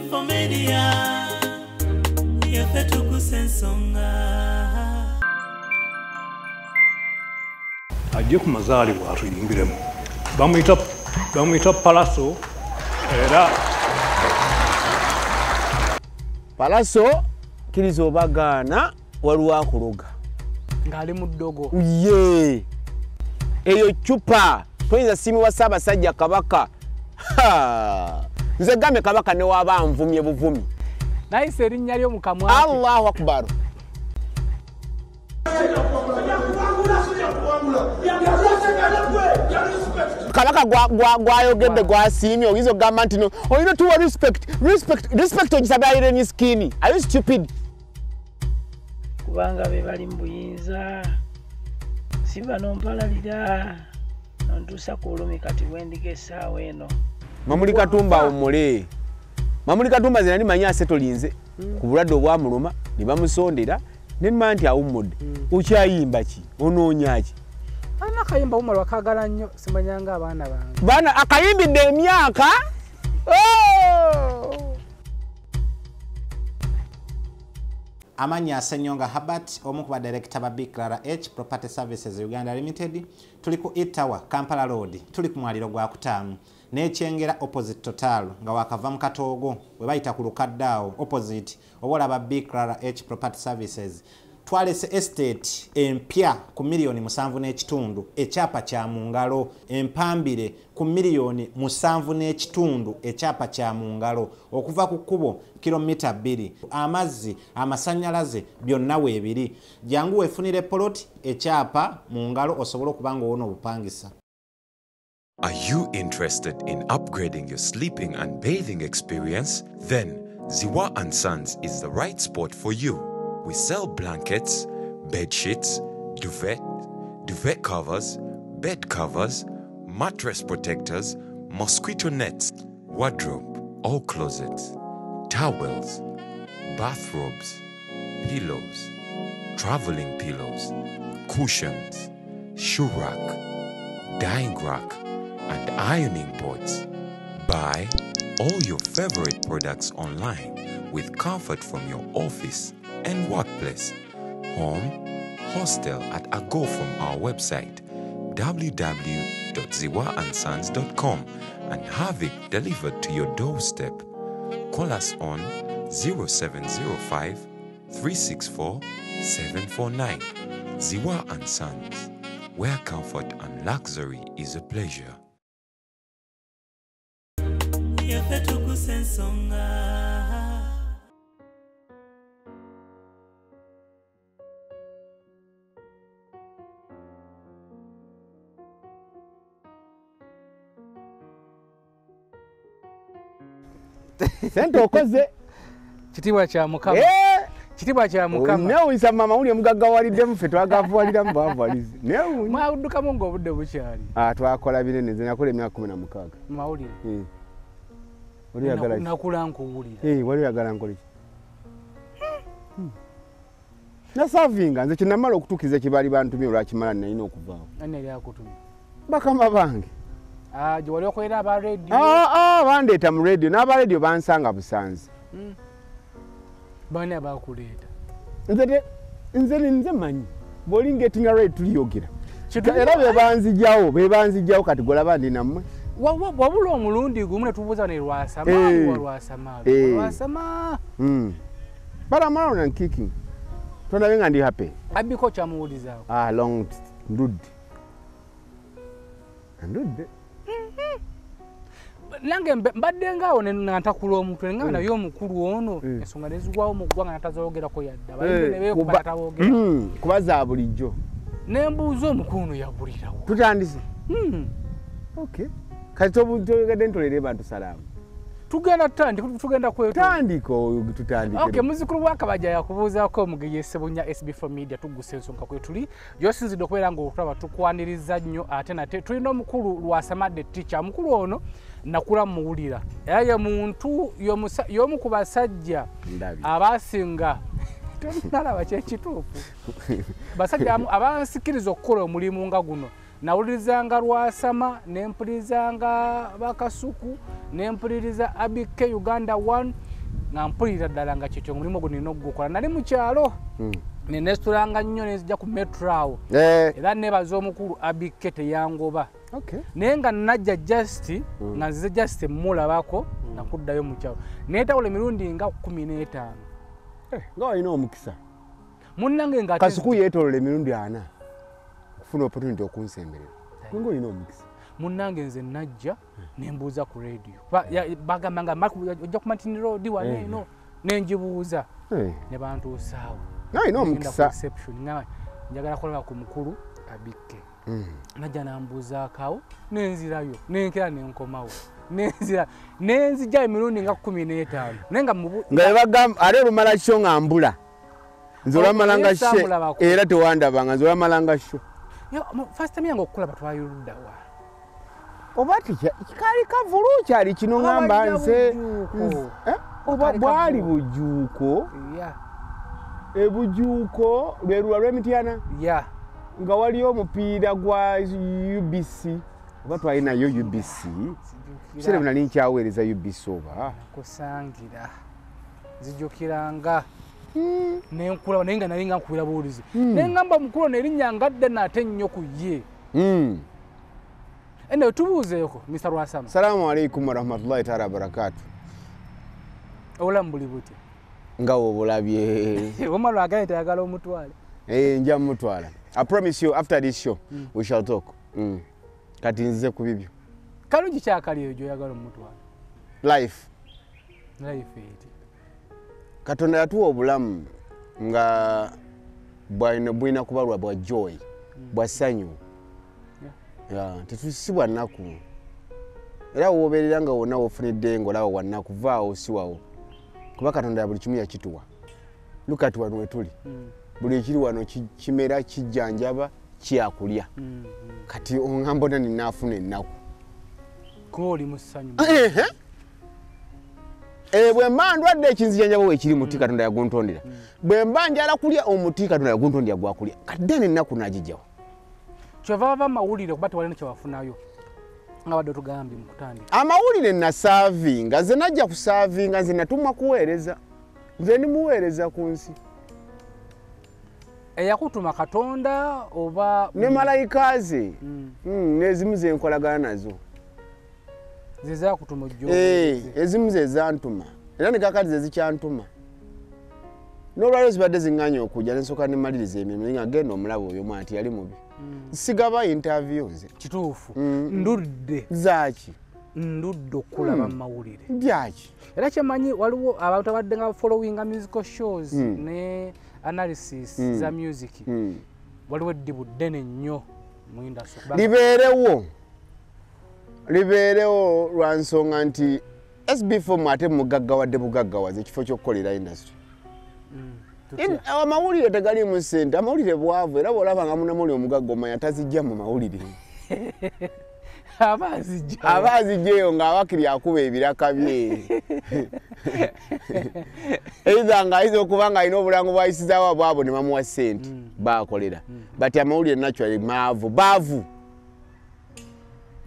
SB4 Media, yaffe tukusa ensonga. Ajje ku mazaalibwa atuyimbiremu. Bamuyita Palaso era Palaso kkiriza obagaana waliwo akuloga ng'ali mu ddogo. Ye eyo ccupa toyinza siimiwa Ssaabasajja Kabaka. Nze gambe Kabaka ne waaba anvumye buvumi. Nayise erinnya lyo mu kamwa ke. Allahu Akbar. Kabaka gwayogedde gwasiimye oyinza okugamba nti no olina tuwa respect respect respect ogisaba Irene skin. Are you stupid? Kubanga be bali mu buyinza si bano mpalalira nontuusa ku lulumi kati bwendiga essaawa eno. Mamuli Katumba awummule. Mamuli Katumba nze nali manyi asetolinze ku bulwadde obwamuluma ne bamusondera ne mmanya nti awummudde. Okyayimba ki? Onoonya ki? Alina akayimba Umar wakaagala nnyo simanyanga abaana bange. Baana akayimbidde emyaka. Oh! Amannya Ssenyonga Herbert, omu ku badirekita ba Big H Property Services Uganda Limited. Tuli ku E-Tower, Kampala Road, tuli ku mwaliro gwa kutaano n'ekyengera opposite Total nga wakava mu Katoogo we bayita ku lukadde awo opposite oba olaba Big H Property Services. Twalese estate empya ku 7.5 million, ekyapa kya mu ngalo empambire ku 7.5 million, ekyapa kya mu ngalo okuva ku kkubo kilomita 2, amazzi, amasannyalaze byonna weebiri. Jangu weefunire poloti ekyapa mu ngalo osobole okuba ng'owona obupangisa. Are you interested in upgrading your sleeping and bathing experience? Then Ziwa and Sons is the right spot for you. We sell blankets, bed sheets, duvet, duvet covers, bed covers, mattress protectors, mosquito nets, wardrobe, all closets, towels, bathrobes, pillows, traveling pillows, cushions, shoe rack, dyeing rack, and ironing boards. Buy all your favorite products online with comfort from your office and workplace, home, hostel at a go from our website www.ziwaandsons.com and have it delivered to your doorstep. Call us on 0705 364 749. Ziwa and Sons, where comfort and luxury is a pleasure. Yaffe tukusa ensonga. Sente okoze. Kitiibwa kya Mukama. Kitiibwa kya Mukama. Neewuunyisa mama uli omugagga ffe twagavuwaliramu bwavuwalizi. Neewuunya. Mwaddukamu ng'obudde bukyali. Twakola binene nze nakola emyaka 16. Mu mawulire. Wali oyagala ki? Nakula nkuwulira. Wali oyagala nkole ki? Nasavinga nze kinamala okutuukiriza kye baali bantumye olwakimala nalina okuvaawo. Ani yali akutumye? Bakama bange. Gye wali okolera aba radio? Bandeeta mu radio n'aba radio bansanga busanzi. Baani abakuleeta? Nze mmanyi bw'oli ngetinga radio tuliyogera. Era be banzigyawo kati gw'olaba ndi nammwe. Wabula omulundi gumu ne tubuuza ne Lwasama, Lwasama, Lwasama. But I'm around and kicking. Tondabe nga ndi happy. Abiko kyamuwulizaako. Long ndudde. Ndudde. Nange mbadde ngaawo nga ntakula omutwe nga naye omukulu ono ensonga ne zigwawo mu ggwanga n'atazoogerako yadde. Abayimbi ne beekuba n'ataboogera. Kuba za bulijjo. Ne mbuuza omukulu ono yabulirawo. Tutandise? Okay. Kati toyogedde ntolere bantu salaamu. Tugenda tutandika, tugenda Tandika oyo tutandike. Okay, muzukulu wa Kabajja yakubuuzaako omugeye Ssebunya SB4 Media tugguse ensonga kwe tuli. Gy'osinzidde okubeera ng'otulaba tukwaniriza nnyo ate nate tulina omukulu Lwasama the teacher. Omukulu ono nakula muwulira. Era ye muntu y'omu ku basajja abasinga tonalaba kyekituufu. Basajja abansikiriza okukola omulimu nga guno. Nawulirizanga Lwasama, nempulizanga Bakasuku, nempuliriza ABK Uganda 1, Nga mpulira ddala nga kyekyo omulimu ogwo nina okugukola. Nali mu kyalo nenesitulanga nnyo nenzija ku metro awo. Era nebaza omukulu Abike teyangoba. Naye nga najja just nga nzize just mmulabako nakuddayo mu kyalo. Neetawula emirundi nga 15. Nga walina omukisa. Munnange nga Kasuku yeetolola emirundi 4 okufuna opportunity okunsemberera. Nga olina omukisa. Munnange nze najja nembuuza ku radio. Bagamba nga ojja ku Martin Road wano eno nenjibuuza ne bantuusaawo. Nalina omukisa. Njagala kulaba ku mukulu Abike. Najja nambuuzaako awo nenzirayo nenkera nenkomawo nenzira nenzija emirundi nga 15 naye nga nga bagamba ate olumala kyo nga mbula. Nze olwamalanga she era tewandabanga nze olwamalanga sho. First time yange okukulaba twayoludda wa? Oba kaali kavulu kyali kino ngamba nze oba bwali bujuuko. Ebujuuko lwe lulwa lw'Emityana nga waliyo omupiira gwa UBC oba twalinayo UBC kiseera bwe nali nkyaweereza UBC oba kusangira nzijukiranga nenkulaba naye nga nali nga nkubira buwulizi naye ngamba omukulu ono erinnya nga ddene ate nnyo ku ye. Ene tubuuzeeko Mr. Lwasama. Salaamu alaikum warahmatullahi taala wabarakatu. Obulamu buli butya? Nga wobulabye. Omala lwagale tayagala omutwale. Nja mutwala. I promise you after this show we shall talk. Kati nzize ku bibyo. Kalungi kyakali eyo gy'oyagala omutwala? Life. Life eti. Katonda yatuwa obulamu nga bwina kubalwa bwa joy, bwa ssanyu. Tetusibwa nnaku. Era w'obeerera nga wonna w'ofunidde ng'olaba wa nnaku vaawo siwawo. Kuba Katonda buli kimu yakituwa. Look at wano we tuli. Buli ekiri wano kimera kijjanjaba kyakulya. Kati oŋŋamba otya ninaafuna ennaku? Kuba oli mu ssanyu. Bwe mba ndwadde ekinzijanjaba weekiri muti Katonda yaguntondera. Bwe mba njala kulya omuti Katonda yaguntondera gwakulya. Kati then ennaku nagiggyawo. Kyova bava amawulire kuba tewalina kye wafunayo nga badde otugambye mu kutandika. Amawulire nasaavinga, nze najja kusaavinga, nze natumwa kuweereza. Nze ndi muweereza ku nsi. Eyakutuma Katonda oba ne malayika ze n'ezimu ze nkolagana nazo. Ze zaakutuma ojjo. Ezimu ze zantuma era ne kaakati ze zikyantuma. N'olwaleero zibadde ziŋŋaanye okujja ne nsooka ne mmaliriza emirimu naye nga genda omulaba oyo omwana nti yali mubi. Sigaba interview nze. Kituufu. Ndudde. Zaaki? Ndudde okulaba mawulire. Byaki? Era kyemanyi waliwo abantu abadde nga followinga musical shows ne analysis za music. Waliwo eddibu ddene nnyo mu industry. Libeerewo. Libeerewo lwa nsonga nti SB4 ate mugaggawadde bugaggawaze ekifo ky'okukolera industry. Amawulire tegaliimu ssente, amawulire bwavu era bw'olaba nga munnamawulire omugagga omanya tazijja mu mawulire. Aba azijjaeyo ng'awakiri akuba ebiraka bye. Either ng'ayinza okuba ng'alina obulango bw'ayisizaawo abwabo ne bamuwa ssente baakolera. But amawulire naturally maavu, baavu.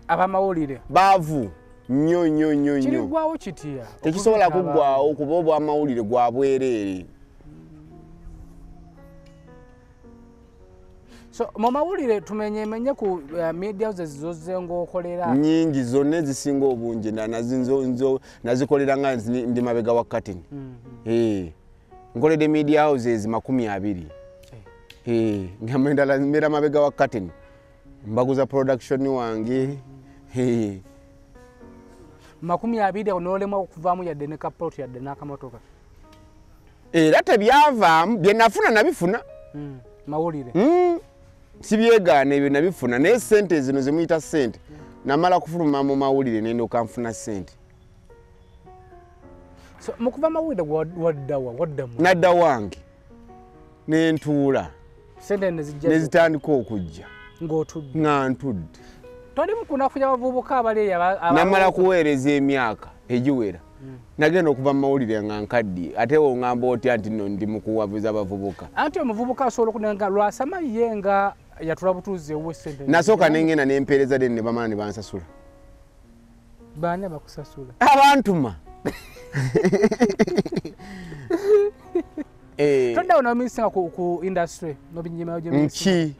Abamawulire baavu nnyo nnyo nnyo nnyo. Kiriggwawo kitya? Tekisobola kuggwawo kuba obwamawulire gwa bwereere. So mu mawulire tumenyemenye ku media houses zozze ng'okolera. Nnyingi zonna ezisinga obungi nazikolera nga ndi mabega wa curtain. Nkoledde media houses 20. Nga endala mbeera mabega wa curtain. Mbaguza production wange. 20 n'olemwa okuvaamu yadde ne kaplot yadde n'akamotoka. Era tebyavaamu, bye nafuna nabifuna. Mawulire. Sibyegaana ebyo nabifuna naye ssente zino ze muyita ssente namala kufuluma mu mawulire ne ndyoka nfuna ssente. So mu kuva mawulire waddawa waddamu? Nadda wange ne ntuula. Ssente ne zijja ne zitandika okujja. Ng'otudde. Nga ntudde. Toli mu kunafuya abavubuka abali eyo Namala kuweereza emyaka egiwera. Nagenda okuva mu mawulire nga nkaddiye ate oŋŋamba otya nti nno ndi mu kuwabuza abavubuka. Anti omuvubuka asobola okunenga Lwasama ye nga yatula butuuzi ewuwe ssente. Nasooka ne ŋŋenda ne mpeereza then ne bamala ne bansasula. Baani abakusasula? Abantuma. Toddawo n'omisinga ku industry n'obinyimirayo gye nki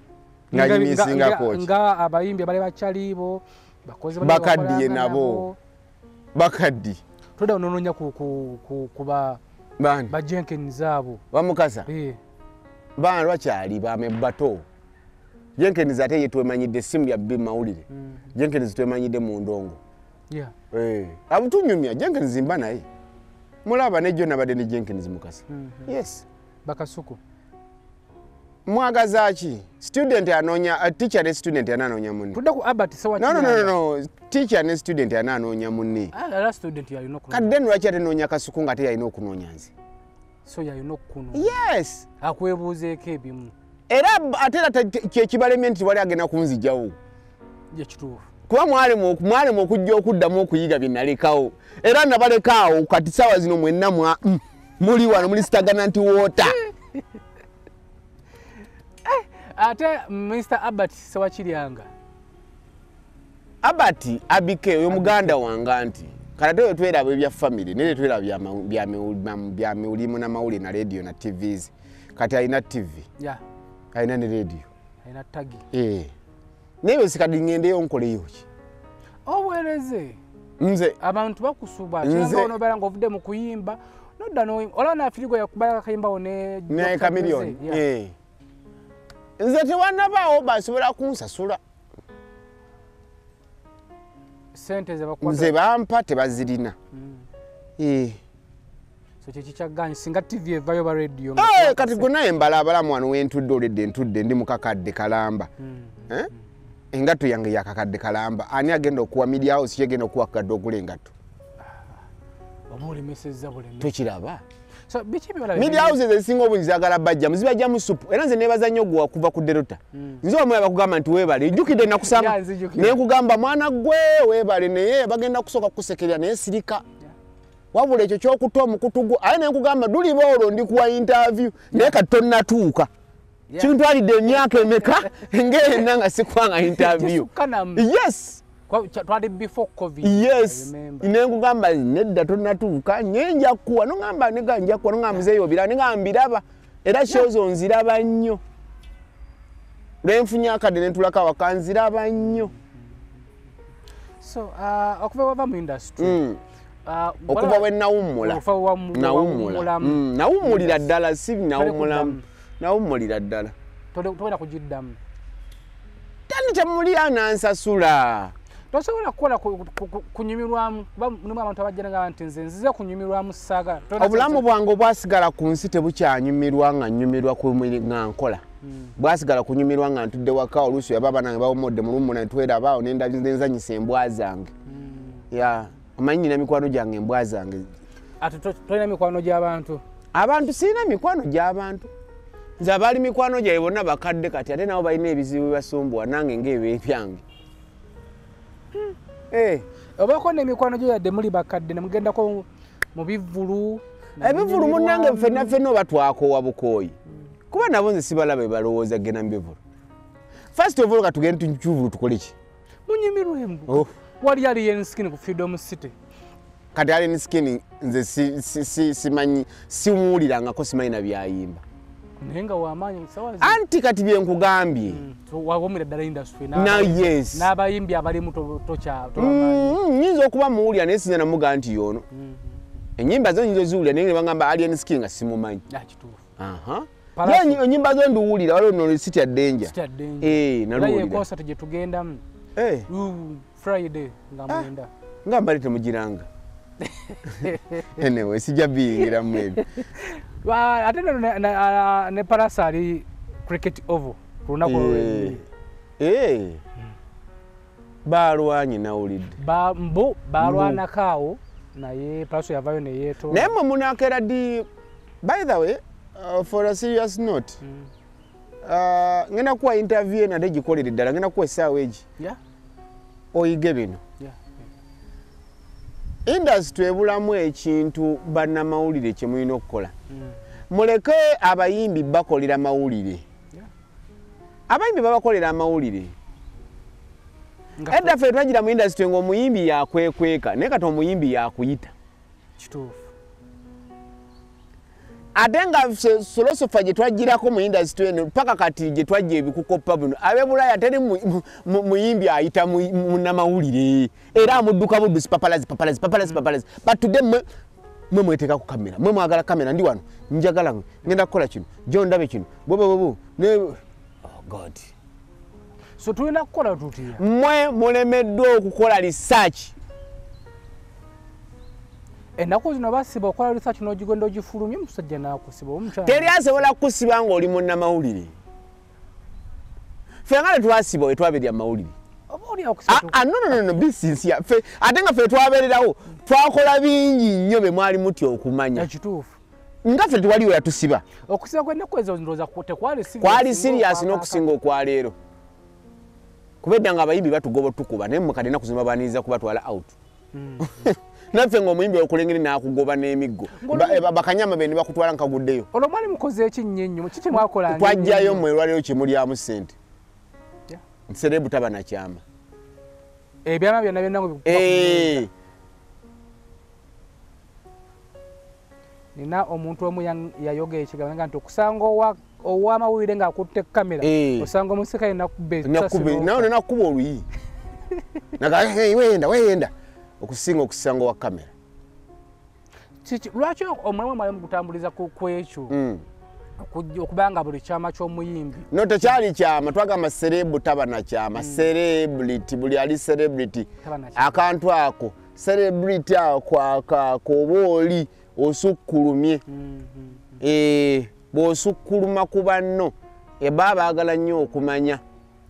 nga nyimisingako ki? Nga abayimbi abali bakyalibo bakozi bakaddiye nabo bakaddi. Toddawo n'onoonya ku ba ba Jenkins abo bamukasa baana lwakyali bame bato. Jenkins ate ye twemanyidde simu ya bbi mawulire. Jenkins twemanyidde mu ndongo. Abutunyumya Jenkins mba naye mulaba nejjo nabadde ne Jenkins mukasa. Yes. Bakasuku mwagaza ki? Student anoonya teacher ne student ananoonya munne. Tudde ku Albert Sewa. No. Teacher ne student ananoonya munne. Era student yalina okunoonya. Kadde lwaki ate noonya Kasuku nga ate yalina okunoonya nze? So yalina okukunoonya. Yes. Akwebuuzeeko ebimu. Era ate era kyekibalemye nti wali agenda kunzigyawo. Ye kituufu. Kuba mwalimu okujja okuddamu okuyiga bye nalekawo. Era nabalekaawo kati ssaawa zino mwenna muli wano muli stagnant water. Ate Mr. Albert Sewakiryanga. Albert Abike oyo muganda wange nti kale ate tweraba ebya family naye tweraba bya miulimu n'amawulire na radio na TVs. Kati alina TV. Yeah. Alina ne radio. Alina tagi. Naye sikadi ngendeyo nkoleyo ki? Oweereze. Nze abantu bakusuba kyanga onobeera ng'ovudde mu kuyimba nodda n'oyimba. Olaba n'afirigo yakubala akayimbawo ne Chameleone. Nze tewanabaawo basobola kunsasula. Sente ze bakwata. Nze bampa tebazirina. So kye kikyaganye singa TV evayo ba radio. Kati gwe naye mbalaabala wano wentudde oledde ntudde ndi mukakadde kalamba. Engatto yange yakakadde kalamba. Ani agenda okuwa media house yegenda okuwa kakadde ogula engatto? Oba olemesezza buleme. Tokiraba. So biki ebibala media houses ezisinga obungi zaagala bajjamu zibajjamu supu. Era nze neebaza nnyo gwe okuva ku Delta. Nze omulaba bakugamba nti weebale ejjukidde nakusanga naye nkugamba mwana gwe weebale naye bagenda kusooka kukusekerera naye sirika. Wabula ekyo ky'okuta omukutu gwo aye naye nkugamba duliba olwo ndikuwa interview naye kati tonnatuuka. Kintwalidde emyaka emeka ng'enna nga sikwanga interview. Yes. Twali before COVID. Yes. Nenkugamba nedda tonnatuuka nye nja kuwa nongamba nega nja kuwa nongamba muzeeyi obiraba nenga mbiraba era shows nziraba nnyo. Lwenfunye akadde ne ntulako awaka nziraba nnyo. So okuva wava mu industry. Okuva we nawummula. Nawummula. Nawummulira ddala si nawummulamu. Nawummulira ddala. Togenda kugiddamu. Tani temuli anansasula. Tosobola kukola kunyumirwamu kuba mulimu abantu abajja nga nti nze nzize kunyumirwamu ssaagala. Obulamu bwange obwasigala ku nsi tebukyanyumirwa nga nnyumirwa nga nkola. Bwasigala kunyumirwa nga ntudde waka oluusi yaba abaana bawomodde mu lumu ne tweraba awo ne nzanyisa embwa zange. Omanyi nina mikwano gyange embwa zange. Ate tolina mikwano gy'abantu? Abantu sirina mikwano gy'abantu. Nze abaali mikwano gyabwe bonna bakadde kati ate nabo balina ebizibu bibasumbuwa nange ng'ebyange. Obaako n'emikwano gyo yadde muli bakadde ne mugendako mu bivvulu. Ebivvulu munnange ffenna ffenna oba twakoowa bukooyi. Kuba nabo nze sibalaba balowooza genda mu bivvulu. First of all ka tugende tukivvulu tukole ki? Munyumirwemu. Wali Alien Skin ku Freedom City. Kati Alien Skin nze simanyi simuwulirangako simanyi na byayimba. Naye nga w'amaanyi sawa anti kati bye nkugambye. Wawumira ddala industry na yes. N'abayimbi abalimu tobamanyi. Nnyinza okuba muwulira naye sinza namugamba nti y'ono. Ennyimba zo nnyinza oziwulira naye ne bangamba Alien Skin nga simumanyi. Kituufu. Ennyimba zo ndiwulira waliwo nno City at Danger. City at Danger. Naluwulira. Era ye concert gye tugendamu. Friday nga mwenda. Nga mbali temugiranga. Anyway, sijja biyingiramu ebyo. Ate ne Palasa ali Cricket Oval ku lunaku olw'ennyini. Baalwanye nawulidde. Mbu baalwanako awo naye Palasa yavaayo ne yeetonda. Naye mmwe munakeera ddi? By the way, for a serious note, ngenda kuwa interview eno ate gikolere ddala, ngenda kuwa essaawa egi. Oyige bino. Industry ebulamu ekintu bannamawulire kye mulina okukola. Muleke abayimbi bakolera mawulire. Abayimbi babakolera amawulire. Edda ffe twagira mu industry ng'omuyimbi yakwekweka naye kati omuyimbi yakuyita. Kituufu. Ate nga philosopher gye twagirako mu industry eno paka kati gye twajja ebikukoppa buno ab'e Bulaaya teri muyimbi ayita munnamawulire era amudduka buddusi paparazzi paparazzi paparazzi paparazzi. But today mwe mweteeka ku kamera, mwe mwagala kamera, ndi wano njagala ngenda kukola kino, jo ndabe kino, bo ne oh God. So tulina kukola tutya? Mwe mulemeddwa okukola research. Ennaku zino basiba okola research n'ogigenda ogifulumya omusajja n'akusiba omukyala. Teri asobola kukusiba ng'oli munnamawulire. Ffe nga tetwasiba we twabeerera mu mawulire. Oba oli akusiba. No, be sincere. Ffe ate nga ffe twabeererawo twakola bingi nnyo bye mwali mutya okumanya. Ekituufu. Nga ffe tewaliwo yatusiba. Okusiba kw'ennaku ezo ndowooza tekwali serious. Kwali serious n'okusinga okwaleero. Kuba edda nga abayimbi batugoba otukuba naye mmwe kati ennaku zino babaniriza kubatwala out. Naffe ng'omuyimbi okulengere n'akugoba n'emiggo. Bakanyama be ne bakutwala nkaguddeyo. Olwo mwali mukoze eki nnyo ennyo? Kiki mwakola? Twajjayo mmwe olwaleero kye mulyamu ssente. Nserebu taba na kyama. Ebyama byonna byonna ngo Nina omuntu omu yayogera ekigambo nga nti okusanga ow'amawulire ng'akutte kamera osanga omusika yenna nawe nakuba oluyi. Naga hey wenda wenda okusinga okusanga wa kamera. Kiki lwaki omulimu mwali mugutambuliza ku ekyo? Okubanga buli kyama ky'omuyimbi. No tekyali kyama, twagamba celeb taba na kyama, celebrity buli ali celebrity. Akantu ako celebrity ako ako oba oli osukkulumye. Bw'osukkuluma ku banno eba baagala nnyo okumanya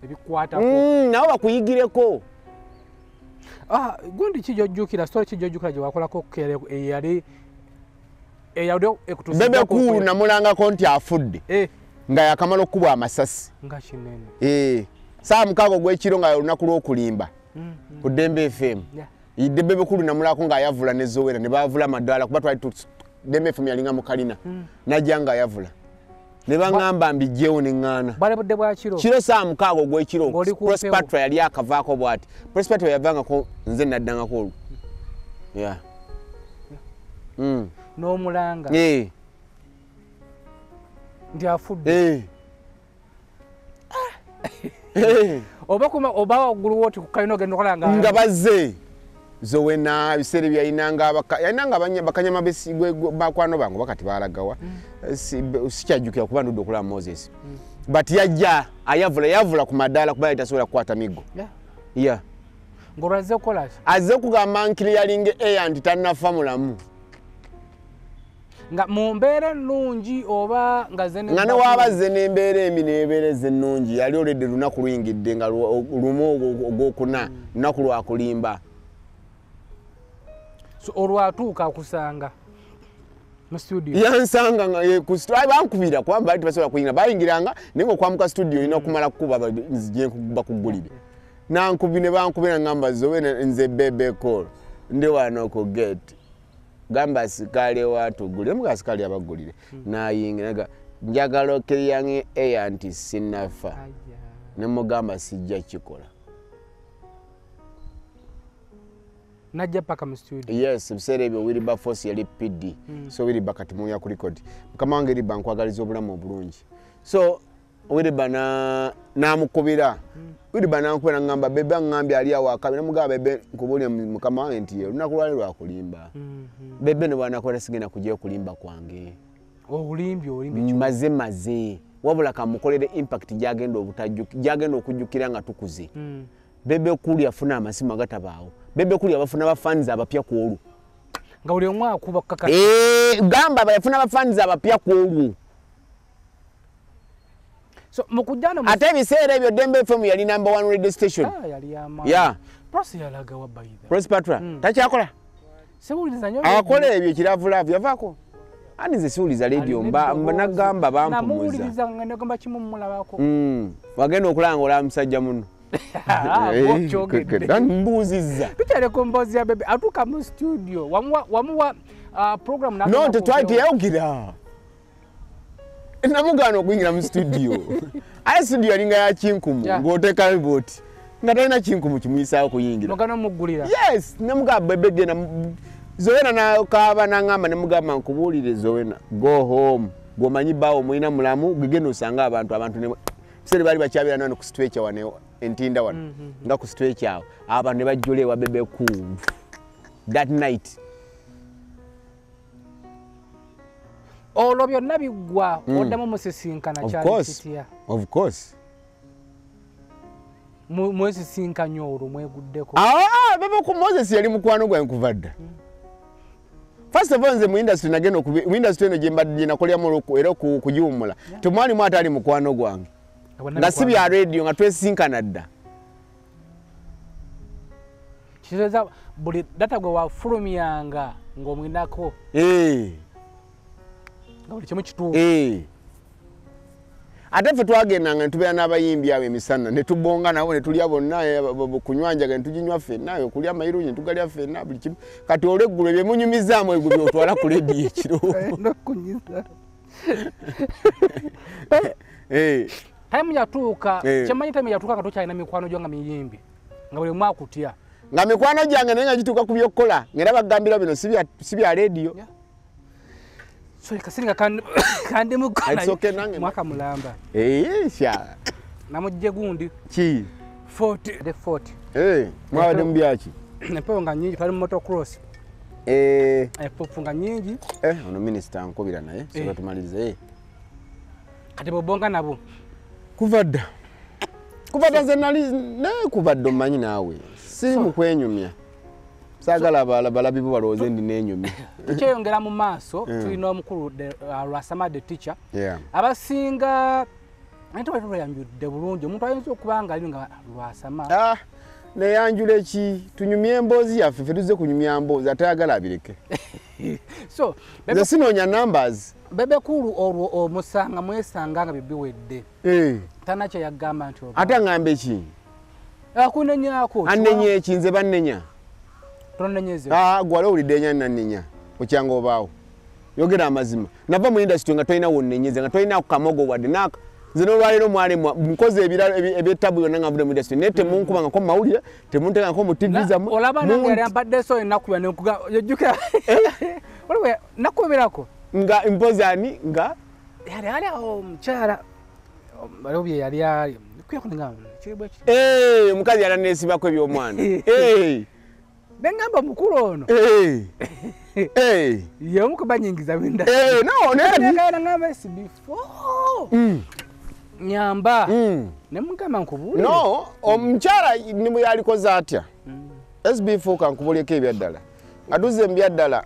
ebikwatako. Nabo bakuyigireko. Gundi ki gy'ojjukira, story ki gy'ojjukira gye wakolako eyali ekutuusiddwako? Bebe Cool namulangako nti afudde nga yakamala okukubwa amasasi. Nga kinene. Ssaawa 6 ogw'ekiro nga olunaku lw'okulimba ku Dembe FM. Bebe Cool namulako ng'ayavula ne Zowera ne baavula amadaala kuba twali Dembe FM yalinga mu kalina. Najja ng'ayavula. Ne baŋŋamba mbijjewo ne ŋŋaana. Bwali budde bwa kiro? Kiro ssaawa 6 ogw'ekiro. Prospatra yali akavaako bw'ati. Prospatra yavangako nze naddangako olwo. Yeah. N'omulanga. Nti afudde. Oba waggulu w'oti ku kalina ogenda okola nga nga bazze. Zowena ebiseera byalinanga yalinanga bakanyama bakwano bange bakati balagawa. Sikyajjukira kuba ndudde okulaba Moses. But yajja ayavula yavula ku madaala kuba yali tasobola kukwata miggo. Yeah. Ng'olwazze kukola ki? Azze kugamba nkiriyalinga air nti tannafa mulamu. Nga mu mbeera ennungi oba nga ze nga ne waaba azze n'embeera embi n'ebeera ennungi yali oledde lunaku luyingidde nga lumu ogwokuna lunaku lwakulimba. So olwatuuka akusanga mu studio? Yansanga nga ku studio bankubira kuba baali tebasobola kuyingira bayingiranga naye ng'okwamuka studio olina okumala kukuba nzije bakugulire. Nankubi ne bankubira ngamba Zowe nze Bebe Cool ndi wano ku gate. Gamba asikale watugulire muga asikale abagulire. Nayingira njagala okiriyange air nti sinnafa. Ne mugamba sijja kikola. Najja paka mu studio. Yes, ebiseera ebyo Wilbur Force yali PD. So Wilbur kati muya ku record. Mukama wange Wilbur nkwagaliza obulamu obulungi. So Wilbur namukubira. Wilbur nankubira ngamba Bebe angambye ali awo akabi namugamba Bebe nkubuulire mukama wange nti olunaku lwali lwakulimba. Bebe ne bw'anakola sigenda kujja kulimba kwange. Obulimbi olimbi maze maze wabula kamukolere impact gyagenda gyagenda okujjukira nga tukuze. Bebe Cool yafuna amasimu agatabaawo. Bebe Cool yabafuna bafans abapya ku olwo. Nga buli omu akuba kukaka. Gamba yafuna bafans abapya ku olwo. So mukujjana ate ebiseera ebyo Dembe FM yali number 1 radio station. Yali amaanyi. Yeah. Prosi yalaga wa by the. Prosi Patra takyakola. Siwuliza nnyo. Akola ebyo kiravulavu yavaako. Ani nze siwuliza radio mba nagamba bampumuza. Namuwuliriza nga nagamba kimu mmulabako. Wagenda okulanga olaba musajja muno. Mbuuzizza. Tukyali ku mboozi ya Bebe atuuka mu studio wamuwa program No tetwali teyayogera. Namugaana okuyingira mu studio. Aye studio yalinga ya kinkumu ng'oteeka riboti. Nga talina kinkumu kimuyisaawo kuyingira. Nogana omuggulira. Yes, namugamba Bebe genda Zowena nakaaba nangamba ne mugamba nkubuulire Zowena, go home, gwomanyi bbaawo mulina mulamu, gegenda osanga abantu ne biseera baali bakyabeera nano ku stretcher wano entinda wano nga ku stretcher awo abantu ne bajjula ewa Bebe Cool that night. Olwo byonna biggwa oddamu musisinkana kyali kitya? Of course. Mwesisinkanye olwo mweguddeko? Bebe Cool Moses yali mukwano gwange kuva dda. First of all nze mu industry nagenda mu industry eno gye mbadde nakoleramu era kugiwummula temwalimu atali mukwano gwange nga si bya radio nga twesisinkana dda. Kitegeeza buli data gwe wafulumyanga ng'omwinako nga buli kimu kituufu. Ate ffe twagendanga ne tubeera n'abayimbi abo emisana ne tubonga nabo ne tulya bonna kunywa njaga ne tuginywa ffenna okulya amayirungi ne tugalya ffenna buli kimu. Kati olweggulo bye munyumizaamu ebyo by'otwala ku leediyo ekiro. Time yatuuka, kyemmanyi time yatuuka nga tokyalina mikwano gyo nga miyimbi nga buli omu akutya. Nga mikwano gyange naye nga gituuka ku by'okukola ng'era bagambira bino si bya leediyo. So kasinga kandi mukona mwaka mulamba. Sha. Namujje gundi. Ki? 40 the 40. Mwabadde mu byaki? Empewo nga nnyingi twali mu motocross. Empewo nga nnyingi. Ono minisita ankubira naye soka tumalirize. Kati bobonga nabo. Kuva dda. Kuva dda nze nali naye kuva dda omanyi naawe. Si mu kwenyumya. Saagala abalabi bo balowooze ndi neenyumya. Tukyeyongera mu maaso tulina omukulu Lwasama the teacher. Abasinga ate batuyanjudde bulungi omuntu ayinza okuba nga ali nga Lwasama. Neyanjula eki tunyumye emboozi yaffe ffe tuzze kunyumya mboozi atayagala abireke. So nze sinoonya numbers. Bebe Cool olwo omusanga mwesanga nga bibiwedde. Tana kye yagamba nti ate aŋŋamba eki? Akunenyaako. Annenya eki nze bannenya. Tonenyeze. Gwali owulidde enya nannenya okyanga obaawo. Yogera amazima. Nava mu industry nga tolina wonnenyeze nga tolina kamogo wadde naka. Nze n'olwaleero mwalemwa nkoze ebyettabu yonna nga nvudde mu industry naye temunkubangako mu mawulire temunteekangako mu TV zammwe. Olaba nange yali ampadde so ennaku nenkuga ojjukira. Waliwo nakubirako. Nga mpozi ani nga yali ali awo omukyala waliwo bye yali ali. Omukazi yali aneesibako eby'omwana. Nengamba mukulu ono. Ye omu kubanyingiza winda. No, nengamba SB4. Nyamba. Ne mugamba nkubuulire. No, omukyala ne bwe yalikoze atya. SB4 kankubuulireko ebyaddala. Nga tuzze mu byaddala.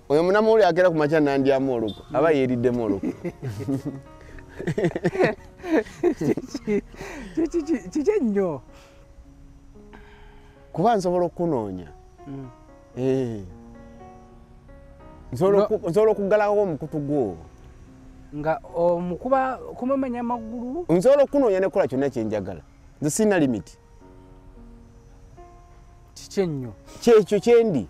Oyo munnamawulire akeera ku makya nandyamu olukwe aba yeeriddemu olukwe. Kiki ennyo? Kuba nsobola okukunoonya. Nsobola okuggalako omukutu gwo. Nga omukuba kumumenya amagulu? Nsobola okukunoonya ne kukola kyonna kye njagala. Nze sirina limit. Kiki ennyo? Kyekyo kye ndi.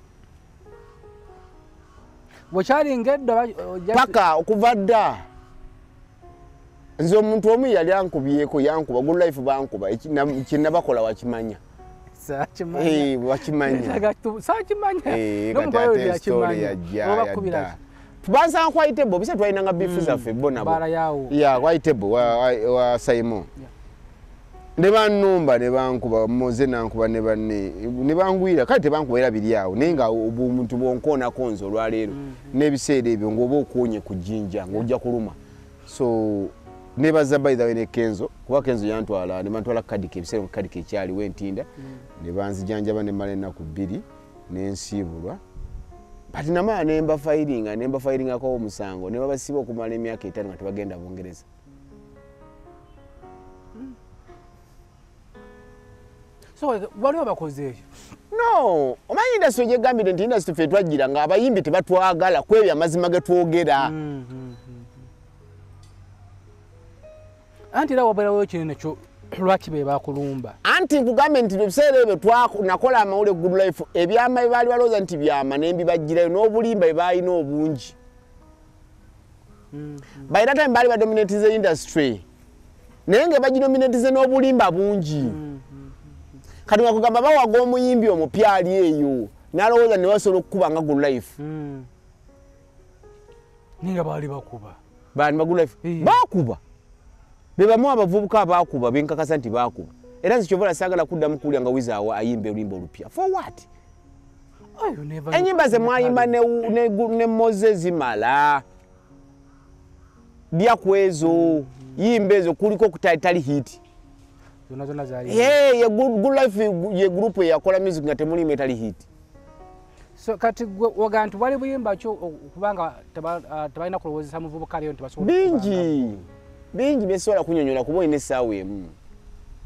Bw'okyalinga edda paka okuva dda. Nze omuntu omu yali ankubyeko yankuba good life bankuba kye nabakola wakimanya. Wakimanya. Saakimanya. Kati ate story yajja yadda. Tubansanga ku White Table bisa twalinanga beef zaffe bo nabo. Yeah, White Table wa Simon. Ne bannumba ne bankuba Moze nankuba ne banne ne bangwira kale tebankuba era biri awo naye nga omuntu bw'onkoonako nze olwaleero n'ebiseera ebyo ng'oba okuonye ku jjinja ng'ojja kuluma. So nebaza by the way ne Kenzo kuba Kenzo yantwala ne bantwala Kadike ebiseera Kadike ekyaliwo entinda ne banzijanjaba ne mmala ennaku 2 ne nsiibulwa. But namala ne mba firingako omusango ne babasiba okumala emyaka 5 nga tebagenda Bungereza. So waliwo bakoze ekyo? No, omanyi industry gyegambire nti industry ffe twajjira nga abayimbi tebatwagala kwebyo amazima ge twogera. Anti era wabeerawo ekinene kyo lwaki be bakulumba? Anti nkugambe nti ebiseera ebyo nakola amawulire Good Life ebyama bye baali balowooza nti byama ne mbibaggyirayo n'obulimba bwe baalina obungi. By that time baali badominatize industry naye nga bagidominatize n'obulimba bungi. Kati bakugamba bawaga omuyimbi omupya ali eyo Nalowooza ne basobola okukuba nga Good Life. Ninga baali bakuba. Bani ba Good Life? Bakuba. Be bamu abavubuka abakuba benkakasa nti bakuba. Era nze kyova saagala kuddamu kuwulira nga Wiza ayimba oluyimba olupya. For what? Ennyimba ze mwayimba ne Moses Mala. Dya kwezo, yimba ezo kuliko kutali hit. Zonna zonna zaali. Ye Good Life ye group yakola music nga temulimu etali hit. So kati waga nti wali buyimba kyo kubanga tebalina kulowoozesa muvubuka leero nti basobola. Bingi. Bingi byesobola kunnyonnyola kuba olina essaawa emu.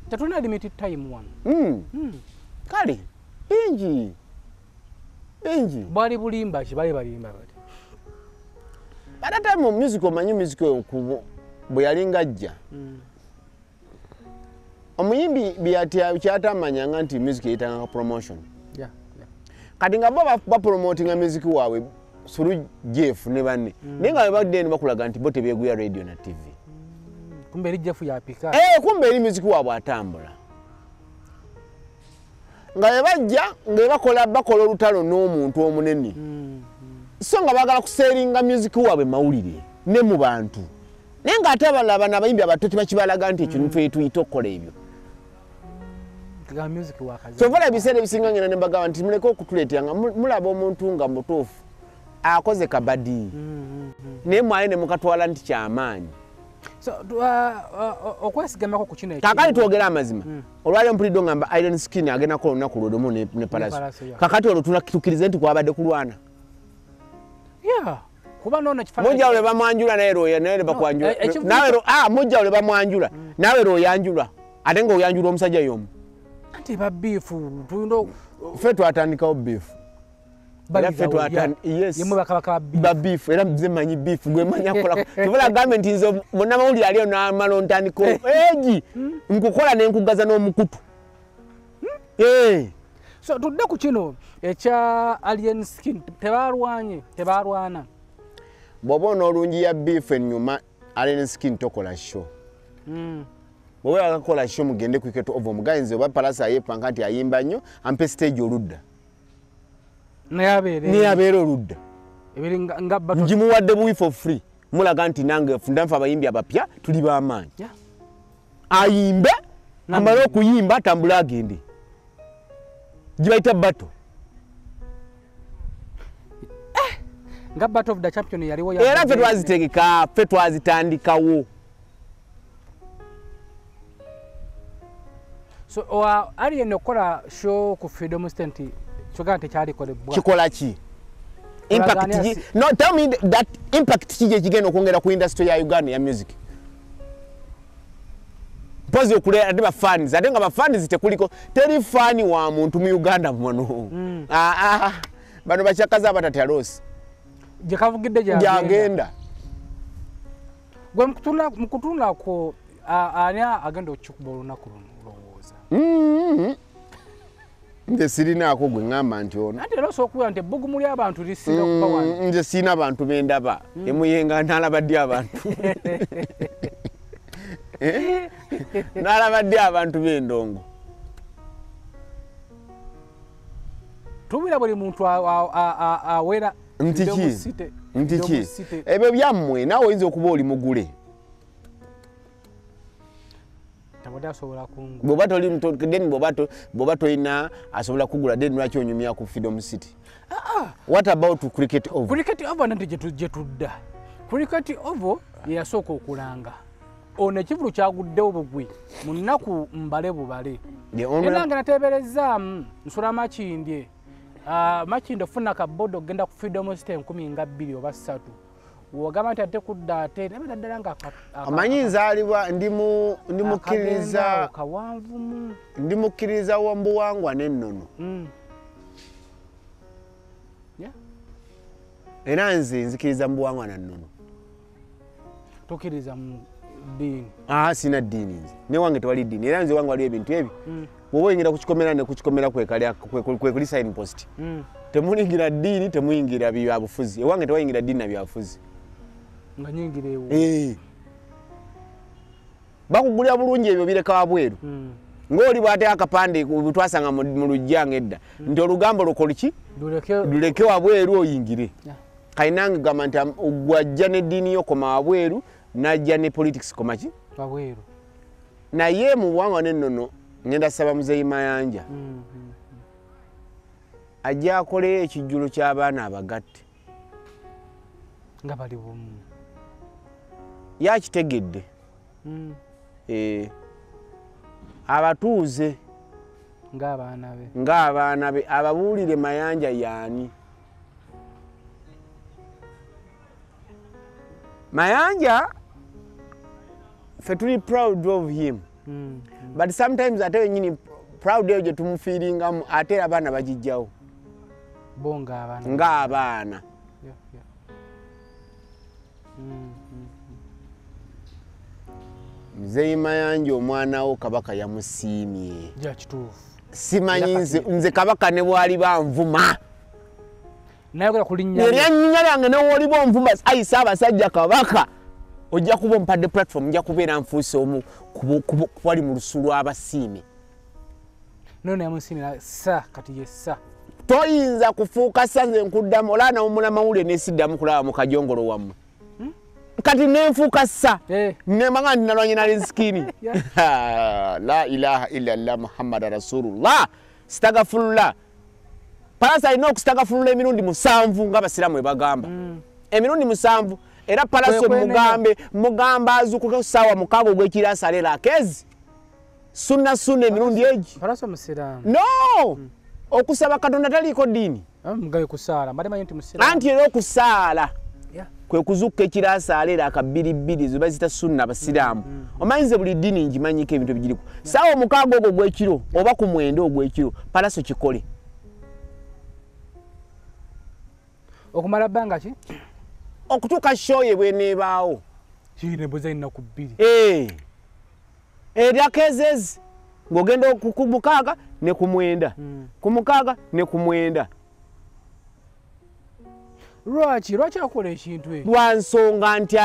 Tetulina limited time wano. Kale bingi. Bingi. Bwali bulimba ki bali balimba bati. By that time music omanyi music bwe yalinga ajja. Omuyimbi byatamanyanga nti music yetanga promotion. Yeah. Kati nga bo bapromotinga music waabwe sulu Jeff ne banne. Naye nga babadde ne bakulaga nti bo tebeeguya radio na TV. Kumbe eri Jeff yapika. Kumbe eri music waabwe atambula. Nga bebajja nga bakola olutalo n'omuntu omunene. So nga baagala kuseeringa music waabwe mawulire ne mu bantu. Naye ng'ate abalala bano abayimbi abato tebakibalaga nti ekyo nfe tuyite okukola ebyo. Kyova ebiseera ebisinga ngenda ne mbagamba nti muleke okutuleetera nga mulaba omuntu nga mutuufu akoze kabadi. Naye mwale ne mukatwala nti kyamaanyi. So okwesigamako ku kino ekyo. Kakati twogera amazima. Olwaleero mpulidde ngamba Iron Skin agenda kukola olunaku lwe lumu ne Palaso. Kakati olwo tukkirize nti kwabadde kulwana. Yeah. Kuba nono kifaananyi. Mujja ole bamwanjula naye lwoya naye bakwanjula. Nawe mujja ole bamwanjula nawe lwoyanjula ate ng'oyanjula omusajja y'omu. Anti ba beef tulina ffe twatandikawo beef. Era ffe yes. Yemwe bakabaka ba beef. Ba beef era nze mmanyi beef gwe mmanyi akola. Tubula gambe nti nze munnamawulire aliyo n'amala ontandika egi nkukola ne nkugaza n'omukutu. So tudde ku kino ekya Alien Skin tebalwanye tebalwana. Bw'oba onoolungi ya beef ennyuma Alien Skin tokola show. Bw'oba akakola show mugende ku Cricket Oval mugainze oba Palaso ayeepanka nti ayimba nnyo ampe stage oludda. Naye abeere oludda. Ngimuwadde buwi for free. Mulaga nti nange nfa abayimbi abapya tuli b'amaanyi. Ayimbe amale okuyimba atambule agende. Gibayita battle. Nga battle of the champion yaliwo ya. Era ffe twazitegeka, ffe twazitandikawo. So Alien okola show ku Freedom Stand kyoga nti kyalikolebwa. Kikola ki? Impact ki? No, tell me that impact ki ekigenda okwongera ku industry ya Uganda ya music. Mpozi okulera ate ba fans, ate nga ba fans tekuliko teri fan wa muntu mu Uganda muno. Bano bakyakaza abatatya loss. Gye kavugidde gyagenda. Gwe mukutuna ko ani agenda okukikuba olunaku luno olowooza? Nze sirinaako gwe ŋŋamba nti ono. Anti era osobola okuwulira nti ebbugumu ly'abantu lisinga kuba wano. Nze sirina bantu be ndaba. Emuyenga nalaba ddi abantu. Nalaba ddi abantu b'endongo. Tuwulira buli muntu awera. Nti ki? Nti ki? Ebyo byammwe naawe oyinza okuba oli mugule. Bw'oba toli then bw'oba tolina asobola kugula then lwaki onyumya ku Freedom City? What about Cricket Oval? Cricket Oval nanti gye tudda. Cricket Oval ye yasooka okulanga. Ono ekivulu kyaguddewo bugwi mu nnaku mbale bubale. Era nga nateeberezaamu nsula Makindye. Makindye ofuna kabodo ogenda ku Freedom City 20 oba 3. Wogamba nti ate kudda ate nabeera ddala nga amanyi nzaalibwa ndi mukkiriza kawanvumu. Ndi mukkiriza wa mbuwangwa n'ennono. Era nze nzikiriza mbuwangwa na nnono. Tokkiriza mu ddiini? Sina ddiini nze. Ne wange tewali ddiini. Era nze wange waliwo ebintu ebyo. Bw'oba oyingira ku kikomera ne ku kikomera kwe kuli sign post. Temuyingira ddiini, temuyingira byabufuzi. Ewange tewayingira ddiini na byabufuzi. Nga nyingira ewo. Bakugulira bulungi ebyo bireka wabweru. Ng'oli bw'ateeka akapande twasanga mu luggya ng'edda nti olugambo lukola ki? Luleke wabweru oyingire. Kainange gamba nti gwajja n'eddiini yo koma wabweru, najja ne politics koma ki? Wabweru. Naye mu buwangwa n'ennono ngenda saba Muzeeyi Mayanja. Ajja akoleyo ekijjulo ky'abaana abagatte. Nga bali bumu. Yakitegedde. Abatuuze ng'abaana be. Ng'abaana be ababuulire Mayanja yaani. Mayanja ffe tuli proud of him. But sometimes ate wennyini proud eyo gye tumufiiringamu ate era abaana bagijjawo. Bo ng'abaana. Ng'abaana. Muzeeyi Mayanja omwana wo Kabaka yamusiimye. Ja kituufu. Simanyi nze Kabaka ne bw'aliba nvuma. Nayogera ku linnya lye. Erinnya lyange ne w'oliba onvuma ayi Ssaabasajja Kabaka. Ojja kuba ompadde platform nja kubeera nfuuse omu ku bali mu lusu lw'abasiime. Nono yamusiimira sa kati ye sa. Toyinza kufuuka sa nze nkuddamu olaba nawummula mawulire ne siddamu kulaba mu kajongolo wammwe. Kati nenfuuka sa nemanga nti nalwanye nali nsikini. La ilaha illallah Muhammad Rasulullah. Sitagafulula. Palasa alina okusitagafulula emirundi 7 ng'abasiraamu bwe bagamba. Emirundi 7 era Palaso mugambe azuukuke ku ssaawa 6 ogw'ekiro asale rakezi. Sunna sunna emirundi egi. Palaso musiraamu. No! Okusaba Katonda taliiko ddiini. Mugabe kusaala. Mbadde manyi nti musiraamu. Anti era okusaala kwe kuzuukuka ekiro asaala era akabiribiri ze baziyita sunna abasiraamu. Omanyi nze buli ddiini ngimanyiko ebintu ebigiriko. Ssaawa 6 ogwo ogw'ekiro oba ku 9 ogw'ekiro Palaso kikole. Okumala bbanga ki? Okutuuka show ye bw'eneebaawo. Kiine mbuza ennaku 2. Erya kezezi ng'ogenda ku 6 ne ku 9. Ku 6 ne ku 9. Lwaki akola ekintu ekyo? Lwa nsonga nti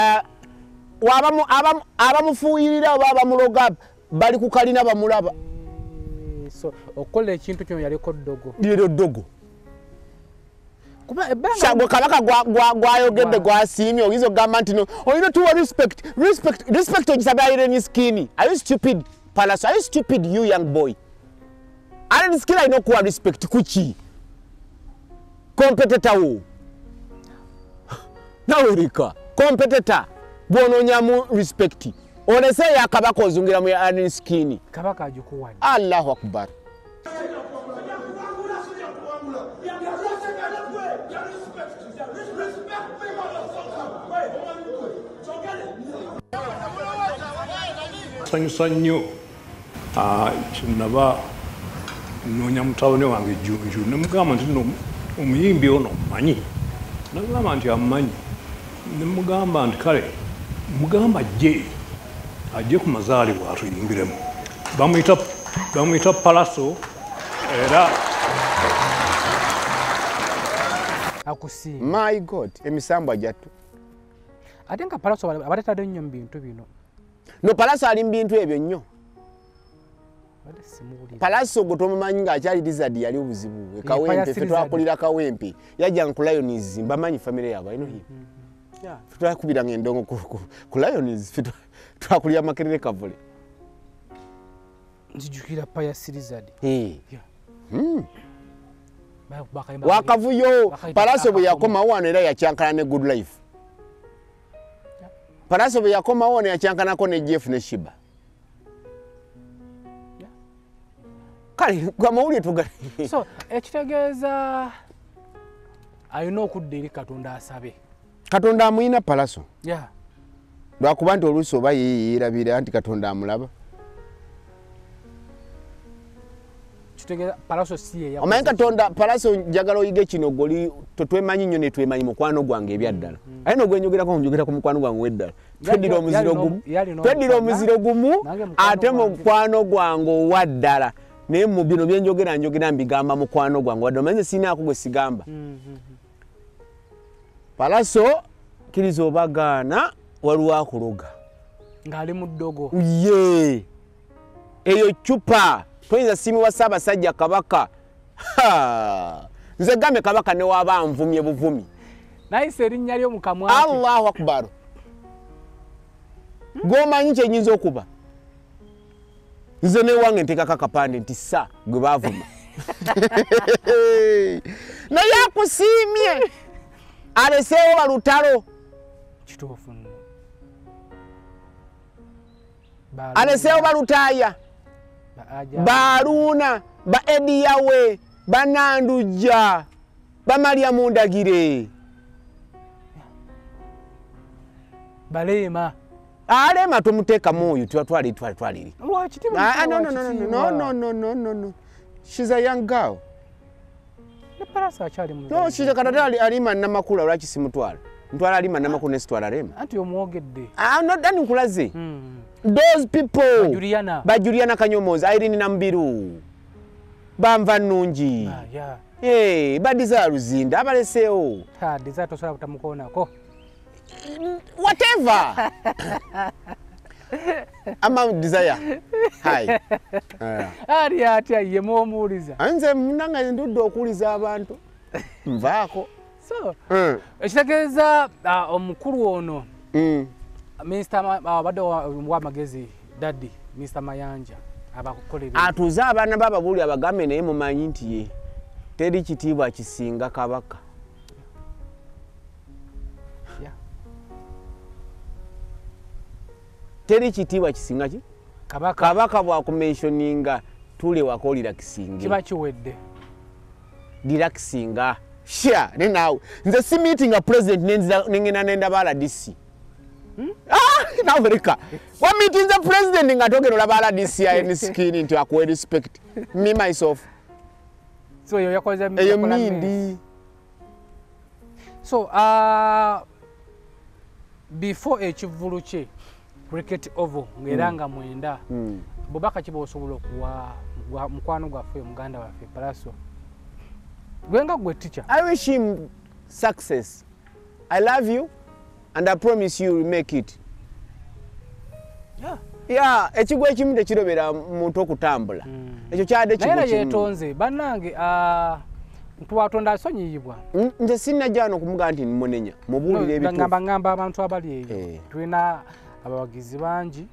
abamufuuyirira oba abamuloga bali ku kalina bamulaba. So okukola ekintu kino yaliko ddogo. Lyeryo ddogo. Gwe Kabaka gwayogedde gwasiimye oyinza okugamba nti no olina tuwa respect respect respect ogisaba Alien Skin. Are you stupid Palaso? Are you stupid you young boy? Alien Skin alina okuwa respect kuki? Competitor wo. Nawulika competitor bw'onoonyamu respect. Olese ya Kabaka ozungira mu ya Alien Skin. Kabaka agikuwadde. Allahu Akbar. Sanyusa nnyo kyenava nnoonya mutabani wange Jjunju ne mugamba nti nno omuyimbi ono mmanyi. Nagamba nti ammanyi. Ne mugamba nti kale mugamba ajje ku mazaalibwa atuyimbiremu. Bamuyita Palaso era akusiima. My God, emisambwa gyattu. Ate nga Palaso abadde tadde nnyo mu bintu bino. No Palaso ali mu bintu ebyo nnyo. Palaso gwe tomumanyi ng'akyali Lizard yali obuzibu. E Kawempe ffe twakulira Kawempe. Yajja ku Lions mbamanyi famire yaabwe I know him. Ffe twakubiranga endongo ku Lions ffe twakulira Makerere Kavule. Nzijukira Pius Lizard. Wakavuyo Palaso bwe yakomawo wano era yakyankana ne Good Life. Palaso bwe yakomawo wano yakyankanako ne Jeff ne Shiba. Kale amawulire tugali. So ekitegeeza alina okudda eri Katonda asabe. Katonda amuyina Palaso. Lwakuba nti oluusi oba yeerabira nti Katonda amulaba. Palaso si ye. Omanyi Katonda Palaso njagala oyige kino goli totwemanyi nnyo ne twemanyi mukwano gwange ebyaddala. Aye no gwenjogerako njogerako mukwano gwange weddala. Tweddira omuziro gumu. Tweddira omuziro gumu ate mukwano gwange owaddala. Naye mu bino bye njogera njogera mbigamba mukwano gwange wadde omanyi sinaako gwe sigamba. Palaso kkiriza obagaana waliwo akuloga. Ng'ali mu ddogo. Ye. Eyo ccupa. Toyinza siimiwa Ssaabasajja Kabaka. Nze gambe kabaka ne waba nvumye buvumi. Nayise erinnya lyo mu kamwa ke. Allahu Akbar. Gwomanyi kye nnyinza okuba. Nze ne wange nteekako akapande nti sa gwe baavuma. Naye akusiimye. Aleseewo balutalo. Kituufu nno. Aleseewo balutaaya. Baluuna, ba Ediyawe, banandujja, bamalya mundagire. Balema. Alema tumuteekamu oyo twali. Lwaki No. She's a young girl. Ne Palasa akyali mu. No, she's a kadadali alima namakula lwaki simutwala. Ntwala alima namakula nesitwala Rema. Anti omwogedde. Ah, no, dani nkulaze. Those people. Ba Juliana. Ba Juliana Kanyomozi, Irene Nambiru. Banva nnungi. Ah, yeah. Eh, ba Desire Luzinda abaleseewo. Ha, Desire tosobola kutamukoonako. Whatever. Ama Desire. Hi. Ali atya ye muomuuliza. Nze munanga ndudde okuwuliza abantu. Nvaako. So, ekitegeeza omukulu ono. Minisita abadde w'amagezi Daddy, Mr. Mayanja abakukolera. Atuuze abaana b'ababuuli abagambe naye mumanyi nti ye teri kitiibwa kisinga kabaka. Teri kitiibwa kisinga ki? Kabaka. Kabaka bw'akumentioninga tule wako relaxinga. Kiba kiwedde. Relaxinga. Sha, ne naawe. Nze si meeting a president nengenda nendaba RDC. Ah, nawe leka. Wa meeting the president nga togera olaba RDC ya skin nti akuwe respect. Me myself. So eyo yakoze eyo mindi. So before ekivvulu kye Cricket Oval ng'era nga 9 bubaka kiba osobola okuwa mukwano gwaffe muganda waffe Palaso. Gwenga gwe teacher. I wish him success. I love you and I promise you will make it. Yeah. Yeah, ekigwa ekimu tekirobera muntu okutambula. Ekyo kyadde kigwa kimu. Naye yeetonze bannange ntwatonda asonyiyibwa. Nze sinnajja wano okumugamba nti mmunenya, mubuulire ebituufu. Ngamba abantu abali eyo. Tulina abawagizi bangi,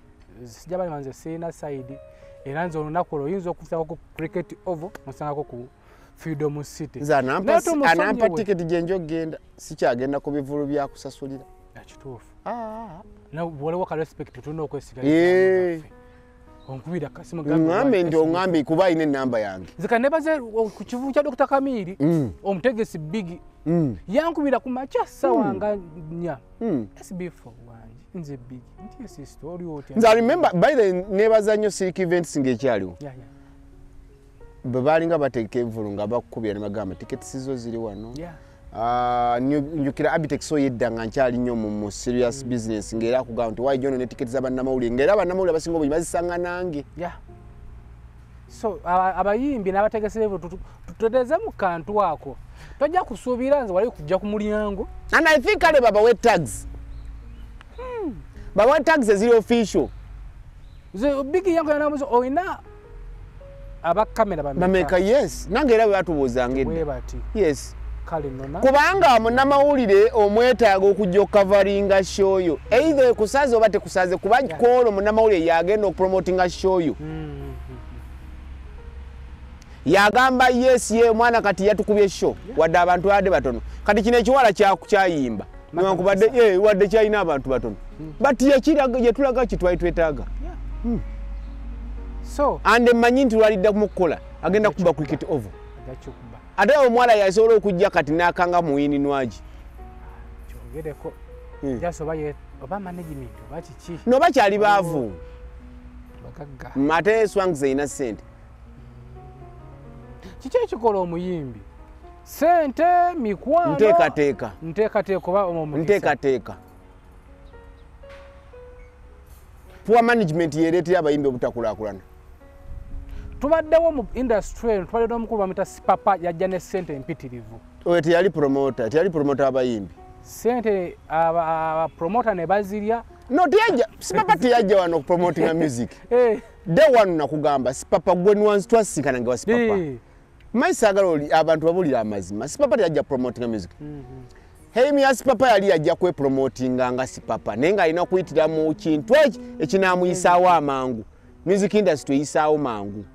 sijja bali banze sirina side era nze olunaku olwo oyinza okusangako ku Cricket Oval, osangako ku Freedom City. Nze anampa tiketi gye nja okugenda, sikyagenda ku bivvulu bya kusasulira. Kituufu. Waliwo ka respect tulina okwesiga. Onkubira akasimu ngambe nti ongambe kuba alina ennamba yange. Nze kanebaze ku kivubu kya Dr. Kamiri, omutegesi Big, yankubira ku makya ssaawa nga 4. SB4 wange nze Big nti sister oli otya. Nze I remember by the nebaza nnyo Silk Events ng'ekyaliwo. Bwe baalinga bateeka evvulu nga bakukubira ne bagamba tiketi zo ziri wano. Njukira Abitex oyo edda nga nkyali nnyo mu serious business ng'era akugamba nti why John ne tiketi z'abannamawulire ng'era abannamawulire abasinga obungi bazisanga nange. So abayimbi n'abategesi b'ebivvulu tutereeze mu kantu ako. Tojja kusuubira nze wali kujja ku mulyango. And I think kale babawe tags. Babawe tags eziri official. Nze Big yangu yanamuzo olina abakamera bameka. Yes, nange era bwe batubuuzanga edda. Yes. Kubanga munnamawulire omwetaaga okujja okukavaringa show yo. Either ekusaze oba tekusaze kuba kwolwo munnamawulire yagenda okupromotinga show yo. Yagamba yes ye omwana kati yatukubye show wadde abantu badde batono. Kati kino ekiwala kyayimba. Newankubadde wadde kyalina abantu batono. But yetulaga ki twali twetaaga. So and mmanyi nti lwalidda mu kukola agenda kuba Cricket Oval. Ate omuwala yasobola okujja kati n'akanga muwini nwagi. Kyogereko. Just oba ye oba management oba kiki. No bakyali baavu. Bagagga. Ate Swangs erina ssente. Kiki ekikola omuyimbi? Ssente, mikwano. Nteekateeka. Nteekateeka oba omukisa. Nteekateeka. Poor management yereetera abayimbi obutakulaakulana. Tubaddewo mu industry tubadde n'omukulu bamuyita Sipapa yajja ne ssente empitirivu. Oyo teyali promoter, teyali promoter abayimbi. Ssente abapromota ne bazirya. No teyajja, Sipapa teyajja wano okupromotinga music. Day one nakugamba Sipapa gwe nwanzi twasisinkana nga wa Sipapa. Manyi saagala abantu babulira amazima. Sipapa teyajja promotinga music. Aim ya Sipapa yali yajja kwepromotinga nga Sipapa, naye ng'alina okuyitira mu kintu eki ekinaamuyisaawo amangu. Music industry eyisaawo mangu.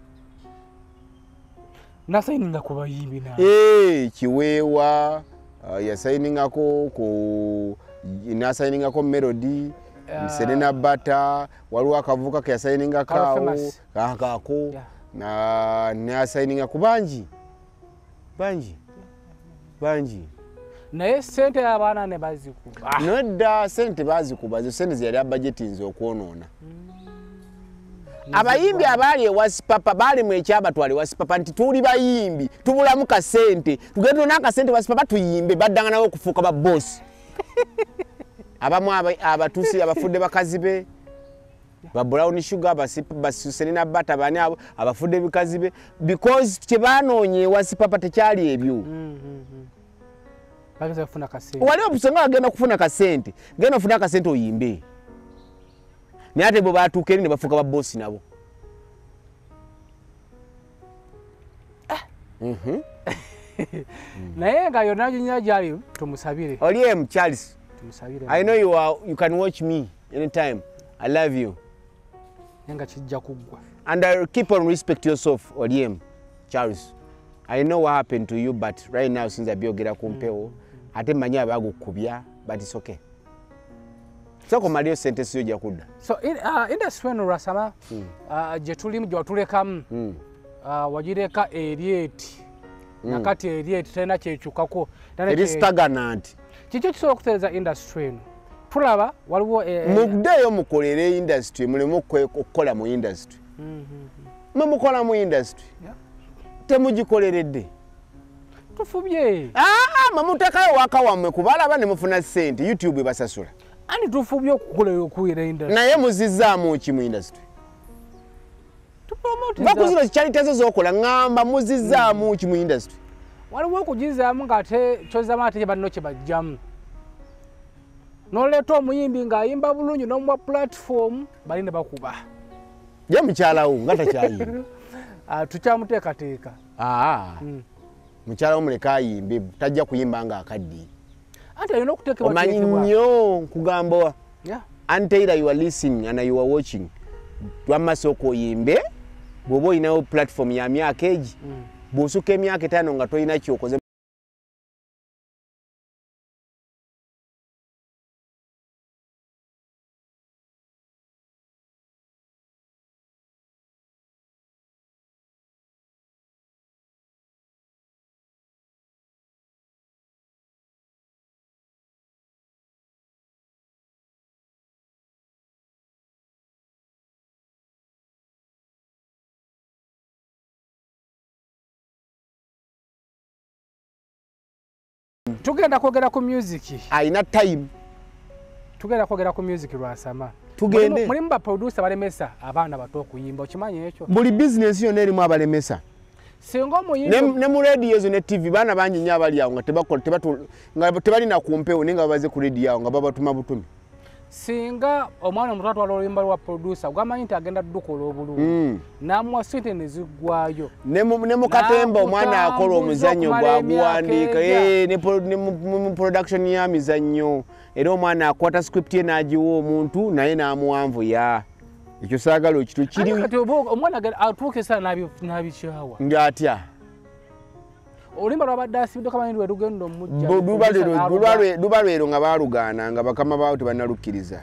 Nasayininga ku bayimbi na Kiweewa yasayiningako ku nasayiningako Melody, Serena Bata, waliwo akavuka ke yasayiningako awo kako na nasayininga ku bangi bangi bangi. Naye sente abaana ne bazikuba. Nedda sente bazikuba, zo sente ze yali abajetinze okwonoona. Abayimbi abaali ewa Sipapa baali mu ekyabatwala ewa Sipapa nti tuli bayimbi tubulamu kasente, tugende tuna akasente wa Sipapa tuyimbe, baddanga nabo okufuuka ba boss. Abamu abatuusi abafudde bakazi be, ba Brown Sugar, ba Serena Bata, bani abo abafudde bikazi be, because kye banoonya ewa Sipapa tekyali ebyo. Bageza kufuna kasente. Wali obusenga agenda kufuna kasente, genda ofuna akasente oyimbe. Naye ate bo batuuka eri ne bafuuka ba boss nabo. Naye nga yonna gyonna gyali tumusabire. Olyem Charles. Tumusabire. I know you can watch me anytime. I love you. Naye nga kijja kuggwa. And I keep on respect yourself, Olyem Charles. I know what happened to you, but right now since abyogera ku mpewo, ate mmanyi abagukubya, but it's okay. Soko malio sentence yo jakudda. So industry eno Lwasama gye tulimu gye watulekamu wagireka eri eti nakati eri eti terina kyekyukako eri stagnant. Kiki ekisobola okutereeza industry eno? Tulaba waliwo muddeeyo mukolere industry, muleme okukola mu industry. Mwe mukola mu industry temugikoleredde. Tufubye. Mwe mutekayo waka wammwe kubalaba ne mufuna ssente, YouTube ebasasula. Ani tufubye okukola okuwera industry. Naye muzizaamu ki mu industry? Bakuzino charity zo zokola ngamba muzizaamu ki mu industry? Waliwo okugizaamu ng'ate kyozaamu ate banno kye bajjamu. N'oleeta omuyimbi ng'ayimba bulungi n'omuwa platform bali ne bakuba. Ye mukyalawo nga takyayimba. Tukyamuteekateeka. Mukyalawo muleke ayimbe, tajja kuyimba ng'akaddiye. Ate alina okuteekebwa. Omanyi nnyo nkugamba. Anteira you are listening and you are watching. Wamma sooka oyimbe, bw'oba olinawo platform ya myaka egi, bw'osukka emyaka 5 nga tolina ky'okoze. Tugenda kwogera ku music. Alina time. Tugenda kwogera ku music Lwasama. Tugende. Mulimu ba producer balemesa abaana bato okuyimba, okimanyi ekyo? Buli business yonna erimu abalemesa. Singa omuyimbi ne mu radio ezo ne TV baana bangi nnyo abali awo nga tebakola nga tebalina ku mpewo naye nga babaze ku radio awo nga babatuma butumi. Singa omwana omuto atwala oluyimba lwa producer gwamanyi nti agenda ddukola obulungi, n'amuwa ssente ne ziggwayo. Ne mu katemba omwana akola omuzannyo gwaguwandiika, ne mu production ya mizannyo era omwana akwata script ye n'agiwa omuntu naye n'amuwanvuya. Ekyo saagala ekitu kiri. Kati omwana atuuka esaala n'abikyawa. Ng'atya? Oluyimba lwabadde asibiddeko amanyi lwe lugenda omujja. Luba lwero nga baalugaana nga bakama baawo tebannalukkiriza.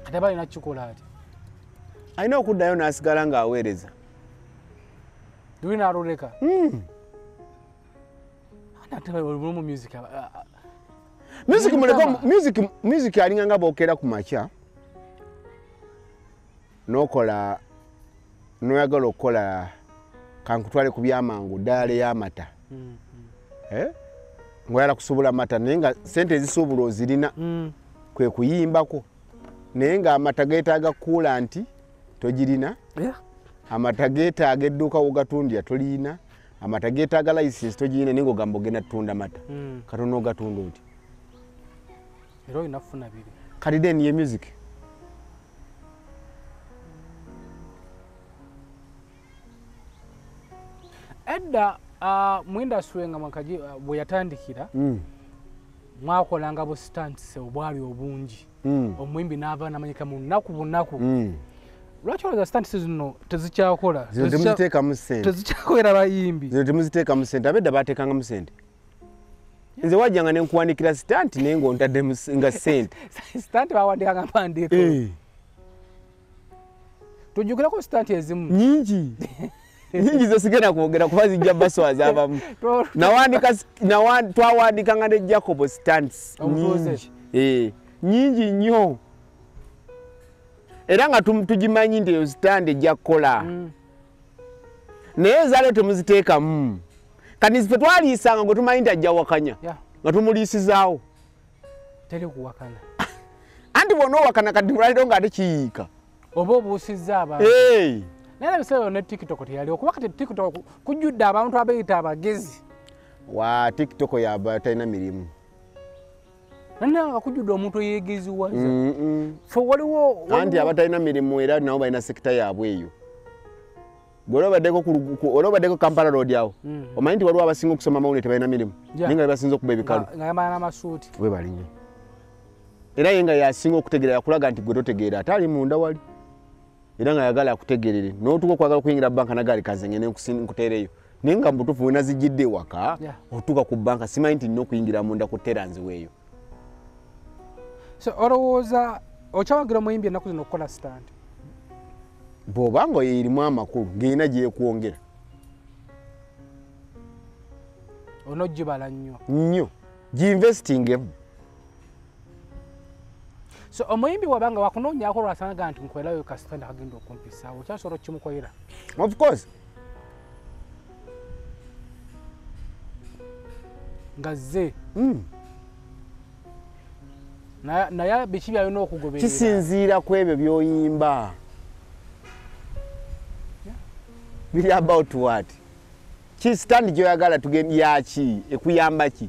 Kati aba alina kukikola atya? Alina okuddayo n'asigala ng'aweereza. Luli n'aluleka? Ate mu music. Music music alinga nga bw'okeera ku makya n'okola n'oyagala okukola kankutwale ku byamangu ddaala ey'amata. Ng'oyagala kusuubula mata naye nga ssente ezisuubula ozirina kwe kuyimbako, naye ng'amata geetaaga coolant togirina, amata geetaaga edduuka w'ogatundira toliyina, amata geetaaga license togirina, naye ng'ogamba ogenda ttunda mata. Katono ogatunda oti. Era olina kufuna biri. Kati then ye music. Edda mu industry nga mwakaji bwe yatandikira mwakolanga bu stunts obwali obungi. Omuyimbi n'ava n'amanyika mu nnaku bunaku. Lwaki olowooza stunts zino tezikyakola? Zino temuziteekamu ssente. Tezikyakolera bayimbi. Zino temuziteekamu ssente. Abedda baateekangamu ssente. Nze wajjanga ne nkuwandikira stunt naye ng'ontadde nga ssente. Stunt bawandiikanga mpandiiko. Tujjukirako stunt ezimu. Nnyingi. Nyingi zo sigenda kwogera kuba zijja baswaza abamu. Twawandikanga ne Jacob stunts. Nyingi. Nyingi nnyo. Era nga tugimanyi nti eyo stand ejja kukola. Naye ezaalo temuziteekamu. Kati ffe twaliisanga gwe tumanyi nti ajja wakanya. Nga tumuliisizaawo. Teri kuwakana. Anti bw'onoowakana kati mulwaliro ng'ate kiyiika. Oba obuusizza abantu. Naye ebiseera ne TikTok teyaliwo kuba kati TikTok kujjudde abantu abeeyita abagezi. Wa TikTok yaba talina mirimu. Naye nga kujjudde omuntu eyeegeziwaza. Ffe waliwo anti abatalina mirimu era nabo balina sekita yaabwe eyo. Gwe olwobaddeko Kampala Road awo. Omanyi nti waliwo abasinga okusoma amawulire tebalina mirimu. Naye nga bebasinze okuba ebikalu. Nga yambala n'amasuuti. Weebale nnyo. Era ye nga yasinga okutegeera yakulaga nti gwe totegeera ate ali munda wali. Era nga yagala akutegeerere. N'otuuka okwagala okuyingira banka nagaali kanze ngende nkuteereyo. Naye nga mu butuufu we nazijjidde ewaka otuuka ku banka simanyi nti nnina okuyingira munda ku teranzi weeyo. So olowooza okyawagira omuyimbi ennaku zino okukola stunt? Bw'oba nga erimu amakulu ng'erina gyekwongera. Onoogibala nnyo. Nnyo. Giinvestingemu. So omuyimbi wabanga wakunoonyaako lwasanga nti nkolerayo ka stunt akagenda okumpisaawo okyasobola okkimukolera? Of course. Nga zze. Naye biki by'alina okugoberera? Kisinziira ku ebyo by'oyimba. Biri about what? Ki stand gy'oyagala tugende yaki ekuyamba ki?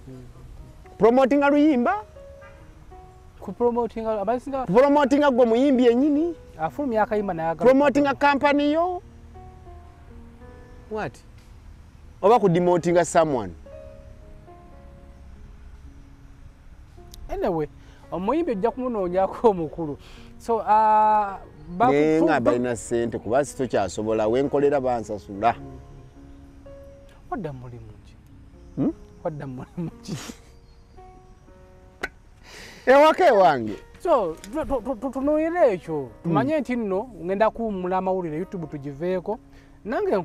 Promotinga luyimba? Kupromotinga abasinga promotinga gwe muyimbi yennyini? Afulumya akayimba n'ayagala. Promotinga company yo? What? Oba kudemotinga someone? Anyway, omuyimbi ojja kumunoonyaako omukulu. So naye nga balina ssente kuba si tokyasobola wenkolera bansasula. Wadda mulimu ki? Wadda mulimu ki? Ewaka ewange. So tutunuulire ekyo tumanye nti nno ngenda kuwummula amawulire YouTube tugiveeko nange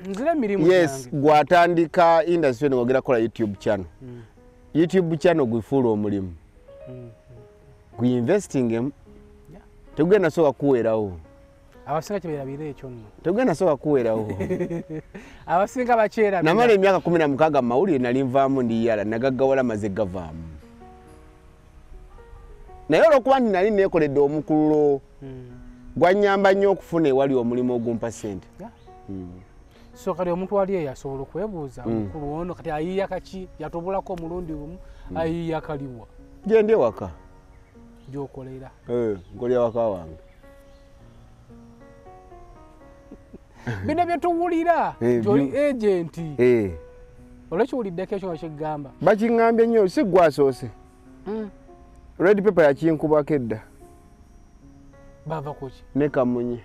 nzire emirimu gyange. Yes, gwatandika industry eno ng'ogenda kukola YouTube channel. YouTube channel gwifuula omulimu. Guinvestingemu. Tegugenda soka kuweerawo. Abasinga kyebeerabira ekyo nno. Tegugenda soka kuweerawo. Abasinga bakyerabira. Namala emyaka 16 mu mawulire nali nvaamu ndiyala nagaggawala maze gavaamu. Naye olw'okuba nti nali neekoledde omukululo gwannyamba nnyo okufuna ewali omulimu ogumpa ssente. So kati omuntu wali eyo asobola okwebuuza omukulu ono kati ayiiya kaki yatobulako omulundi gumu ayiiya kaliwa. Gyendi ewaka. Gy'okolera. Nkolera waka wange. Bino bye tuwulira gy'oli agent. Olwekiwuliddeko ekyo nga kigamba. Bakiŋŋambye nnyo si ggwe asoose. Red paper yakinkubako edda. Bava ku ki? Ne Kamunye.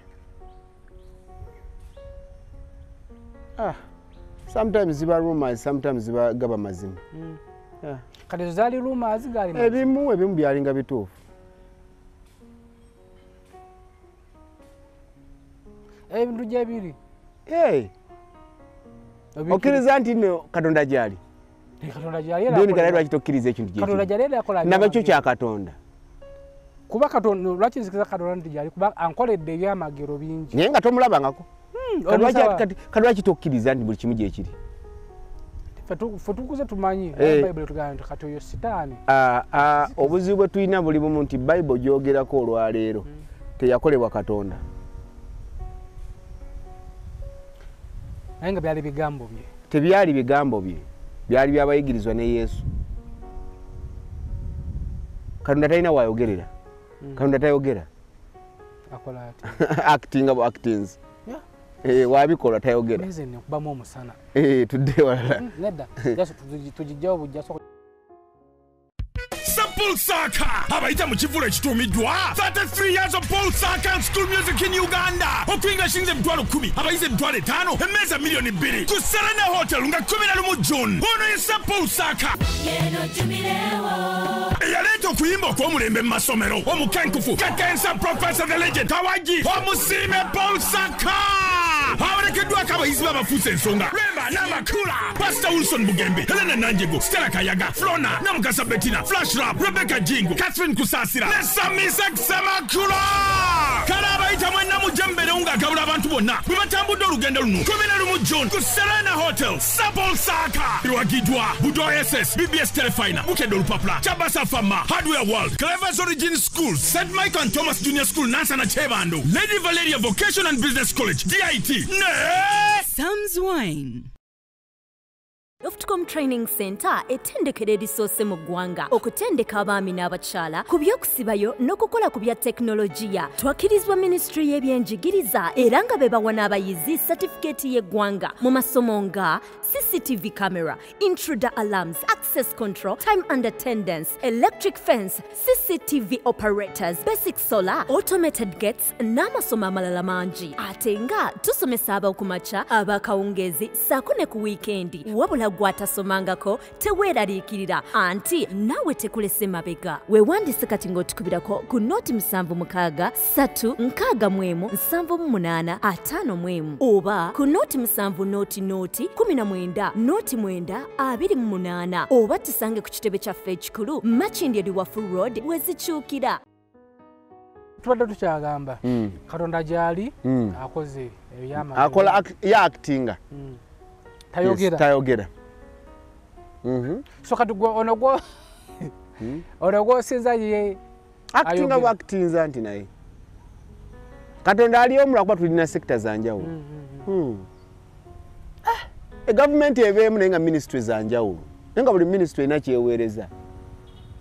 Sometimes ziba rumors, sometimes ziba gaba mazima. Kati ezo zaali rumors gaali mazima? Ebimu byalinga bituufu. Ebintu gye biri. Okkiriza nti nno Katonda gy'ali? Katonda gy'ali era Deni kale lwaki tokkiriza ekintu gye Katonda gy'ali era akola nabakyo kya Katonda. Kuba Katonda lwaki nzikiriza Katonda nti gy'ali kuba ankoledde ebyamagero bingi. Naye nga tomulabangako. Kati lwaki tokkiriza nti buli kimu gye kiri? Ffe tukuze tumanyi Bayibuli tugamba nti kati oyo Sitaani. Obuzibu bwe tulina buli bumu nti Bayibuli gy'ogerako olwaleero teyakolebwa Katonda. Naye nga byali bigambo bye. Tebyali bigambo bye. Byali by'abayigirizwa ne Yesu. Katonda talina w'ayogerera. Katonda tayogera. Akola ati? Acting abo actings. Wabikola tayogera. Nze nkubamu omusana. Tudde walala. Nedda. Just tujijjawo bujja so. Paul Saka abayita mu kivulo ekituumiddwa 33 years of Paul Saka and school music in Uganda. Okuyingira shilingi 10,000, abayizi 5,000, emmeeza 2,000,000 ku Serena Hotel nga 11 June. Ono ye Paul Saka eyaleeta okuyimba okw'omulembe mu masomero, omukenkufu Kakensa Professor the Legend Kawagi omusiime Paul Saka. Awerekeddwako abayizi b'abafuusa ensonga Rema Namakula, Pastor Wilson Bugembe, Helena Nanjego, Stella Kayaga, Flona Namukasa, Bettina, Flash Rap, Rebecca Jingo, Catherine Kusasira ne Samisa Semakula. Kale abayita mwenna mujje mubeerewo ng'agabula abantu bonna bwe batambudde olugendo luno. 11 June ku Serena Hotel, Paul Saka. Biwagiddwa Budo SS, BBS Telefina, Bukedde Olupapula, Chabasa Fama, Hardware World, Clever's Origin School, St. Michael and Thomas Junior School, Nansana Kyebando, Lady Valeria Vocation and Business College, DIT, ne Sam's Wine. Oftcom Training Center ettendekero erisoose mu ggwanga okutendeka abaami n'abakyala ku by'okusibayo n'okukola ku bya tekinologiya. Twakkirizibwa minisitule y'ebyenjigiriza era nga be bawa n'abayizi satifikeeti y'eggwanga mu masomo nga CCTV camera, intruder alarms, access control, time and attendance, electric fence, CCTV operators, basic solar, automated gates n'amasomo amalala mangi. Ate nga tusomesa ab'okumakya, ab'akawungeezi ssaako ne ku wiikendi. Wabula gwatasomangako teweeraliikirira anti naawe tekulese mabega. Weewandise kati ng'otukubirako ku 076 361 78 51 oba ku 07 00 19 09 28 oba tusange ku kitebe kyaffe ekikulu Makindye Luwafu Road wezikyukira. Tubadde tukyagamba Katonda gy'ali akoze ebyamagero. Akola ya actinga. Tayogera. Yes, tayogera. So kati gwe ono gwo ono gwosinza ye actinga bw'actinza nti naye Katonda ali omu lwakuba tulina sector za njawulo. Gavumenti ebeemu naye nga ministry za njawulo, naye nga buli ministry erina kyeweereza.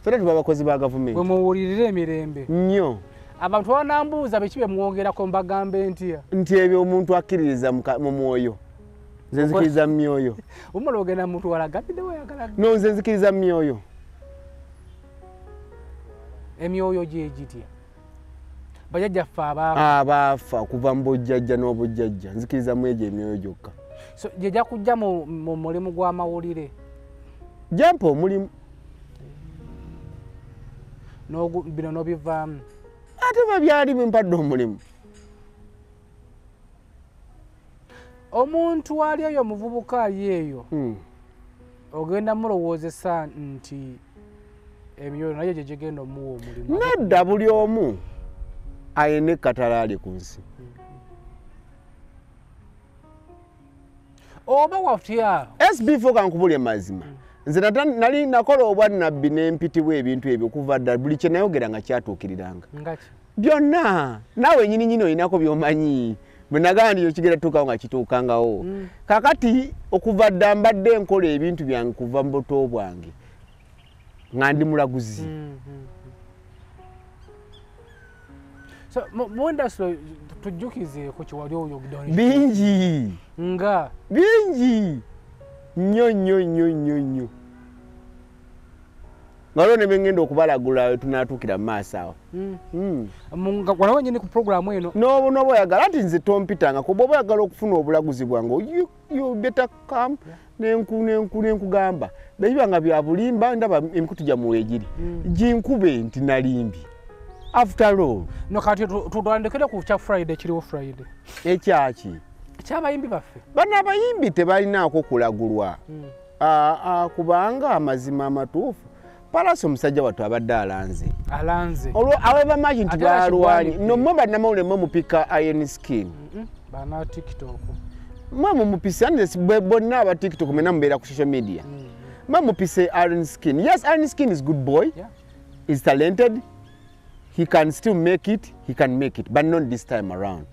Ffenna tuba abakozi ba gavumenti. Bwe muwulirira emirembe nnyo. Abantu banambuuza biki bye mwongerako mbagambe ntya? Nti ebyo omuntu akkiririza mu mwoyo. Nze nzikiriza mu myoyo. Omala ogenda muntu walagabidde wayagala. No, nze nzikiriza mu myoyo. Emyoyo gye gitya? Bajjajjaffe abaafa kuva mu bujjajja n'obujjajja. Nzikiriza mu egyo emyoyo gyokka. So gye kujja mu mulimu gw'amawulire. Jampa omulimu. Bino n'obivaamu. Ate babyali bimpadde omulimu. Omuntu ali eyo omuvubuka ali eyo ogenda mulowoozesa nti emyoyo naye gye gigenda omuwa omulimu. Nedda, buli omu ayina ekkatala ali ku nsi. Oba watya? SB4 kankubulye mazima. Nze nali nakola obwannabbi n'empitibwa ebintu ebyo kuva dda, buli kye nayogera nga kyatuukiriranga. Ngaki? Byonna naawe nnyini nnyini olinako by'omanyi. Bwe nagamba nti ekigenda tutuukawo nga kituukangawo. Kaakati okuva dda mbadde nkola ebintu byange kuva mu buto bwange nga ndi mulaguzi. So mu industry tujjukizeeko kye wali oyogedde. Bingi. Nga? Bingi. Nnyo nnyo nnyo nnyo nnyo. Nga waliwo ne bye ngenda okubalagula tunaatuukira mu maaso awo. Nga wano wennyini ku pulogulaamu eno. N'oba oyagala nti nze tompitangako, bw'oba oyagala okufuna obulaguzi bwange you better come nenkugamba. Bwe biba nga bya bulimba ndaba emikutu gyammwe weegiri. Ginkube nti nalimbye. After all. No kati tutandikire ku kya Friday kiriwo Friday. Ekyaki? Ekyabayimbi baffe. Bano abayimbi tebalinaako kulagulwa. Kubanga amazima amatuufu. Palaso omusajja wattu abadde alanze. Alanze. Olwo however much nti balwanye. No mmwe bannamawulire mmwe mupika Iron Skin. Bana TikTok. Mmwe mumupise bonna aba TikTok mwenna mubeera ku social media. Mmwe mupise Iron Skin. Yes, Iron Skin is good boy. Yeah. He's talented. He can still make it. He can make it, but not this time around.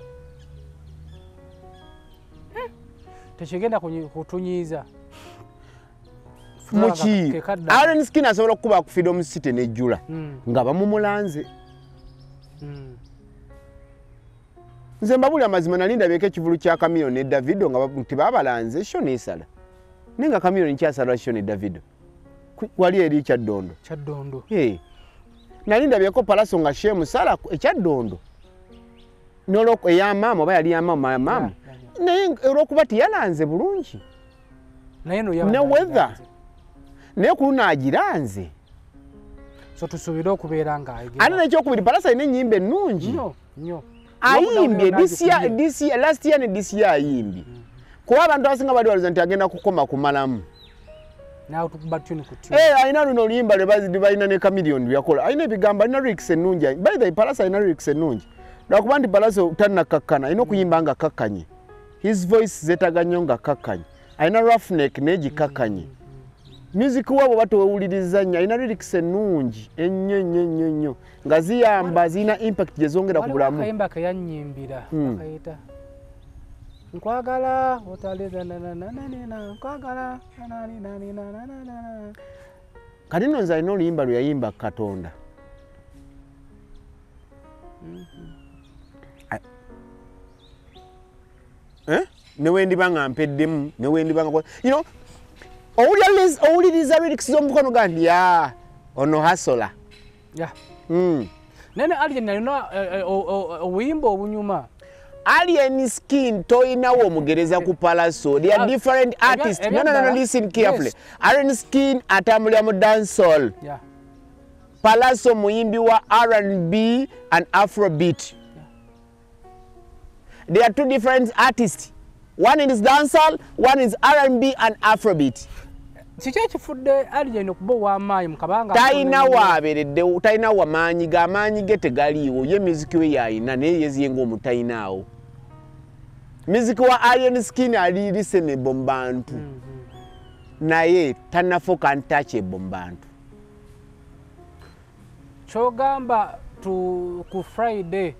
Tekigenda kutunyiiza. Muki Iron Skin asobola okuba ku Freedom City n'ejjula nga bamumulanze. Nze mbabuli amazima nali ndabyeko ekivulu kya Chameleone ne Davido nga tebabalanze show n'esala. Naye nga Chameleone nkyasala show ne Davido. Wali eri Kyaddondo. Kyaddondo. Hey. Nali ndabyeko Pallaso nga show emusala e Kyaddondo. N'olwoko eya maama oba yali ya maama maama. Naye olw'okuba teyalanze bulungi. Naye no ne weather. Naye ku luno agiranze. So tusuubire okubeera nga ayogera. Ate n'ekyokubiri Pallaso alina ennyimba ennungi. Nnyo nnyo. Ayimbye this year, last year ne this year ayimbye. Kuba abantu abasinga bali balowooza nti agenda kukoma kumalamu. Nawe tukuba tune ku tune. Alina luno oluyimba lwe balina ne Chameleone lwe yakola. Alina ebigambo, alina lyrics ennungi. By the way, Pallaso alina lyrics ennungi. Lwakuba nti Pallaso tannakkakkana, alina okuyimba nga akkakkanye. His voice zeetaaga nnyo nga akkakkanye. Alina roughneck naye gikakkanye. Music we bw'oba towewuliriza nnyo, alina lyrics ennungi ennyo ennyo ennyo nnyo nga ziyamba, zirina impact gye zongera ku bulamu. Akayimba ke yannyimbira akayita nkwagala otaliza nananana nkwagala nananana. Kati nno nze alina oluyimba lwe yayimba Katonda. Ne wendiba nga mpeddemu, ne wendiba nga you know, owuliriza lyrics z'omukono ga nti ya ono hasola. Yeah. Nene Alien alina obuyimba obunyuma. Alien Skin toyinawo omugereza ku Pallaso. They are different artists. No, no, no, listen carefully. Yes. Alien Skin atambulira mu dancehall. Yeah. Pallaso muyimbi wa R&B and Afrobeat. Yeah. They are two different artists. One is dancehall, one is R&B and Afrobeat. Kiki ekifudde Alien okuba ow'amaanyi mu kabanga? Talina waabereddewo, talina wamaanyi ge, amaanyi ge tegaliiwo. Ye music we yayina naye yeziye ng'omutayinaawo. Music wa Alien Skin ali listenable mu bantu. Naye tannafuuka untouchable mu bantu. Ky'ogamba ku Friday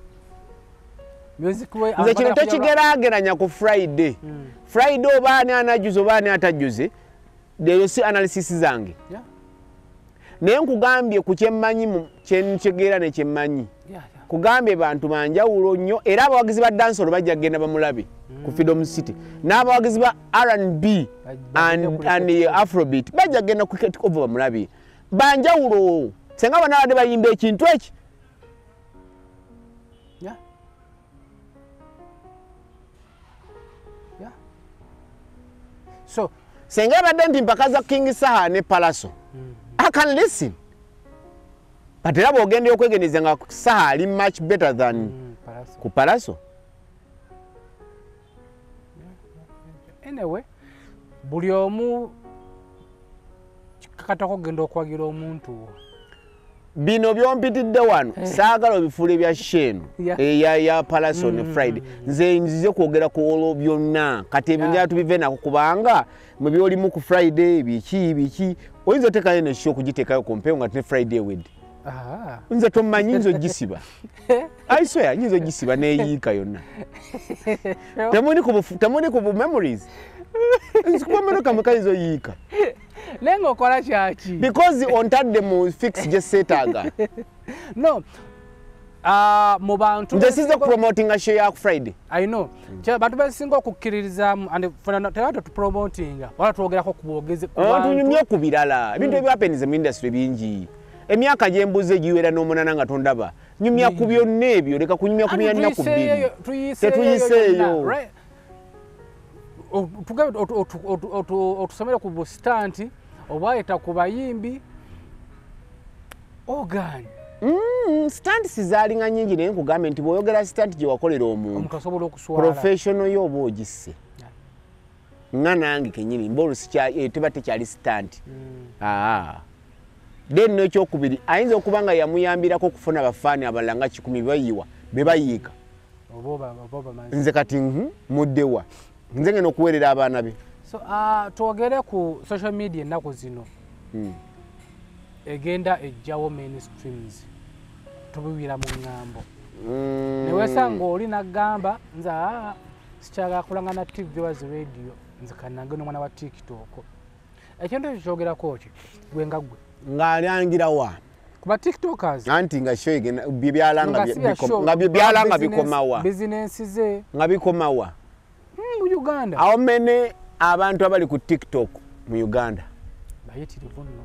music we nze kino tokigeraageranya ku Friday. Friday oba ani anajjuze oba ani atajjuze, leero si analysis zange. Naye nkugambye ku kyemmanyi, kyentegeera ne kyemmanyi. Kugambye bantu banjawulo nnyo era abawagizi ba dancehall bajja kugenda bamulabe ku Freedom City. N'abawagizi ba R&B and Afrobeat bajja kugenda ku Cricket Oval bamulabe. Banjawulo. Senga bonna babadde bayimba ekintu eki. So senga abadde nti mpaka za King Saha ne Pallaso. I can listen. But era bw'ogenda okwegendereza nga Saha ali much better than ku Pallaso. Anyway, buli omu kikakatako okugenda okwagira omuntu wo. Bino byompitidde wano saagala obifuule bya Sheno eya Pallaso ne Friday. Nze nzize kwogera ku olwo byonna kati ebyo njagala tubive nako kubanga mwe byolimu ku Friday biki biki oyinza oteekayo ne show okugiteekayo ku mpewo nga ne Friday ewedde. Nze tomanyi nze ogisiba. I swear nyinza ogisiba neeyiika yonna. Temuli ku bu memories. Nze kuba meno kamwe kayinza oyiika. Naye ng'okola kyaki? Because ontadde mu fix gye seetaaga. No. Mu bantu nze size promotinga show ya Friday. I know. Bantu basinga okukkiririzaamu and tewali tupromotinga wala twogerako ku bwogezi ku bantu. Tunyumye ku birala. Ebintu ebyappenize mu industry bingi. Emyaka gye mbuze giwera n'omunaana nga tondaba. Nyumya ku byonna ebyo, leka kunyumya ku 142. Tetuyiseeyo. Otusomere ku busitanti obwayita ku bayimbi ogaanye. Stunt sizaalinga nnyingi naye nkugambe nti bw'oyogera stunt gye wakolera omuntu asobola okuswala. Professional yo oba ogisse. Nga nange kennyini mba olusi teba tekyali stunt. Then n'ekyokubiri ayinza okuba nga yamuyambirako okufuna bafaani abalala nga 10 bayiwa be bayiika. Nze kati muddewa. Nze ngenda okuweerera abaana be. So twogere ku social media ennaku zino. Egenda ejjawo mainstreams. Tubiwira mu ŋŋambo. Newesanga oli n'agamba nze sikyagala kulanga na TV wazi radio nze kannange n'omwana wa TikTok. Ekintu ekyo kyogerako ki? Gwe nga ggwe. Ng'alyangira wa? Kuba tiktokers anti nga show egenda byalanga nga byalanga bikomawa business ze nga bikomawa mu Uganda. How many abantu abali ku TikTok mu Uganda? Bayitirivu nno.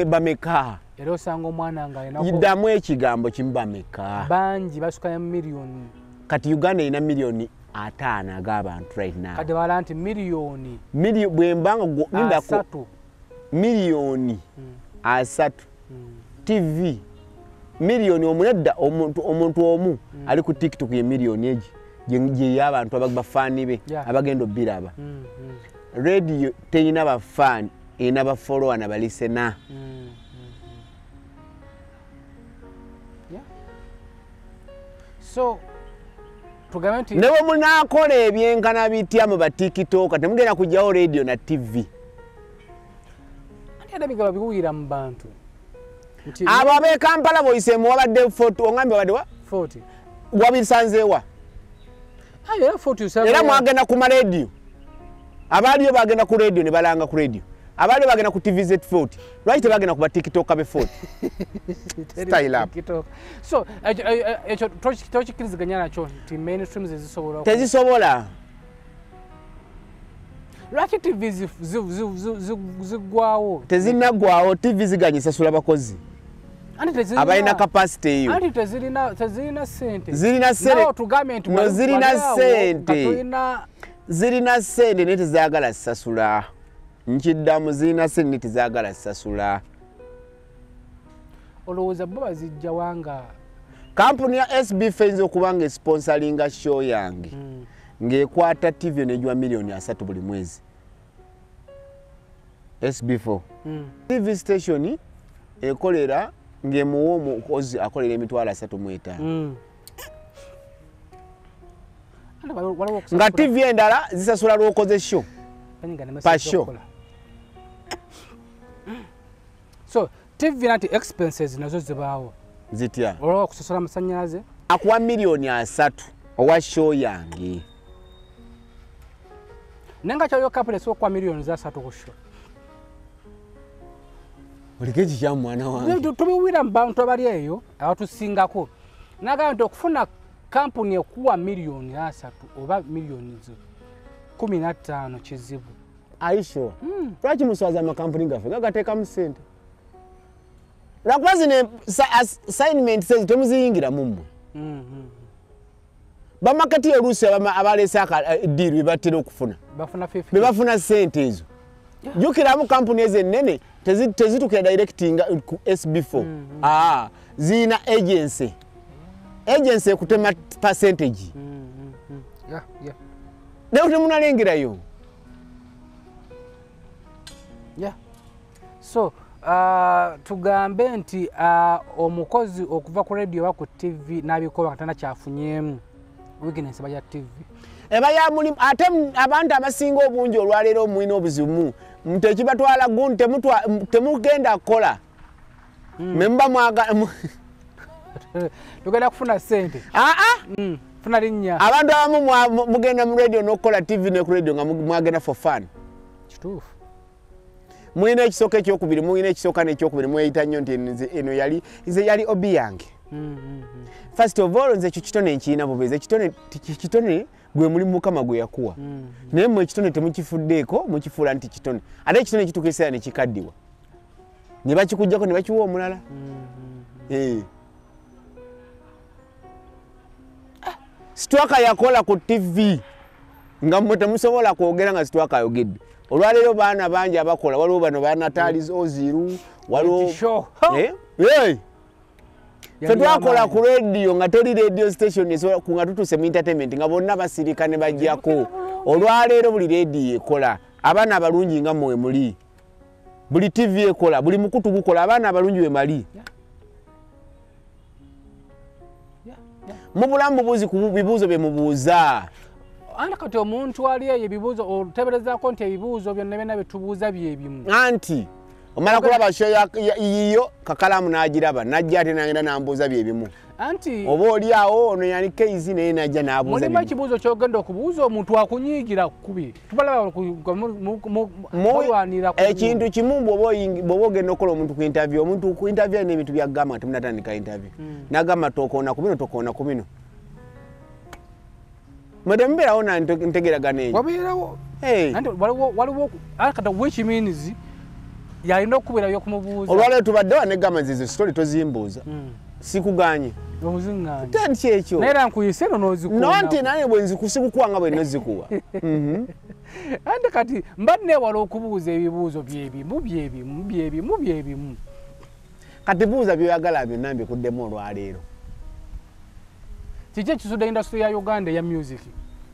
Bameka. Era osanga omwana nga alina iddamu ekigambo kimu bameka. Bangi basuka ya miliyoni. Kati Uganda erina miliyoni 5 ag'abantu right now. Kati bala nti miliyoni. Bwe mbanga nindako miliyoni 3. TV miliyoni omunedda omuntu omu ali ku TikTok ye miliyoni egi gye y'abantu abafaani be abagenda obbiraba. Radio terina bafaani, erina bafollower na balisena. So tugambe nti ne bwe munaakola ebyenkana bitya mu ba TikTok temugenda kujjawo radio na TV. Ani adabika babiwulira mu bantu. Abo ab'e Kampala boyiseemu wabadde 40 ongambye wabadde wa 40 wabisanzeewa. Era 40 era mwagenda ku radio. Abaaliyo bagenda ku radio ne balanga ku radio. Abaaliyo bagenda ku TV Z40. Lwaki tebagenda ku ba TikTok abe 40? Style up. So ekyo tokikiriziganya nakyo nti mainstream zezisobola. Tezisobola. Lwaki TV ziggwawo? Tezinaggwawo. TV ziganye sasula bakozi. Abalina capacity eyo. Anti tezirina ssente. Zirina ssente. Nawe tugambe nti no zirina ssente. Zirina ssente naye tezaagala sasula. Nkiddamu zirina ssente naye tezaagala sasula. Olowooza bo bazijja wanga? Kampuni ya SB eyinza okuba nga esponsoringa show yange. Ng'ekwata TV n'egiwa miliyoni 3 buli mwezi. SB4. TV station ekolera ng'emuwa omukozi akolera emitwalo 35. Nga TV endala zisasula lw'okoze show. Pa show. So TV nanti expenses nazo zibaawo. Zitya? Olwa okusasula amasannyalaze? Akuwa miliyoni 3 owa show yange. Naye nga kyaliwo kampuni esobola okuwa miliyoni 3 ku show. Oliko ekikyamu mwana wange. Tubiwulira mu bantu abali eyo abatusingako. Nagamba nti okufuna kampuni ekuwa miliyoni 3 oba miliyoni 15 kizibu. Are you sure? Lwaki muswaza amakampuni gaffe gagateekamu ssente? Lwakuba zino assignment ezo temuziyingiramu mmwe. Bamaketi oluusi abaleese eddiiru bye batera okufuna. Be bafuna ssente ezo. Jjukiramu kampuni ezo ennene tezitukira directinga ku SB4. Zirina agency. Agency ekutema percentage. Naye temunalengerayo. So tugambe nti omukozi okuva ku radio oba ku TV n'abikoba katana kyafunyeemu weakness eba ya TV. Eba ya mulimu ate abantu abasinga obungi olwaleero mulina obuzibu tekibatwala gundi temugenda kukola. Memba mwagala tugenda kufuna ssente. Funa linnya. Abantu abamu mugenda mu radio n'okukola TV ne ku radio nga mwagenda for fun. Kituufu. Mulina ekisooka ekyokubiri, mulina ekisooka n'ekyokubiri, mweyita nnyo nti eno yali nze yali obi yange. First of all nze ekyo kitone nkirina bubeezi, ekitone gwe mulimu Mukama gwe yakuwa. Naye mmwe ekitone temukifuddeeko, mukifuula nti kitone. Ate ekitone kituuka ekiseera ne kikaddiwa. Ne bakikuggyako ne bakiwa omulala. Sitwaka yakola ku TV nga mmwe temusobola kwogera nga Sitwaka ayogedde. Olwaleero baana bangi abakola, waliwo bano ba Natalis Oziru, waliwo Ffe twakola ku radio nga toli radio station esobola nga tutuuse mu entertainment nga bonna basirika ne bajjako. Olwaleero buli radio ekola, abaana abalungi nga mmwe muli. Buli TV ekola, buli mukutu gukola, abaana abalungi we mali. Mu bulamu bubuuzi ku bibuuzo bye mubuuza. Anti kati omuntu ali eyo ebibuuzo oteeberezaako nti ebibuuzo byonna byonna bye tubuuza bye bimu. Anti omala kulaba show yiyo kakalaamu n'agiraba n'ajja ate n'agenda n'ambuuza bye bimu. Anti oba oli awo ono yani keizi naye najja n'abuuza. Mulimu ekibuuzo ky'ogenda okubuuza omuntu akunyiigira kubi. Tubalaba mulwanira ku ekintu kimu bw'oba ogenda okukola omuntu ku interview, omuntu ku interview alina ebintu by'agamba nti munatandika interview. N'agamba tokoona ku bino, tokoona ku bino. Mwe temubeerawo na ntegeragana eyo. Wabeerawo. Anti waliwo kati which means yalina okubeerayo okumubuuza. Olwaleero tubadde wano negamba nti ezo story tozimbuuza. Sikuganye. Ozingaanye. Nti ekyo. Naye era nkuyise eno n'ozikuwa. No nti naye bwe nzikusikukuwa nga bwe nozikuwa. Anti kati mba neewala okubuuza ebibuuzo byebimu byebimu byebimu byebimu. Kati buuza by'oyagala byonna mbikuddemu olwaleero. Kiki ekisudde industry ya Uganda eya music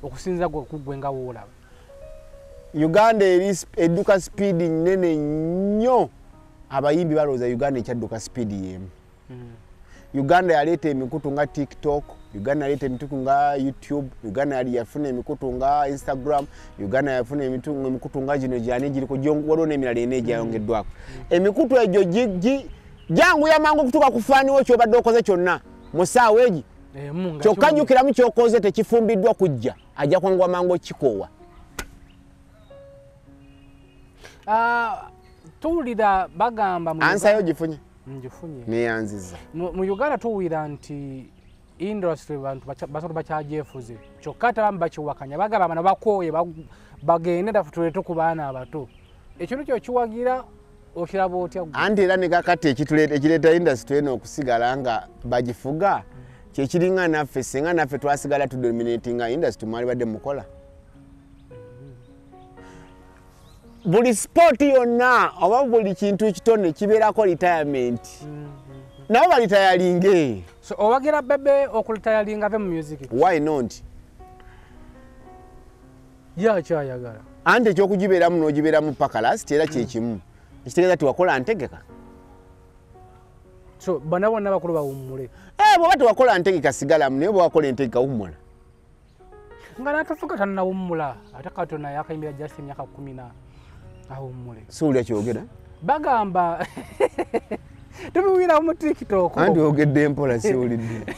okusinza gwe ku ggwe nga w'olaba? Uganda eri edduka speed nnene nnyo. Abayimbi balowooza Uganda ekyadduka speed y'emu. Uganda yaleeta emikutu nga TikTok, Uganda yaleeta emikutu nga YouTube, Uganda yafuna emikutu nga Instagram, Uganda yafuna emikutu nga gino gyani giriko, waliwo n'emirala ena egyayongeddwako. Emikutu egyo gyanguya mangu okutuuka ku faaniwo ky'obadde okoze kyonna mu ssaawa egi. Kyokka jjukiramu ky'okoze tekifumbiddwa kujja, ajja kwanguwa mangu okukikoowa. Tuwulira bagamba ansa yo gifunye. Ngifunye. Neyanziza. Mu Uganda tuwulira nti industry bantu basatu bakyagyefuze. Kyokka ate abamu bakiwakanya bagamba bano bakooye bagende tuleete ku baana abato. Ekintu kyo kiwagira okiraba otya ggwe? Anti era ne kakati ekireeta industry eno okusigala nga bagifuga kyekiringa naffe, singa naffe twasigala tudominatinga industry mwali badde mukola. Buli sport yonna oba buli kintu ekitone kibeerako retirement. Nabo balitayalinge. So owagira Bebe okulitayalinga ave mu music? Why not? Ye akyayagala. Anti ekyokugibeeramu n'ogibeeramu paka last era kye kimu. Ekitegeeza tiwakola ntegeka. So bonna bonna bakulu bawummule. Bw'oba tewakola ntegeka sigalamu, naye bw'owakola entegeka wummula. Nga n'atufuga tannawummula ate Katonda yakayimbira just emyaka 10 awummule. Siwulira kyogera? Bagamba tubiwira mu TikTok. Anti ogedde mpola siwulidde.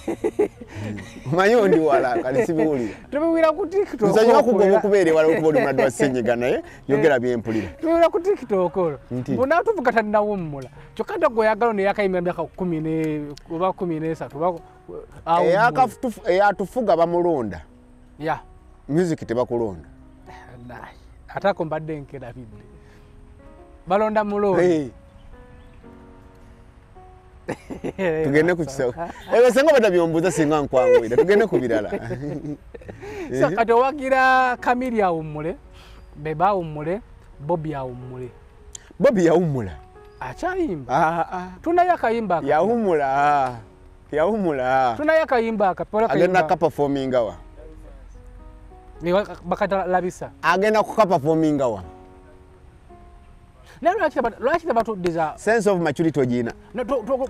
Omanyi ondi wala kale sibiwulira. Tubiwira ku TikTok. Nze nja okugoba okubeera ewala okuba oli mulwadde wa ssenyiga naye yogera bye mpulira. Tubiwira ku TikTok olwo. Bonna tuvuga tannawummula. Kyokka ate gwe oyagala ono eyakayimbira emyaka 10 oba 13 oba eyatufuga bamulonda. Yeah. Music tebakulonda. Ate ako mbadde nkerabidde. Balonda mulonda. Tugende ku kisawo. Ebyo singa obadde byombuuza singa nkwanguyira. Tugende ku birala. So kati owagira Kamili awummule, Bebe awummule, Bobi awummule. Bobi yawummula. Akyayimba. Tunayo akayimba akapya. Yawummula. Yawummula. Tunayo akayimba akapya. Agenda kaperforminga wa? Bakata labisa. Agenda kukaperforminga wa? Naye lwaki tebatuddiza sense of maturity ogina?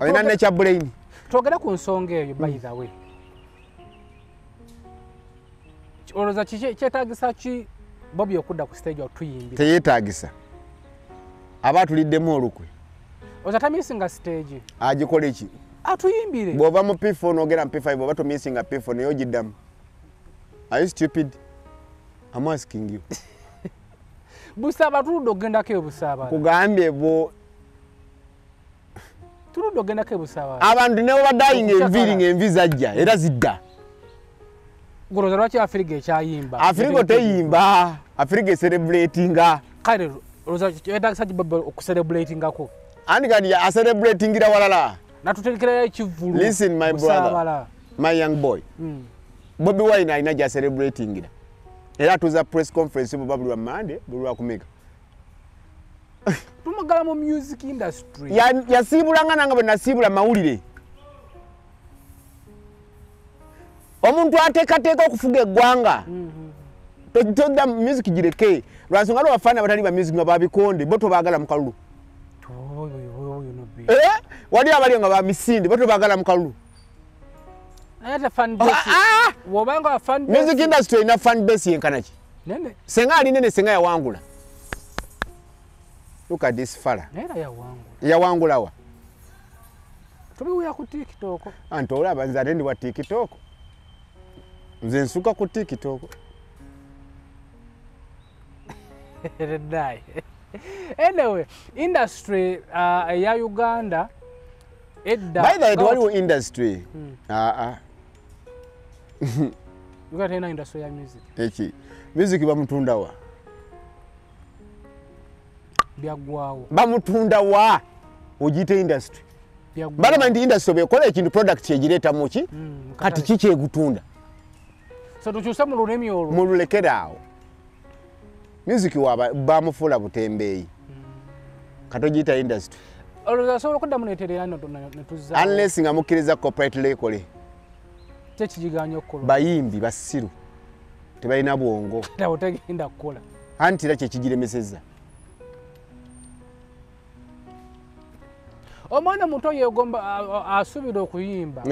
Olina nature brain. Twogera ku nsonga eyo by the way. Olowooza kiki kyetaagisa ki Bobi okudda ku stage otuyimbira? Teyeetaagisa. Aba atuliddemu olukwe. Olowooza tamisinga stage? Agikole ki? Atuyimbire. Bw'ova mu P4 n'ogenda mu P5 oba tomisinga P4 naye ogiddamu. Are you stupid? I'm asking you. Busaaba tuludde okugendako e Busaabala. Kugambye bo tuludde okugendako e Busaabala. Abantu ne bwe badayinga enviiri ng'envi zajja era zidda. Golowooza lwaki Afrigo ekyayimba? Afrigo teyimba. Afrigo ecelebratinga. Kale olowooza kyetaagisa ki Bobi okucelebratingako? Anti kati acelebratingira walala. Natuterekerayo ekivvulu. Listen my brother, my young boy. Bobi Wine alina gy'acelebratingira. Era atuuza press conference bwe buli lwa Monday, buli lwa kumeka. Tumugala mu music industry. Yasiibulanga nange bwe nasiibula mawulire. Omuntu ateekateeka okufuga eggwanga. Todda music gireke. Lwansonga lwa bafaana abatali ba music nga babikonde, bo tobaagala mu kalulu. Wali abali nga ba misinde, bo tobaagala mu kalulu. Naye fan base. Wobanga fan base. Music industry ina fan base yenkana ki? Nene. Senga ali nene senga yawangula. Look at this fella. Nera yawangula. Yawangula wa? Tubiwulira ku TikTok. Anti olaba nze ate ndi wa TikTok. Nze nsuka ku TikTok. Anyway, industry ya Uganda edda. By the way, tewaliwo industry. Uganda terina industry ya music. Eki music bamutunda wa? Byaggwawo. Bamutunda wa? Ogiyite industry. Balaba nti industry bwekola ekintu product egireeta muki kati kiki egutunda. So tukyuse mu lulimi olwo. Mululekere awo. Music wa bamufuula butembeeyi. Kati ogiyita industry. Olowooza asobola okuddamu neeterera netuzza. Unless nga mukkiriza corporate lekole. Kye okukola. Bayimbi basiru. Tebalina bwongo. Awo tegenda kukola. Anti era kye kigiremesezza. Omwana muto yeegomba asuubira okuyimba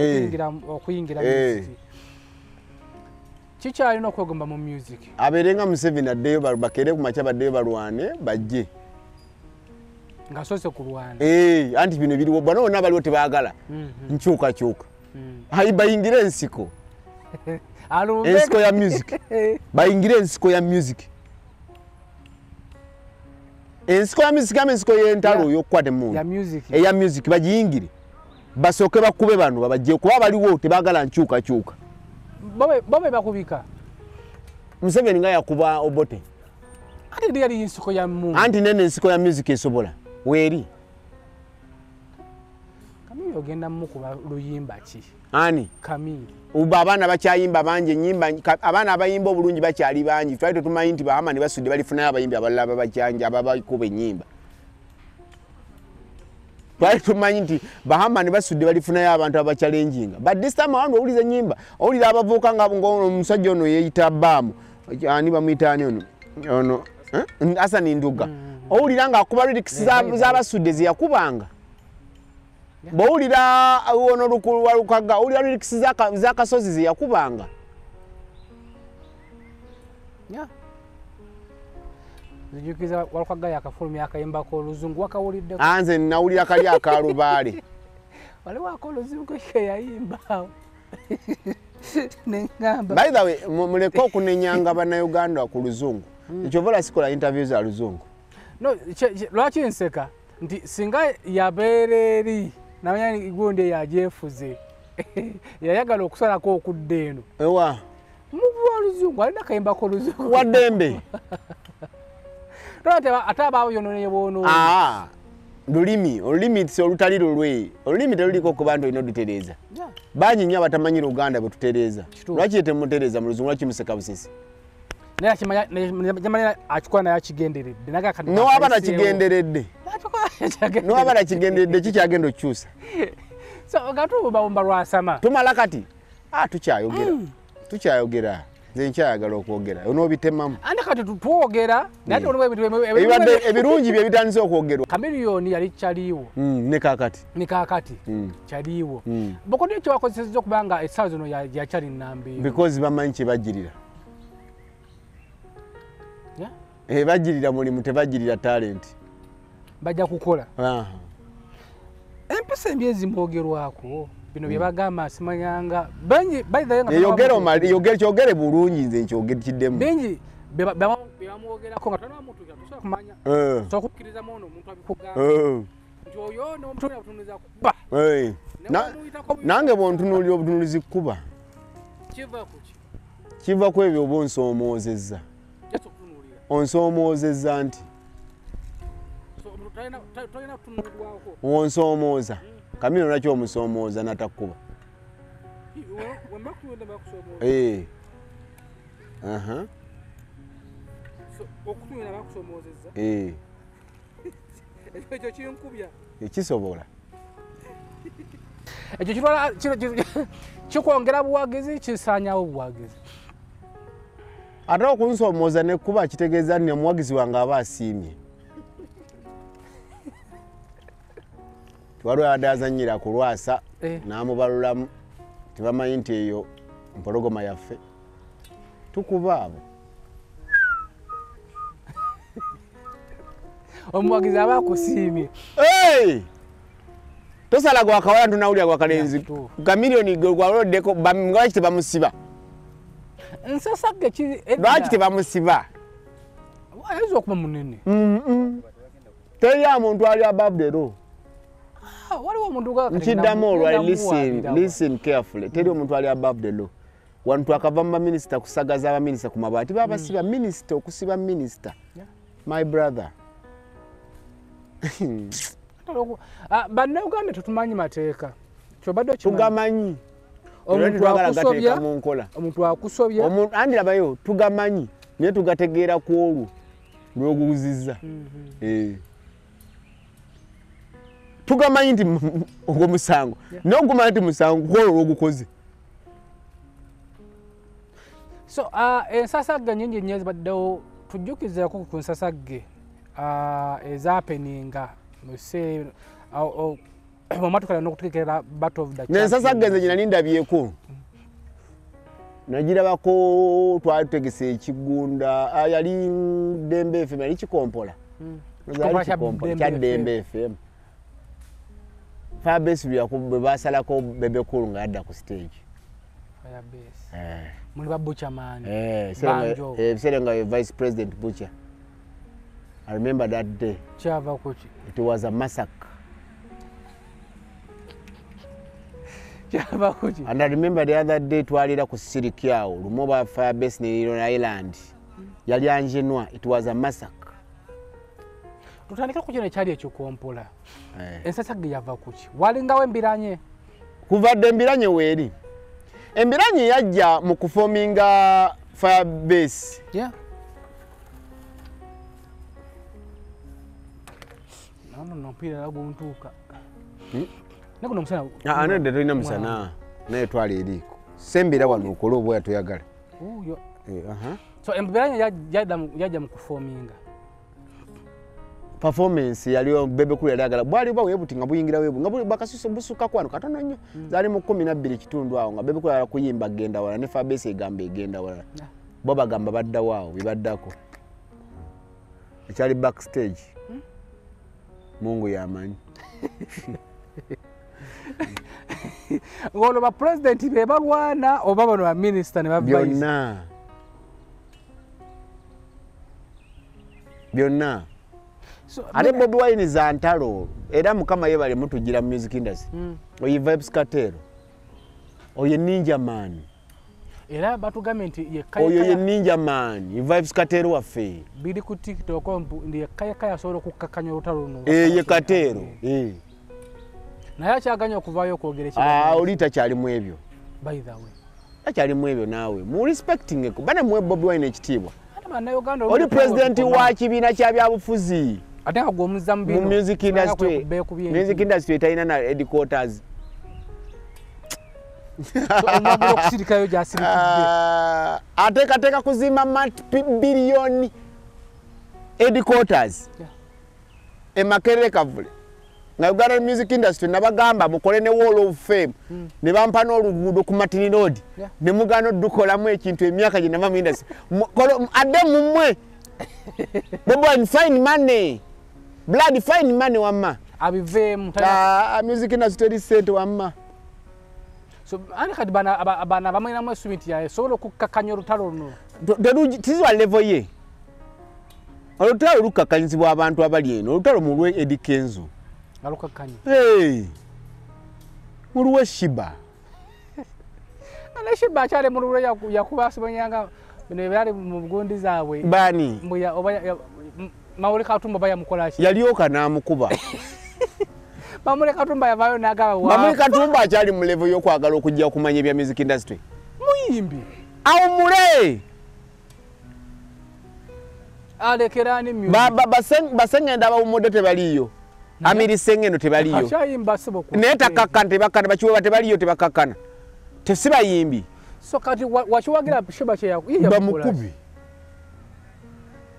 okuyingira music. Kikyalina okwegomba mu music. Abeere nga Museveni addeyo bakere ku makya baddeyo balwane bajje. Ng'asoose kulwana. Anti bino biriwo bano bonna baliwo tebaagala. Nkyukakyuka. Ayi bayingire ensiko. Ensiko ya music. Bayingire ensiko ya music. Ensiko ya music ama ensiko y'entalo y'okukwata emmundu. Eya music bagiyingire. Basooke bakube bano babajje kuba baliwo tebaagala nkyukakyuka. Bobe bakubika. Museveni nga yakuba Obote. Ate yali ensiko ya mmundu. Anti nene ensiko ya music esobola. Weeri. Kamili ogenda mukuba luyimba ki? Ani? Kamili. Uba abaana bakyayimba bangi ennyimba abaana abayimba obulungi bakyali bangi. Twali tetumanyi nti Bahama ne Basudde balifunayo abayimbi abalala ababakyanja ababakuba ennyimba. Twali tumanyi nti Bahama ne Basudde balifunayo abantu abachallenginga. But this time around owuliza ennyimba, owulira abavubuka nga omusajja ono yeeyita Baamu. Ani bamuyita ani ono? Ono Hassan Nduga. Owulira ng'akuba lyrics z'Abasudde ze yakubanga. Bw'owulira ono Walukaga, owulira lyrics z'akasozi ze yakubanga. Nzijukiza Walukaga yakafulumya akayimbako oluzungu wakawuliddeko. Nze nawulira kali akalubaale. Waliwo akoluzungu ke yayimba. Nengamba. By the way, muleke okunenyanga bannayuganda ku luzungu. Ekyovola sikola interview za luzungu. No, lwaki nseka nti singa yabeera eri namanya gundi yajefuze yayagala okusalako okudda eno. Ewa. Mubuwa oluzungu alina akayimbako oluzungu. Waddembe. Ate abaawo yonoonye bwonoonyi. Lulimi, olulimi si olutali lulwe. Olulimi teruliko ku bantu olina odutereeza. Bangi nnyo abatamanyi Luganda bwe tutereeza. Lwaki temutereeza mu luzungu, lwaki museka busesi? Naye akimanya akikola naye akigenderedde. N'owaba takigenderedde. N'owaba takigenderedde kikyagenda okukyusa. So nga tubawumba lwasama. Tumala kati? Tukyayogera. Tukyayogera. Nze nkyayagala okwogera. Onoobitemamu. Ate kati twogera naye ate waliwo ebintu ebirungi bye bitandise okwogerwa. Chameleone yali kyaliwo. Ne kaakati. Ne kaakati. Kyaliwo. Bokodi kye bakozesezza okuba nga essaawa zino yakyali nnamba emu. Because bamanyi kye bajjirira. Bajjirira mulimu tebajjirira talent. Bajja kukola. Empisa embi ezimwogerwako. Bino bye bagamba simanyanga bangi by the way yogera omali yogera kyogere bulungi nze nkyogere kiddemu bingi bamwogerako nga tanamutuka tusobola kumanya so okukkiriza muno omuntu abikugamba nti oyo n'omutunuulira butunuulizi kuba nange bw'ontunuulira obutunuulizi kuba kiva ku ki? Kiva ku ebyo oba onsoomoozezza onsoomoozezza nti onsoomooza Kamilo nakyo omusoomooza n'atakkuba. Ekyo kinkubya. Ekisobola. Ekyo kitwala kikwongera buwagizi kisaanyawo buwagizi. Ate okunsoomooza nekkuba kitegeeza nti omuwagizi wange aba asiimye. Waliwo abadde azannyira ku lwasa n'amubalulamu tebamanyi nti eyo mpologoma yaffe tukuba abo. Omuwagizi aba akusiimye. Tosala gwa kawala tunawulira gwa kalenzi. Chameleone gwaloddeko lwaki tebamusiba? Nsasagge ki lwaki tebamusiba? Ayinza okuba munene. Teri omuntu ali above the law. Waliwo omuntu gwa nkiddamu olwa listen carefully. Teri omuntu ali above the law. Wano twakava mu baminisita kusagaza abaminisita ku mabaati babasiba minisita okusiba minisita. My brother. Bannayuganda tetumanyi mateeka. Kyobadde okimanyi. Tugamanyi. Omuntu omuntu akusobya. Andi labayo tugamanyi naye tugategeera ku olwo lw'oguzizza. Tugamanyi nti ogwo musango naye ogumanya nti musango ku olwo lw'ogukoze. So ensasagge nnyingi nnyo ezibaddewo, tujjukizeeko ku nsasagge ezaapeninga omatukala n'okutegekera Battle of the Champions. Ensasagge nze nali ndabyeko. Nagirabako twali tutegese ekigunda yali Dembe FM, yali Kikompola. Kya Dembe FM. Firebase bwe basalako Bebe Cool nga yadda ku stage. Firebase. Muli ba Butcher man. Ebiseera nga Vice President Butcher. I remember that day. Kyava kuki? It was a massacre. Kyava kuki? And I remember the other day twalira ku Siriki awo, lumu Firebase ne Iron Island. Yali anjenwa, it was a massacre. Tutandika ku kino ekyali ekikompola. Ensasagge yava kuki? Walingawo embiranye? Kuva dda embiranye weeri. Embiranye yajja mu kufominga Firebase. Yeah. No mpira guntuuka. Nakuno musana. Anadde tolina musana. Naye twala eriiko. Sembera wano okole obwoya toyagala. Oyo. So embiranye yajja mu kufominga. Performance yaliyo Bebe Cool yali ayagala. Bwali buba weebuti nga buyingira weebu. Nga bakasuso busuka kwano katono nnyo. Zaali mu 12 kitundu awo nga Bebe Cool ayagala kuyimba genda wala ne Firebase egamba egenda wala. Bo bagamba baddawo awo bibaddako. Ekyali backstage. Mungu yamanyi. Ng'olwo ba president be balwana oba bano ba minister ne ba vice. Byonna. Byonna. Ate Bobi Wine za ntalo era Mukama yebale mutugira mu music industry. Oyo Vybz Kartel. Oyo Ninja Man. Era batugambye nti yekka oyo ye Ninja Man, Vybz Kartel waffe. Biri ku TikTok ndi yekka yasobola okukakkanya olutalo luno. Ye Kartel. Naye akyaganya okuvaayo okwogera ekigambo. Oli takyali mu ebyo. By the way. Takyali mu ebyo naawe. Mu respecting eko. Bana muwe Bobi Wine ekitiibwa. Ate bannayuganda oli president wa kibiina kya byabufuzi. Ate nga gw'omuzza mu bino. Mu music industry. Music industry etalina na headquarters. Omwagala okusirikayo gy'asirikidde. Ateekateeka kuzimba multi-billion headquarters. E Makerere Kavule. Nga Uganda music industry nabagamba mukole ne wall of fame. Ne bampa n'oluguudo ku Martin Road. Ne mugaana oddukolamu ekintu emyaka gye nava mu industry. Adde mummwe. Bobi Wine find money. Blood find money wamma. Abiveemu. Music industry teri ssente wamma. So ani kati bana bamwinamu essuubi nti yasobola okukakkanya olutalo luno. Tizwa level ye. Olutalo lukakkanyizibwa abantu abali eno. Olutalo mulwe Eddy Kenzo. Alukakkanya. Hey. Muluwe Shiba. Ana Shiba akyali mu lulwe yakuba asimanyanga bino ebyali mu bugundi zaabwe. Bani? Mbuya oba Mawuli Katumba oba yamukola ki? Yalyoka n'amukuba. Mamuli Katumba yavaayo n'agamba wa. Mamuli Katumba akyali mu level y'okwagala okujja okumanya ebya music industry. Muyimbi. Awummule. Alekeraani music. Basengenda abawummudde tebaliiyo. Amiri Sengendo tebaliiyo. Akyayimba ssebo ku. Naye takakkana tebakkana bakiweeba tebaliiyo tebakakkana. Tesibayimbi. So kati wakiwagira Shiba kye yamukola. Bamukubi.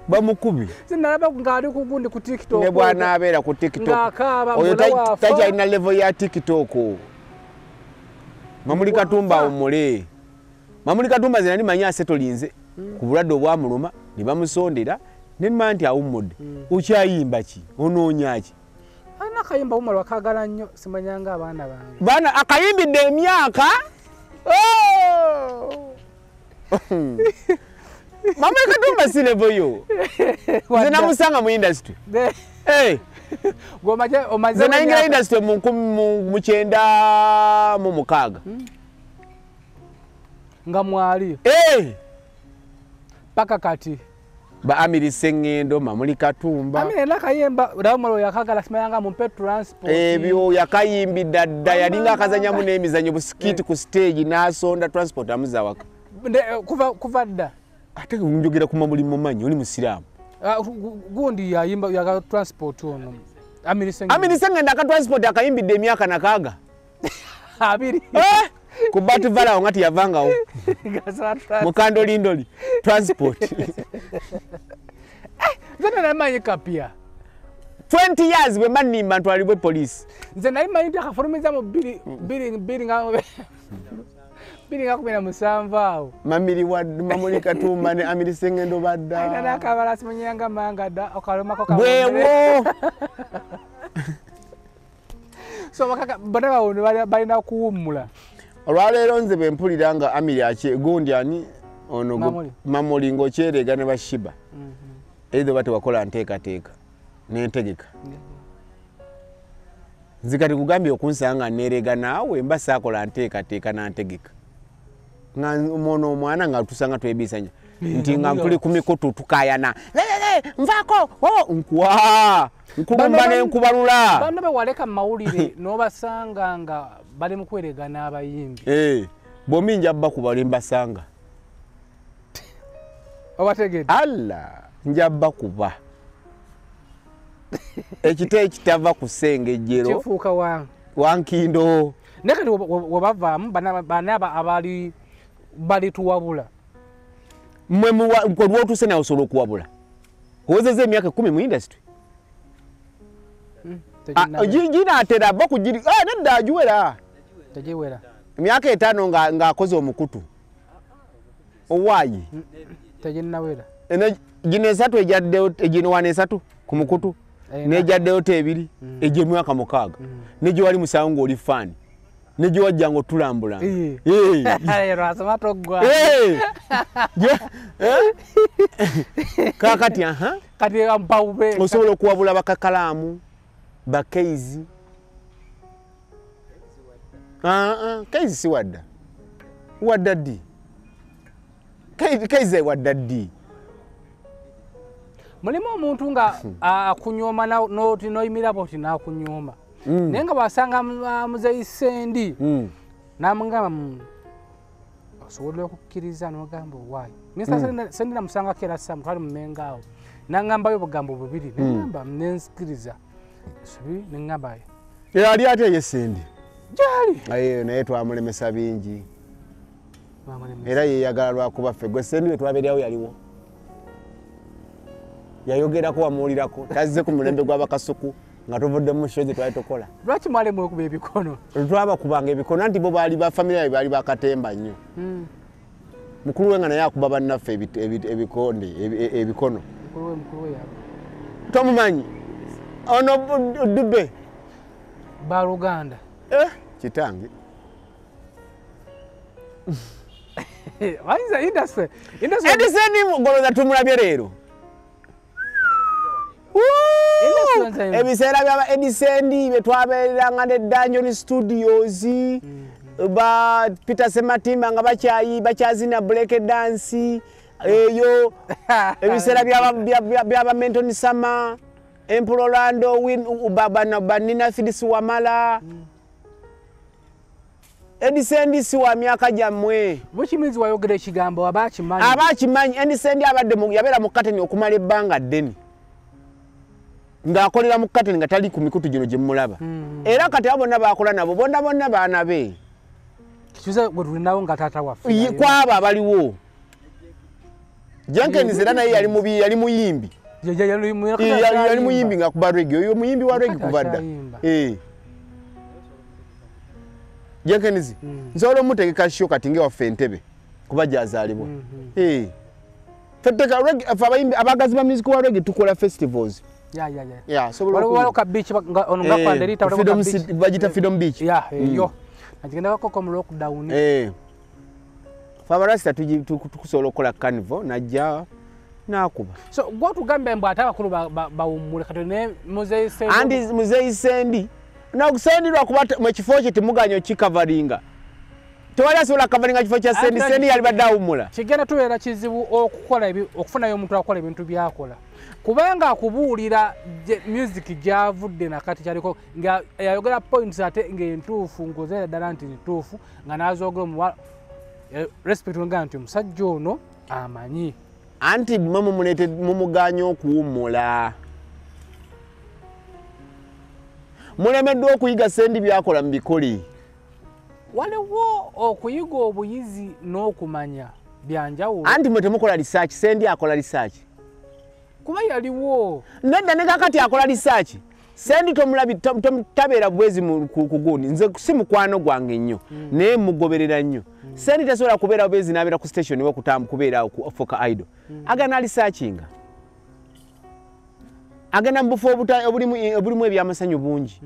Bamukubi. Sinalaba ng'ali ku gundi ku TikTok. Ne bw'anaabeera ku TikTok. Oyo takyalina level ya TikTok. Mamuli Katumba awummule. Mamuli Katumba nze nali manyi asetolinze ku bulwadde obwamuluma ne bamusondera ne mmanya nti awummudde. Okyayimba ki? Onoonya ki? Akayimba umala wakagala nnyo simanyanga abaana bange. Bana akayimbidde emyaka. Oh! Mama Katumba si level yo. Nze namusanga mu industry. Hey. Gwe nayingira industry mu 1996. Nga mwali. Hey. Paka kati. Ba Amiri Sengendo, Mamuli Katumba. Amiri nakayimba Ramolo yakagala simanyanga mumpe transport. Ebyo yakayimbidde dda yalinga akazanyamu n'emizannyo busikiti ku stage n'asonda transport amuza waka. Kuva dda. Ate njogera ku Mamuli mumanyi oli musiraamu. Gundi yayimba yaka transport ono. Amiri Sengendo. Amiri Sengendo aka transport akayimbidde emyaka nakaaga. Abiri. Eh? Ku Bat Vala ngati yavangawo. Mukando lindoli transport. Nze namanyi kapia. 20 years bwe manimba ntwalibwe police. Nze namanyi nti akafulumiza mu 2017 awo. Mamiri wa Mamuli Katumba ne Amiri Sengendo badda. Aina nakabala simanyanga manga dda okalomako ka. Bwewo. So bakaka bana bawo balina kuwummula. Olwaleero nze bwe mpulira nga Amiri ache gundi ani ono Mamuli ng'okyerega ne Bashiba. Either bati wakola nteekateeka n'entegeka. Nze kati kugambye okunsanga neerega naawe mba saakola nteekateeka n'antegeka. Nga ono omwana nga tusanga twebisanya nti nga tuli ku mikutu tukaayana. Nvaako nkuwa nkulumba ne nkubalula. Bano be waleka mu mawulire n'obasanga nga bali mu kwerega n'abayimbi. Bombi nja bakuba lwe mbasanga. Obategedde. Allah nja bakuba. Ekite ekitava ku ssengejjero kifuuka wankindo. Naye kati webavaamu bana abali balituwabula. Mmwe lw'otuuse nawe osobola okuwabula. Owezezza emyaka 10 mu industry. Ginaatera bo kugiri nedda agiwera. Tegiwera. Emyaka 5 ng'akoze omukutu. Owaayi. Teginnawera. Gino 3 ejaddewo gino wano 3 ku mukutu n'ejaddewo 2 egy'emyaka 6 ne gye wali musango ng'oli faani ne gye wajja ng'otulambula. Kaakati kati mpawube osobola okuwabula bakakalaamu bakeizi. Keizi si wadda. Wadda ddi? Keizi wadda ddi? Mulimu omuntu nga akunyooma n'oyimira bw'oti n'akunyooma. Naye nga bw'asanga Muzeeyi Ssendi n'amugamba osobola okukkiriza n'ogamba owaayi. Minisita Ssendi namusangako era Sam twali mu Mmengo awo n'aŋŋambayo obugambo bubiri ne ŋŋamba ne nzikiriza. Subi ne ŋŋamba. Ali ate ye Ssendi? Gyali. Naye twamulemesa bingi. Era yeeyagala lwakuba ffe gwe Ssendi bwe twabeerawo yaliwo. Yayogerako wamuwulirako tazze ku mulembe gw'abakasuku nga tuvudde mu show ze twali tukola. Lwaki mwali mwekuba ebikono? Twabakubanga ebikono anti bo baali ba family yaabwe baali bakatemba nnyo. Mukulu we nga naye akuba bannaffe ebikonde ebikono. Mukulu we yaabwe. Tomumanyi? Ono Dube. Baluganda. Kitange. Wayinza industry. Edison ngolooza tumulabye leero. Ebiseera byaba Edison bye twabeereranga ne Dungeon Studios ba Peter Sematimba nga bakyazina break dance eyo ebiseera byaba Menton Sama Empololando Banina Phyllis Wamala. Edison si wa myaka gyammwe. Bukimizi wayogera ekigambo aba akimanyi. Aba akimanyi. Edison abadde yabeera mu kateni okumala ebbanga ddene. Ng'akolera mu kateni nga tali ku mikutu gino gye mmulaba. Era kati abo bonna baakola nabo bonna bonna baana be. Kikyusa gwe tulinawo nga taata waffe. Kwabo abaliwo. Jenkins era naye yali muyimbi. Yali muyimbi ng'akuba reggae. Oyo muyimbi wa reggae kuva dda. Jenkins nsobola omutegeka show kati ng'ewaffe Entebbe kuba gy'azaalibwa. Ffe abayimbi abagazi ba music wa reggae tukola festivals. Yeah, asobola waliwo ka beach ono nga Panderita waliwo ka beach bagita Freedom Beach. Yeah, eyo nagigendako koko mu lockdown. Fabarasta tukusobola okukola carnival najja nakuba. So gwotugamba mbu ate abakulu bawummule kati ne Muzeeyi Sendi. Andi Muzeeyi Sendi nakusendi lwakuba mu kifo kye temuganya okikavaringa. Tewali asobola kavaringa kifo kya Sendi. Sendi yalibadde awummula. Kigenda tubeera kizibu okukola okufunayo omuntu akola ebintu byakola, kubanga akubuulira music gyavudde nakati kyaliko nga yayogera points ate ng'entuufu ng'ozeera ddala nti ntuufu nga n'azoogera omuwa respect nga nti omusajja ono amanyi. Anti mwe mumuganya okuwummula. Mulemeddwa okuyiga Sendi byakola mu bikoli. Waliwo okuyiga obuyizi n'okumanya byanjawulo. Anti mwe temukola research. Sendi akola research. Kuba yaliwo. Nedda ne kakati akola research. Sendi tomulabi tabeera bwezi ku gundi. Nze si mukwano gwange nnyo naye mugoberera nnyo. Sendi tasobola kubeera bwezi n'abeera ku station oba kubeera ku idol. Agenda researchinga. Agenda mu bufo obulimu ebyamasanyu bungi.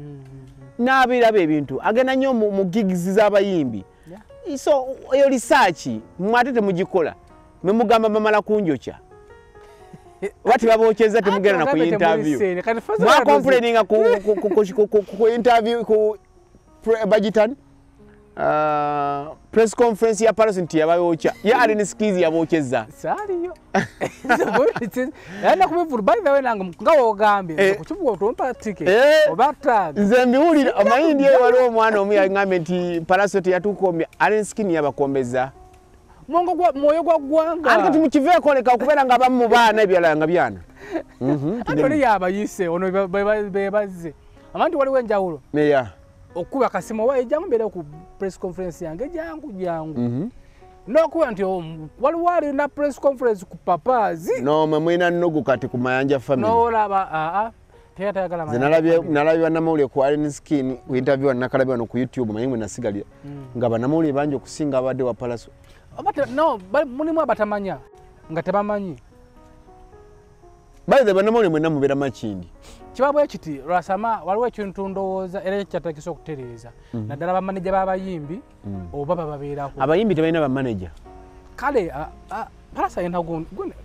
N'abeeraba ebintu. Agenda nnyo mu gigs z'abayimbi. So eyo research mwe ate temugikola. Mwe mugamba bamala kunjokya. Wati babokyeza temugenda na ku interview. Mwa complaininga ku interview ku bagitan press conference ya Paris nti yabayokya. Ya Allen Skills yabokyeza. Saliyo. Yana kubivulu by the way nange nga wogambye kukibuga otompa ticket oba tag. Nze mbiwulira amayindi eyo waliwo omwana omu yangambye nti Paris yatukombya Allen Skills yabakombeza. Mwongo gwa mwoyo gwa ggwanga. Anti kati mukiveeko leka okubeera nga abamu mu baana ebirala nga byana. Ate oli yabayise ono bebazze. Amanti waliwo enjawulo. Yeah. Okuba akasimu oba ejjangu mbeera ku press conference yange jangu jangu. N'okuba nti waliwo alina press conference ku papaazi. No, mwe mulina nnugu kati ku Mayanja family. N'olaba teyatayagala Mayanja. Nalabye bannamawulire ku Allen Skin ku interview nakalabye wano ku YouTube manyi mwe nasigalira. Nga bannamawulire bangi okusinga abadde wa Palaso. No, mulimu abatamanya nga tebamanyi. By the way, bannamawulire mwenna mubeera Makindi. Kiba bwe kiti Lwasama waliwo ekintu ndowooza era kyatakisa okutereeza. Naddala bamaneja b'abayimbi oba bababeerako. Abayimbi tebalina bamaneja. Kale Palaso alina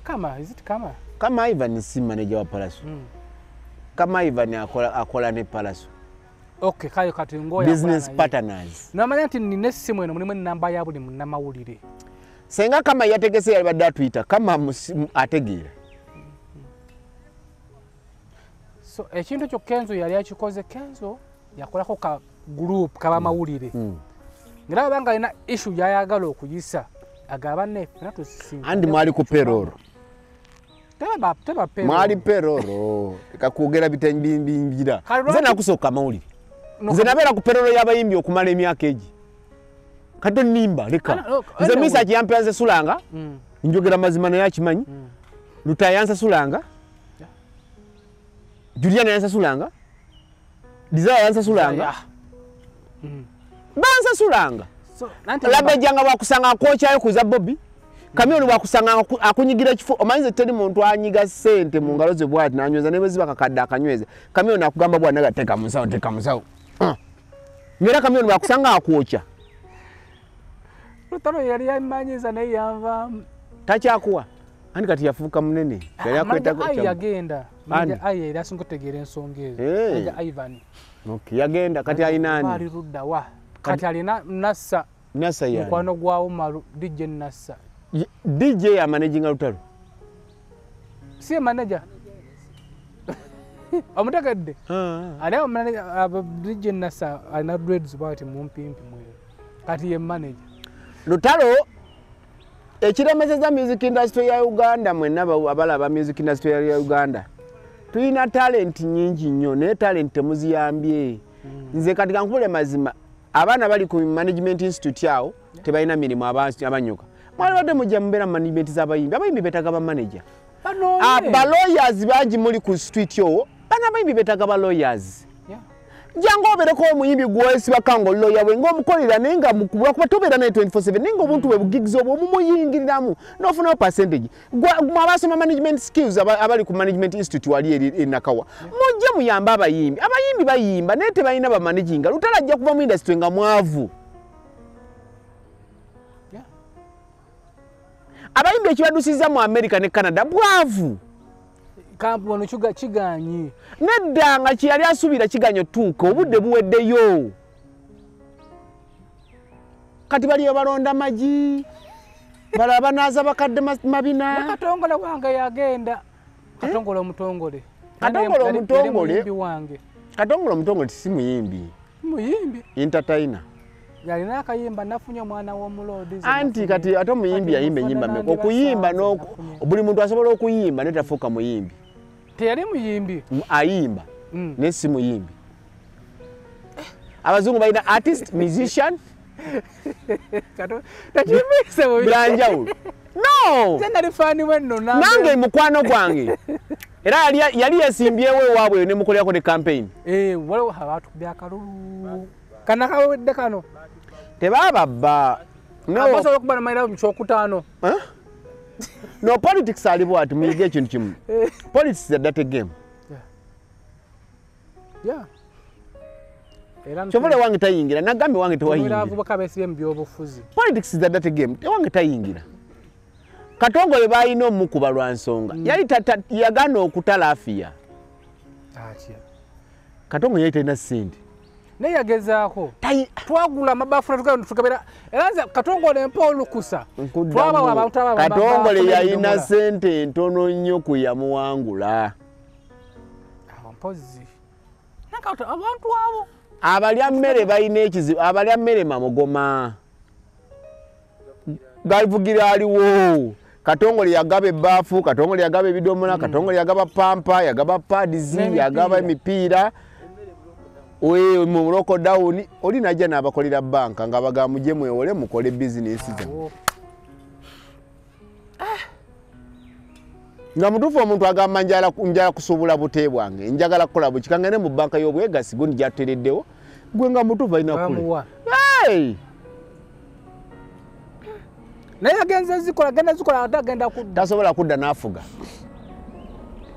Kama, is it Kama? Kama Ivan si maneja wa Palaso. Kama Ivan akola ne Palaso. Okay, kale kati ngoya business partners. Namanya nti nina essimu eno mulimu ennamba ya buli munnamawulire. Senga Kama yategese yalibadde atuyita, Kama ategeera. So ekintu ekyo Kenzo yali akikoze. Kenzo yakolako ka group kabamawulire. Ngera banga alina issue gy'ayagala okuyisa agaba ne ffenna tusisinkane. Andi mwali ku payroll. Teba payroll. Mwali payroll. Kakwogera bitenbimbira. Nze nakusooka amawulire. Nze nabeera ku payroll y'abayimbi okumala emyaka egi. Kati nnimba leka. Nze Misa kiyampa nze sulanga. Njogera mazima naye akimanyi. Lutaaya nsasulanga. Juliana yansasulanga. Desire yansasulanga. Bansasulanga. Labejjanga bwakusanga akokyayo kuza Bobby. Kamyoni bwakusanga akunyigira ekifo. Omanyize teri muntu anyiga ssente mu ngalo ze bw'ati n'anyweza ne bwe ziba kakadde akanyweze. Kamyoni akugamba bw'ati naga teeka mu nsawo, teeka mu nsawo. Ng'era Kamyoni bwakusanga akwokya. Lutalo yali yammanyiza naye yanvaamu. Takyakuwa. Anti kati yafuuka munene. Yali akwetako yagenda. Manager Ayi yali asinga okutegeera ensonga ezo. Manager Ivan. Okay, yagenda kati alina ani? Ali ludda wa? Kati alina Nassa. Nassa yani. Mukwano gwa Umaru, DJ Nassa. DJ ya managinga Lutalo. Si manager. Omutegedde. Ali awo manager DJ Nassa alina dreads bw'ati mumpimpi mweru. Kati ye manager. Lutalo ekiremeseza music industry ya Uganda mwenna abalaba music industry ya Uganda. Tulina talent nyingi nnyo naye talent temuziyambye. Nze kati kankubule mazima abaana bali ku management institute awo tebalina mirimu abanyuka. Mwalibadde mujja mubeera mu management z'abayimbi. Abayimbi beetaaga ba manager. Ba lawyers bangi muli ku street owo. Bano abayimbi beetaaga ba lawyers. Jangu obeereko omuyimbi gw'osibaka ng'olloya we ng'omukolera naye nga lwakuba tobeera naye 24/7 naye ng'obuntu bwe bugigs obwo omumuyingiriramu n'ofunawo percentage. Mwe abasoma management skills abali ku management institute wali eri e Nakawa, mujje muyambe abayimbi. Abayimbi bayimba naye tebalina bamanaginga. Lutalo ajja kuva mu industry nga mwavu. Abayimbi ekibadusiza mu America ne Canada bwavu. Kampu chuga kiganyi. Nedda nga kyeyali asuubira kiganye otuuka, obudde buweddeyo. Kati baliyo balonda magi, balala banaaza bakadde mabina. Katongole wange yagenda. Katongole omutongole. Katongole omutongole. Muyimbi wange. Katongole omutongole si muyimbi. Muyimbi. Entertainer. Yalina akayimba nafunye omwana w'omuloodi. Anti kati ate omuyimbi yayimba ennyimba mmeka? Okuyimba buli muntu asobola okuyimba naye tafuuka muyimbi. Teyali muyimbi. Ayimba naye si muyimbi. Abazungu balina artist, musician. Byanjawulo. No! Nange mukwano gwange. Era yali yasimbyewo ewaabwe ne mukolerako ne campaign. Waliwo abatukubye akalulu. Kana kawedde kano. Tebababba. No. Abasobola okuba namalira mu kyokutaano. No, politics ali bw'ati muyige ekintu kimu. Politics is a dirty game. Yeah. Kyovule wange tayingira, nagambye wange tewayingira. Abavubuka beesibye mu byobufuzi. Politics is a dirty game. Wange tayingira. Katongole balina omukuba lwa nsonga. Yali yagaana okutala afiya. Atya. Katongole yali talina ssente. Naye yagezaako. Twagula amabafu tugabira. Era nze Katongole mpa olukusa. Twabawa abantu aba. Katongole yalina ssente ntono nnyo ku yamuwangula. Awo mpozzi. Abantu abo. Abalya mmere balina ekizibu, abalya mmere mamugoma. Galivugira aliwo. Katongole yagaba ebbaafu, Katongole yagaba ebidomola, Katongole yagaba pampa, yagaba pads, yagaba emipiira. We mu lockdown oli najja n'abakolera banka nga bagamba mujje mwewole mukole bizinesi zammwe. Nga mutuufu omuntu agamba njala kusuubula bute bwange, njagala kukola buki, kangende mu banka y'obwegasi gundi gyatutereddewo, gwe nga mutuufu alina kule. Hey! Naye agenze zikola, agenda zikola ate agenda kudda. Tasobola kudda n'afuga.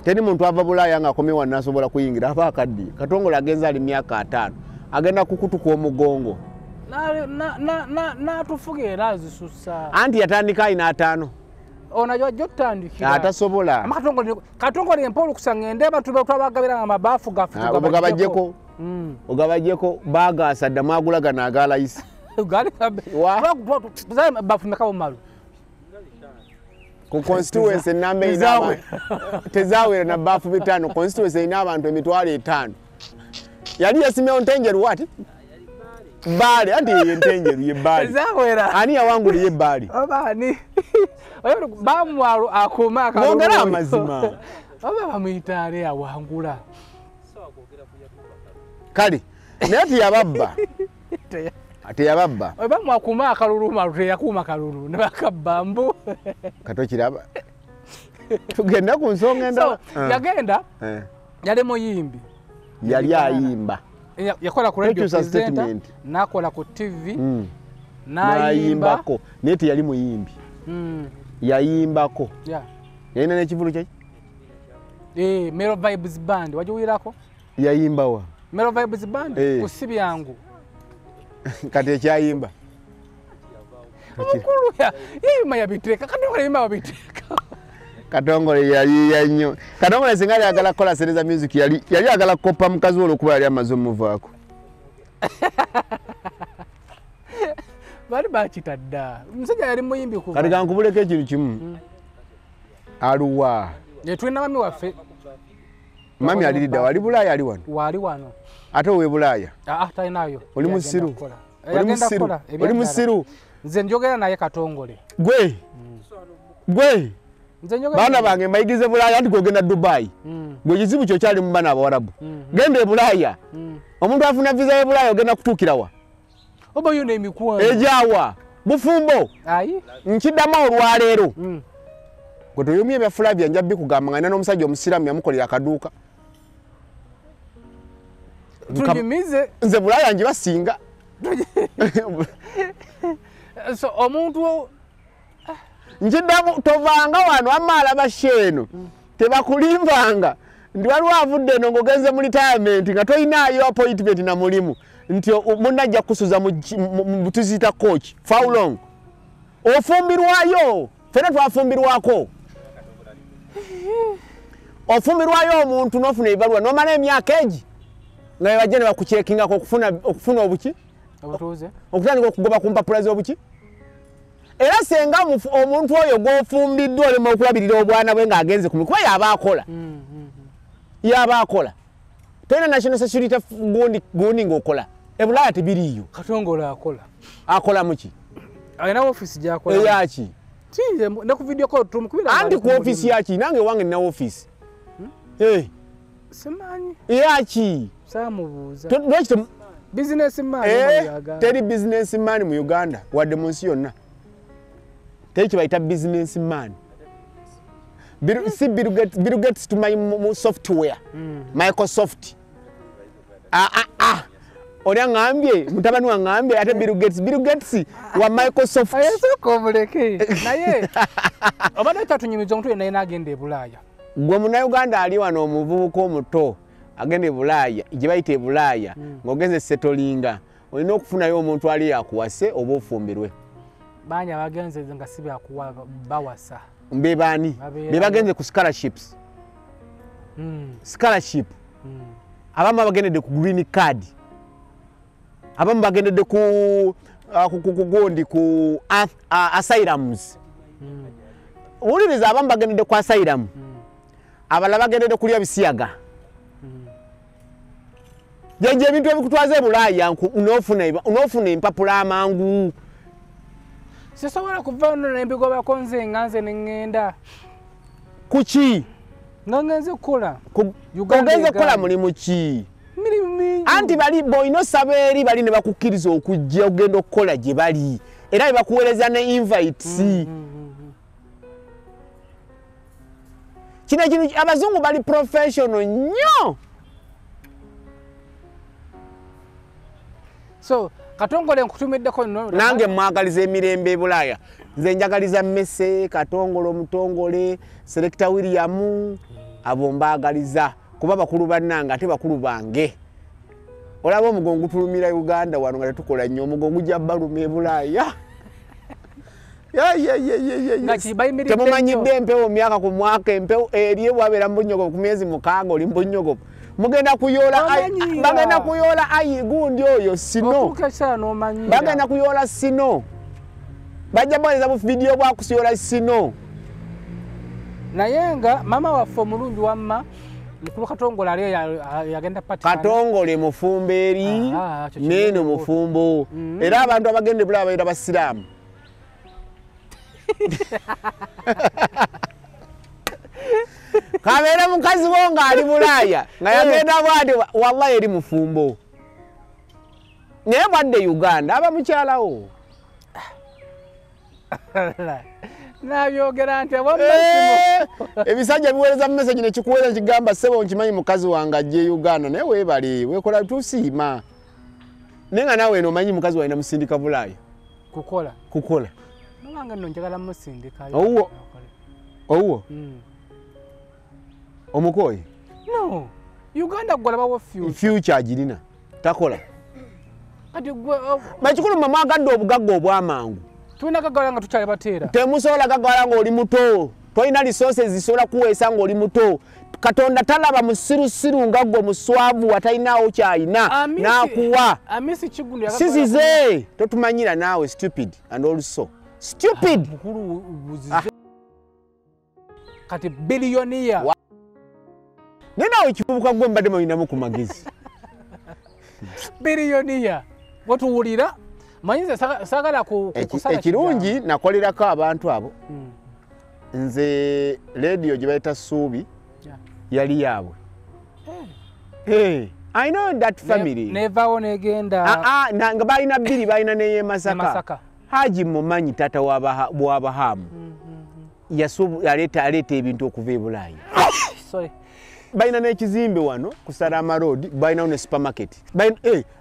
Teri muntu ava Bulaaya ng'akomye wano n'asobola kuyingira, aba akaddiye. Katongole agenze ali myaka 5, agenda kukutuka omugongo. N'atufuga era azisusa. Anti yatandika alina 5. Ono ajja otutandikira. Atasobola. Katongole mpa olukusa ngende abantu twabagabira amabaafu gaffe tugabaggyeko. Ogabaggyeko baagaasa dda mwagula gano aga layisi. Baafu mmeka bumalu? Ku constituency namba erina tezawera na baafu 5, constituency erina abantu 5,000. Yali yasimyewo Ntenjeru wati? Bbaale, anti ye Ntenjeru ye Bbaale. Tezawera. Ani yawangula ye Bbaale? Oba ani? Bamwalo akuuma akalulu. Mwongere amazima. Oba bamuyita ani awangula? Kale, naye teyababba. Teyababba. Oba mwakuuma akalulu malu teyakuuma kalulu ne bakabba mbu. Kato kiraba. Tugenda ku nsonga endala. Yagenda yali muyimbi. Yali ayimba. Yakola ku radio presenter, n'akola ku TV, n'ayimbako. Naye teyali muyimbi. Yayimbako. Yalina n'ekivulu kye? Mero Vibes Band, wagiwulirako? Yayimbawa? Mero Vibes Band ku si byangu. Kati ekyayimba. Omukulu yayimba yabiteeka, Katongole yayimba wabiteeka. Katongole yayiiya nnyo. Katongole singa yali ayagala kukola ssente za music yali ayagala kukoppa mukazi we olw'okuba yali amaze omuvaako. Baali bakita dda. Omusajja yali muyimbi kuva. Kati kankubuleko ekintu kimu. Aluwa. Tulina mami waffe. Mami aliridda wali Bulaaya ali wano? Wali wano. Ate owe Bulaaya? Talinayo. Oli musiru. Oli musiru. Oli musiru. Nze njogera naye Katongole. Gwe. Gwe. Baana bange mbayigize Bulaaya anti gw'ogenda Dubai. Gwe kizibu kyo kyali mu baana Abawarabu. Genda e Bulaaya. Omuntu afuna visa y'e Bulaaya ogenda kutuukira wa? Oba yo n'emikwano. Egyawa. Bufumbo. Ayi. Nkiddamu olwaleero. Gwe toyomye ebya Flavia nja bikugamba nga nina n'omusajja omusiraamu yamukolera akaduuka. Tunyumize. Nze Bulaya ngibasinga. So omuntu njiddamu tovanga wano amaala basheeno tebakulimbanga ndi waliwo avudde eno ng'ogenze mu retirement nga tolinaayo appointment na mulimu nti munnajja kusuza mu tuziyita coach for how long? Ofumbirwayo, ffenna twafumbirwako. Ofumbirwayo omuntu n'ofuna ebibaluwa n'omala emyaka egi nga bebajja ne bakukyekingako okufuna obuki? Obutuuze. Okutandika okugoba ku mpapula z'obuki? Era senga omuntu oyo gw'ofumbiddwa olema okulabirira obwana bwe ng'agenze ku mulimu kuba y'aba akola. Y'aba akola. Tolina national security gundi ng'okola. E Bulaaya tebiriiyo. Katongole akola. Akola muki? Alina ofiisi gy'akola. Eyaki? Kinze ne ku video call tumukubira. Anti ku ofiisi yaki? Nange wange nina ofiisi. Simanyi. Eyaki? Saamubuuza. Business man. Teri business man mu Uganda wadde mu nsi yonna. Teri kye bayita business man. Si Bill Gates tumanyi mu software. Microsoft. Oli aŋŋambye, mutabani waŋŋambye ate Bill Gates wa Microsoft. Ayasooka omuleke. Naye obadde okyatunyumiza omuntu yenna yenna agenda e Bulaaya. Gwe Munnayuganda ali wano omuvubuka omuto agenda e Bulaaya, gye bayita e Bulaaya, ng'ogenze setolinga, olina okufunayo omuntu ali akuwase oba ofumbirwe. Bangi abagenze nga si byakuwa bawasa. Be baani? Be bagenze ku scholarships. Scholarship. Abamu abagendedde ku green card. Abamu bagendedde ku gundi ku asylums. Wuliriza abamu bagendedde ku asylum. Abalala bagendedde kulya bisiyaga. Gyegyo ebintu ebikutwaza e Bulaaya n'ofuna empapula amangu. Sisobola kuva wano ne mbigobako nze nga nze ne ŋŋenda. Kuki? Nga ngenze kukola. Ogenze kukola mulimu ki? Mirimu mingi. Anti bali bw'olina osaba eri bali ne bakukkiriza okujja ogenda okukola gye bali. Era ne bakuweereza ne invites. Kino ekintu abazungu bali professional nnyo. So Katongole nkutumiddeko nno. Nange mwagaliza emirembe e Bulaaya. Nze njagaliza Mmese, Katongole omutongole, Selector William, abo mbaagaliza kuba bakulu bannange ate bakulu bange. Olaba omugongo gutulumira Uganda wano nga tetukola nnyo, omugongo gujja baluma e Bulaaya. Temumanyidde empewo myaka ku mwaka, empewo eri wabeera mu bunnyogovu ku myezi 6 oli mu bunnyogovu. Mugenda kuyoola bagenda kuyoola ayi gundi oyo sino. Bagenda kuyoola sino. Bajja booleza bu video bwa kusiyoola sino. Naye nga mama waffe omulungi wamma mukulu Katongole ali yagenda pati. Katongole mufumbo eri neno mufumbo. Era abantu abagenda e Bulaaya babeera basiraamu. Kabeera mukazi wo ng'ali Bulaaya nga yagenda bw'ati wallahi eri mufumbo. Naye bwadde Uganda aba mukyalawo. Nabyogera nti ebisajja biweereza mu message ne kikuweereza kigamba ssebo nkimanyi mukazi wange ajja Uganda naye weebale weekola tusiima. Naye nga naawe eno omanyi mukazi walina musindika Bulaaya. Kukola. Kukola. Nange nno njagala musindikayo. Owuwo. Owuwo. Omukoyi? No. Uganda gwalabawo future. Future agirina. Takola. Kati gwe Bakikulu mmwe mwagadde obugagga obw'amangu. Tulina gagawala nga tukyali bateera. Temusobola gagawala ng'oli muto. Tolina resources zisobola kuweesa ng'oli muto. Katonda talaba musirusiru nga ggwe muswavu atalinawo ky'alina n'akuwa. Amisi Kiggundu yagagawala. Sizize totumanyira naawe stupid and also stupid. Mukulu buzize. Kati billionaire. Naye naawe ekivubuka gwe mbadde mulinamu ku magezi. Billionaire. Watuwulira manyize saagala kusala. Ekirungi nakolerako abantu abo. Nze radio gye bayita Ssuubi yali yaabwe. I know that family. Nevaawo negenda. Nga balina bbiri balina n'ey'e Masaka. Haji mumanyi taata w'Abahamu. Yaleeta ebintu okuva e Bulaaya. Sorry. Balina n'ekizimbe wano ku Salama Road, balinawo ne supermarket.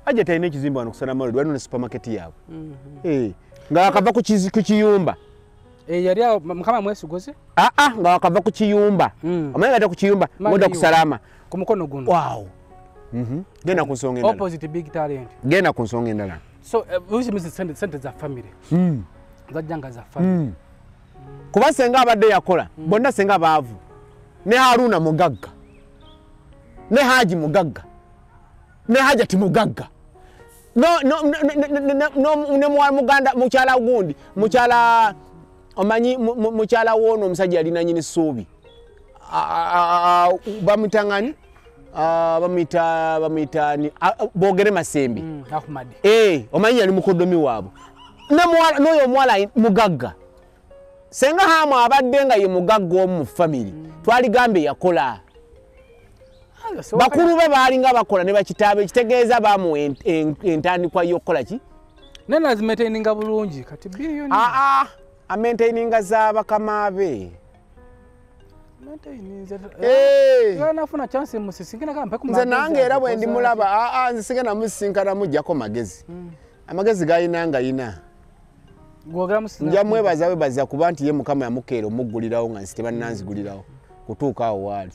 Hajati alina ekizimbe wano ku Salama Road, balina ne supermarket yaabwe. Nga wakava ku kiyumba. Yali awo Mukama mwesigoze? Nga wakava ku kiyumba. Omanyi ate ku kiyumba ng'odda ku Salama. Ku mukono guno. Wow. Genda ku nsonga endala. Opposite Big Talent. Genda ku nsonga endala. So sente za family. Zajja nga za family. Kuba senga abadde yakola, bonna senga baavu. Ne Haruna mugagga. Ne Haji mugagga. Ne Hajati mugagga. No ne muganda mukyala gundi, mukyala omanyi mukyala wono omusajja alina nnyini ssuubi. Bamuyita ngani? Bamuyita ni Bogere Masembe. Ahmad. Omanyi yali mukoddomi waabwe. N'oyo omuwala mugagga. Senga Hamu abadde nga ye mugagga omu mu family. Twaligambe yakola. Bakulu be baalinga bakola ne bakitaabe, ekitegeeza baamuwa entandikwa y'okukola ki? Naye nazimaintaininga bulungi kati biliyoni. Amaintaininga za bakama be. Nze nange era bwe ndimulaba, nze sigenda musisinkana muggyako magezi. Amagezi gayina nga yina. Nja mwebaza webaza kuba nti ye Mukama yamukeera omuggulirawo nga nsi tebannanzigulirawo kutuuka awo waali.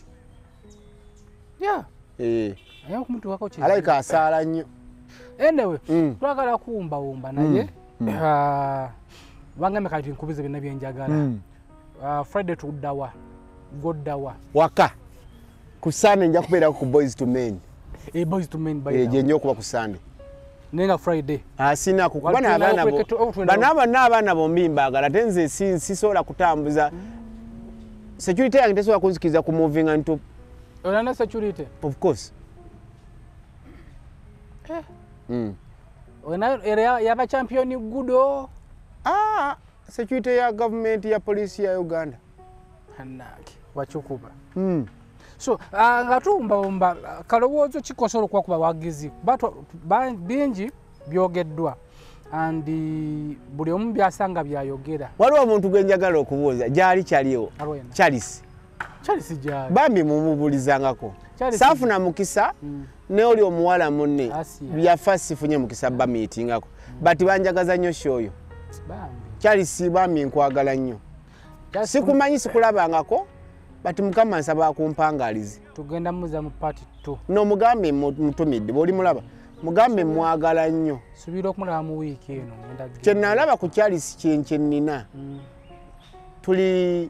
Alabika asaala nnyo. Anyway, twagala kuwumbawumba naye bangambe kati nkubize byonna bye njagala. Friday tuddawa, goddawa. Waka. Ku Sunday nja kubeerako ku Boys to Men. Boys to Men by the way. Gye nja okuba ku Sunday. Nenga Friday. Sina kuba n'abaana bo. Bano abaana bombi mbaagala ate nze sisobola kutambuza. Security yange tesobola kunzikiriza ku moving into. Olina security? Of course. Olina era yaba champion gudo. Security ya government ya police ya Uganda. Hanaki wachukuba. So nga tuwumbawumba kalowoozo kikosobola okuba ku bawagizi bingi byogeddwa and buli omu byasanga byayogera. Waliwo omuntu gwe njagala okubuuza gyali kyaliwo Charles. Charles gyali. Bambi mumubuulizangako. Saafuna mukisa ne oli omuwala munne yafa sifunye mukisa bamiitingako. But banjagaza nnyo shoyo. Charles bambi nkwagala nnyo. Sikumanyi sikulabangako. But Mukama nsaba akumpangalize. Tugenda muza mu part 2. No mugambe mutumidde bw'oli mulaba. Mugambe mwagala nnyo. Subira okumulaba mu wiiki eno ngenda. Kye nalaba ku Charles kye nnina. Tuli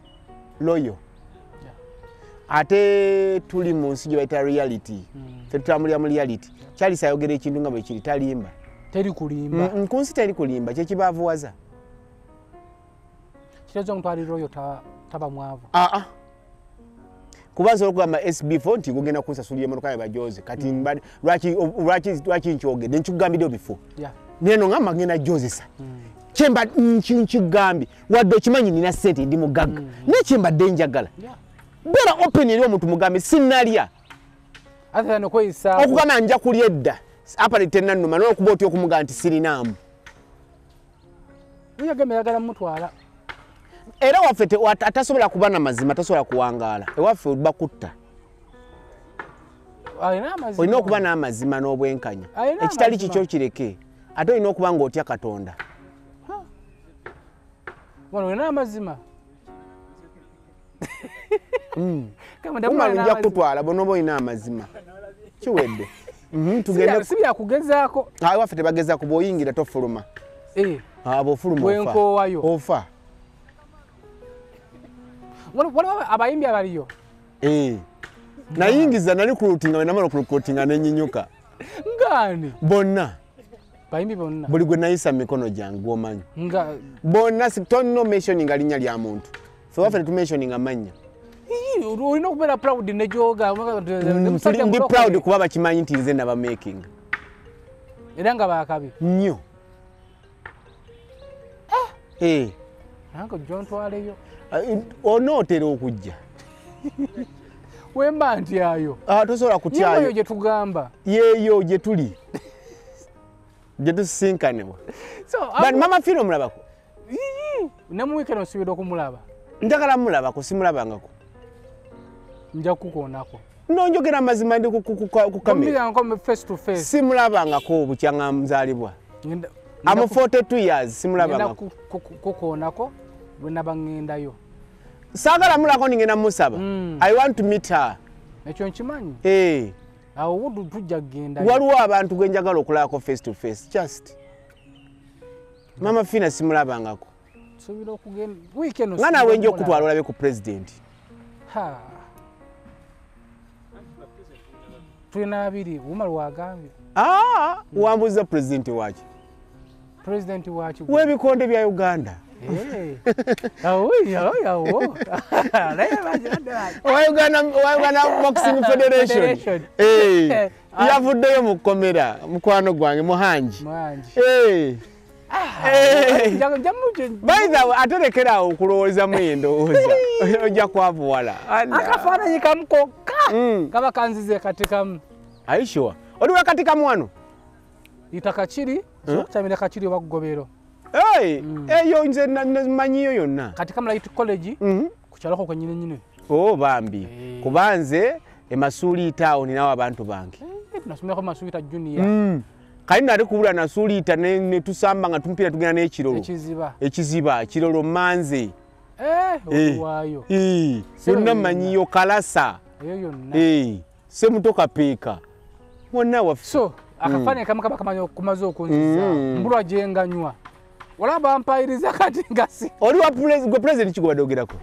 loyal. Ate tuli mu nsi gye bayita reality. Ffe tutambulira mu reality. Charles ayogera ekintu nga bwe kiri talimba. Teri kulimba. Ku nsi teri kulimba kye kibaavuwaza. Kitegeeza omuntu ali loyal taba mwavu. Kuba nsobola okugamba SB4 nti gugenda kunsasulira emmotoka ya bajoze kati lwaki nkyogedde nkikugambiddewo bifo. Neno ngamba ngenda jozesa. Kyemba nkigambye wadde okimanyi nina ssente ndi mugagga naye kyembadde njagala. Beera open eri omuntu mugambe sinnalya. Okugamba nja kulya edda apale tennannuma n'okuba otya okumugamba nti sirinaamu. Era waffe atasobola kuba na mazima tasobola kuwangaala. Ewaffe bakutta. Olina okuba n'amazima n'obwenkanya. Ekitali kikyo kireke. Ate olina okuba ng'otya Katonda. Olina amazima. Umaru nja kukutwala bw'onooba olina amazima. Kiwedde. Tugende. Si byakugezaako. Ewaffe tebagezaako bw'oyingira tofuluma. Bw'ofuluma ofa. Ofa. Waliwo abayimbi abaliyo? Nayingiza nali recruitinga we namala okurecruitinga ne nnyinyuka. Ngani? Bonna. Bayimbi bonna. Buli gwe nayisa mu mikono gyange gw'omanyi. Nga bonna tolina mentioninga linnya lya muntu. Ffe waffe tetumentioninga mannya. Olina okubeera proud ne gy'oga. Ndi proud kuba bakimanyi nti nze nabamakinga. Era nga baakabi? Nnyo. Nange ojja ontwaleyo. Onootera okujja. Wemba ntyayo. Tosobola kutyayo. Yeeyo gye tugamba. Yeeyo gye tuli. Gye tusisinkanibwa. But Mama Fina omulabako? Ne mu weekend osuubira okumulaba? Njagala mulabako, simulabangako. Nja kukoonako. Nonjogera amazima ndi ku kamera. Simulabangako obukyanga muzaalibwa. I'm 42 years simulabangako. Kukoonako bwe naba ŋŋendayo. Saagala mulako ningenda musaba. I want to meet her. Ekyo nkimanyi. Awo wudu tujja kugenda. Waliwo abantu gwe njagala okulabako face to face just. Mama Fina simulabangako. Nsuubira okugenda wiiki eno. Nga naawe nja okutwala olabe ku president. Ha. Tulina abiri Umar wagambye. Wambuza president waki? President waki? W'ebikonde bya Uganda. Awo. Owa Uganda Boxing Federation. Yavuddeyo mu kkomera mukwano gwange Muhangi. By the way, ate lekera awo okulowooza endowooza ojja kwavuwala. Akafaananyi kamu kokka kaba kanzize katikamu. Are you sure? Oli wa katikamu wano? Yita Kakiri, okukyamira Kakiri oba Kugobero. Eyo nze mmanyiyo yonna. Katikamu Light College ku kyaloko kwennyini nnyini. Oh bambi, kuba nze e Masuliita awo ninawo abantu bange. Nasomerako Masuliita Junior. Kali nali kubula Nasuliita ne tusamba nga tumupira tugenda n'ekirolo. Ekiziba, kirolo manze. Oluwaayo. Yonna mmanyiyo Kalasa. Eyo yonna. Semuto Kapeeka. Wonna waffe. So, akafaananyi kamu kaba kamanyi kumaze okunziza. Mbulwa gye nganywa. Wala bampayiriza kati nga si. Oli wa gwe president ki gwe badoogerako?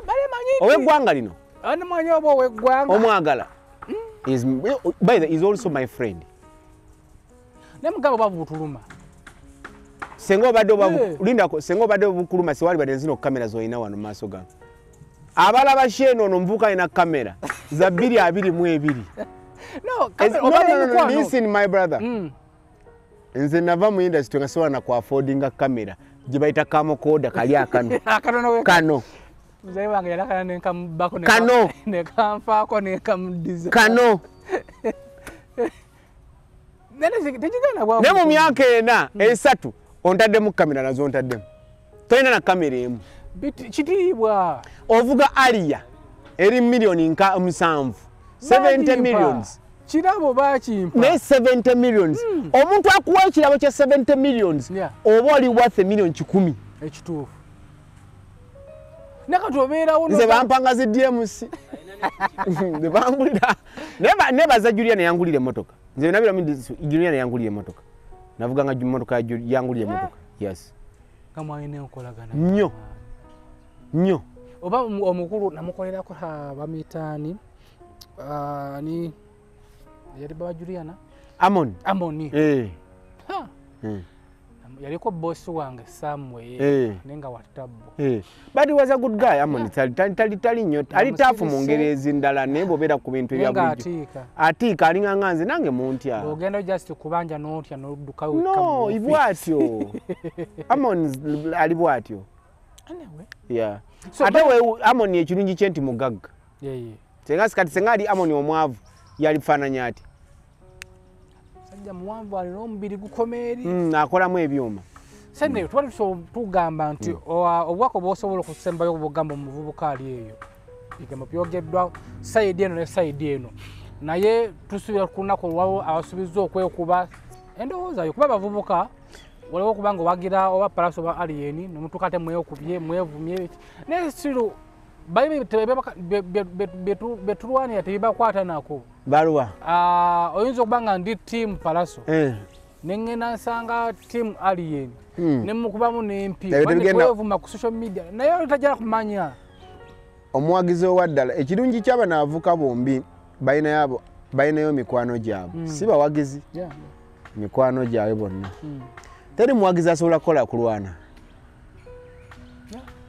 Bale manyi. Ow'eggwanga lino? Ani mmanyi oba ow'eggwanga. Omwagala. By the way, is also my friend. Naye mugamba obwavu butuluma. Senga obadde lindako, senga obadde bukuluma sewali badde zino kamera z'olina wano mu maaso gange. Abalaba Sheno ono omuvubuka alina kamera za 2022. No, kamera obadde mukwano. Listen my brother. Nze nava mu industry nga sobola na ku affordinga kamera gye bayita camcorder kali akano. Kano. Mzee wange yalakana nenkamubbako kano. Nekanfaako nekamuddiza. Kano. Ne mu myaka 4 3 ontaddemu kamera nazo ontaddemu. Tolina na kamera emu. Kitiibwa. Ovuga Alia eri miliyoni 7, 70 millions. Kirabo bakimpa. Ne 70 millions. Omuntu akuwa ekirabo kya 70 millions oba oli worth million 100. Ekituufu. Nakati obeerawo. Nze bampanga zi DMC. Nze bangulira. Nebaza Juliana yangulira emmotoka. Nze nabira mu Juliana yangulira emmotoka. Navuga nga emmotoka yangulira emmotoka. Yes. Kama alina enkolagana. Nnyo. Nnyo. Oba omukulu namukolerako bamuyita ani? Ani yali baba Juliana? Amon. Amoni. Yaliko boss wange somewhere nenga wa tabbo. But he was a good guy. Amon tali nnyo. Ali tafu mu ngeri ezindala naye bw'obeera ku bintu ebya bulijjo. Atiika alinga nga nze nange muntya. Ogenda just kubanja n'otya n'oddukayo. No, bw'atyo. Amon ali bw'atyo. Anyway. Yeah. So, ate we Amon ekirungi kye nti mugagga. Senga kati senga ali Amon omwavu yalifaananya ati. Sajja muwanvu alina omubiri gukoma eri. Akolamu ebyuma. Sente twali tugamba nti obubaka bw'osobola okusembayo bw'ogamba omuvubuka ali eyo. Bigambo byogeddwa sayidi eno ne sayidi eno. Naye tusuubira ku lunaku olwawo abasuubizza okwekuba endowooza yo kuba abavubuka waliwo okuba nga owagira oba Palaso oba Alien n'omutuuka ate mwekubye mwevumye naye siru betulwanira tebibakwata nako. Baluwa. Oyinza okuba nga ndi team Palaso nengenda nsanga team Alien nemukubamu n'empi wevuma ku social media naye tajja kumanya. Omuwagizi owaddala ekirungi ky'abano abavubuka bombi balinayo mikwano gyabwe. Si bawagizi. Mikwano gyabwe bonna. Teri muwagizi asobola kukola kulwana.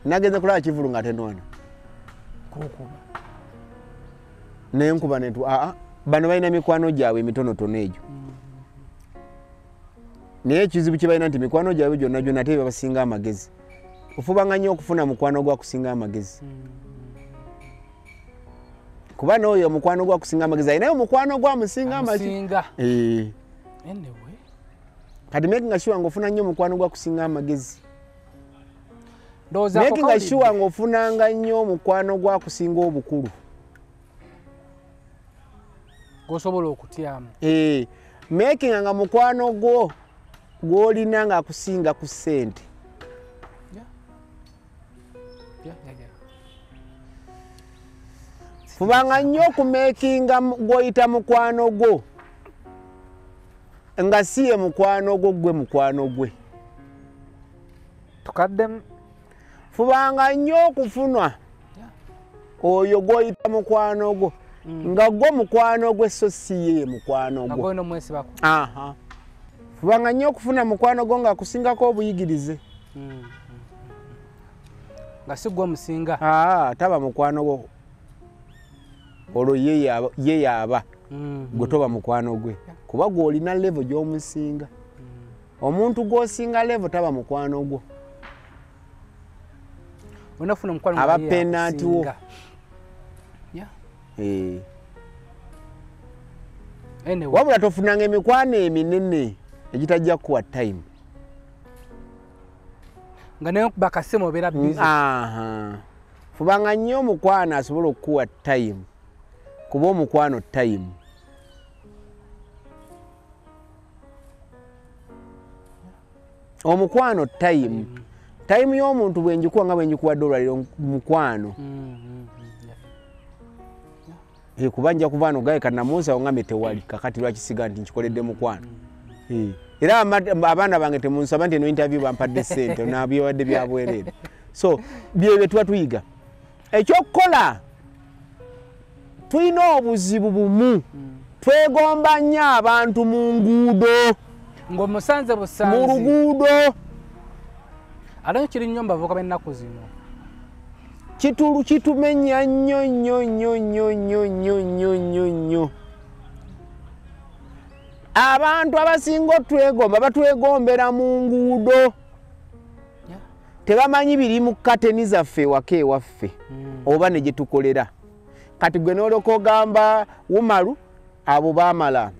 Nagenze kulaba kivulu nga tenwana. Kukuba. Nenkuba netu bano balina mikwano gyabwe emitonotono egyo. Naye ekizibu kye balina nti mikwano gyabwe gyonna gyonna ate babasinga amagezi. Ofubanga nnyo okufuna mukwano gwakusinga amagezi. Kuba n'oyo omukwano gwakusinga amagezi alinayo omukwano gwamusinga amagezi. Anyway. Kati making sure ng'ofuna nnyo omukwano gwakusinga amagezi. Making sure ng'ofunanga nnyo omukwano gwakusinga obukulu. Gosobola okutyamu. Making nga mukwano gwo gw'olina nga akusinga ku ssente. Fubanga nnyo okumakinga gw'oyita mukwano gwo nga si ye mukwano gwo gwe mukwano gwe. Tukaddemu. Fubanga nnyo okufunwa oyo gw'oyita mukwano gwo nga gwo mukwano gwe so si ye mukwano gwo. Fubanga nnyo okufuna mukwano gwo nga akusingako obuyigirize. Nga si gwe omusinga. Taba mukwano gwo. Olwo ye yaba gwe toba mukwano gwe. Kuba gw'olina level gy'omusinga. Omuntu gw'osinga level taba mukwano gwo. Aba penalty wo. Wabula tofunanga emikwano eminene egitajja kuwa time. Nga naye bakasimu obeera busy. Fubanga nnyo omukwano asobola okukuwa time. Kuba omukwano time. Omukwano time. Time y'omuntu bwe njikuwa nga bwe njikuwadde olwaliro mukwano. Kuba nja kuva wano gaye kanamunsi awo ngambe tewali kakati lwaki siga nti nkikoledde mukwano. Era abaana bange temunsaba nti eno interview bampadde ssente nabyewadde bya bwereere. So bye tuba tuyiga. Ekyokukola tulina obuzibu bumu. Twegomba nnyo abantu mu nguudo. Ng'omusanze busanzi. Mu luguudo. Ate kiri nnyo mu bavubuka b'ennaku zino. Kitumenya nnyo nnyo nnyo nnyo nnyo nnyo nnyo nnyo nnyo. Abantu abasinga otwegomba batwegombera mu nguudo. Tebamanyi biri mu kateni zaffe waka ewaffe oba ne gye tukolera. Kati gwe n'olyoka ogamba Umaru abo baamala.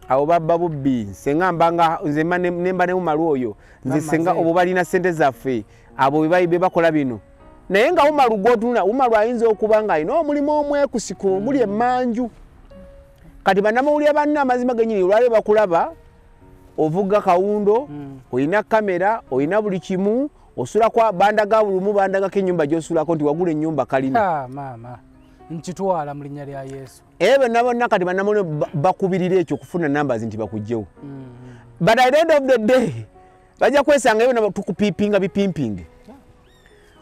Abo babba bubbi. Senga mbanga nze nemba ne Umaru oyo. Nze senga obo balina ssente zaffe. Abo be bakola bino. Naye nga Umaru gw'otunula, Umaru ayinza okuba nga alina omulimu omwekusiko oguli emmanju. Kati bannamawulire banna amazima gennyini olwaleero bakulaba ovuga kawundo, olina kamera, olina buli kimu, osula kwa bandaga bulumu bandagako ennyumba gy'osulako nti wagula ennyumba kalina. Maama nkitwala mu linnya lya Yesu. Era bonna bonna kati bannamawulire bakubirira ekyo okufuna numbers nti bakuggyewo. But at the end of the day bajja kwesanga ebyo tukupimpinga bipimpinge.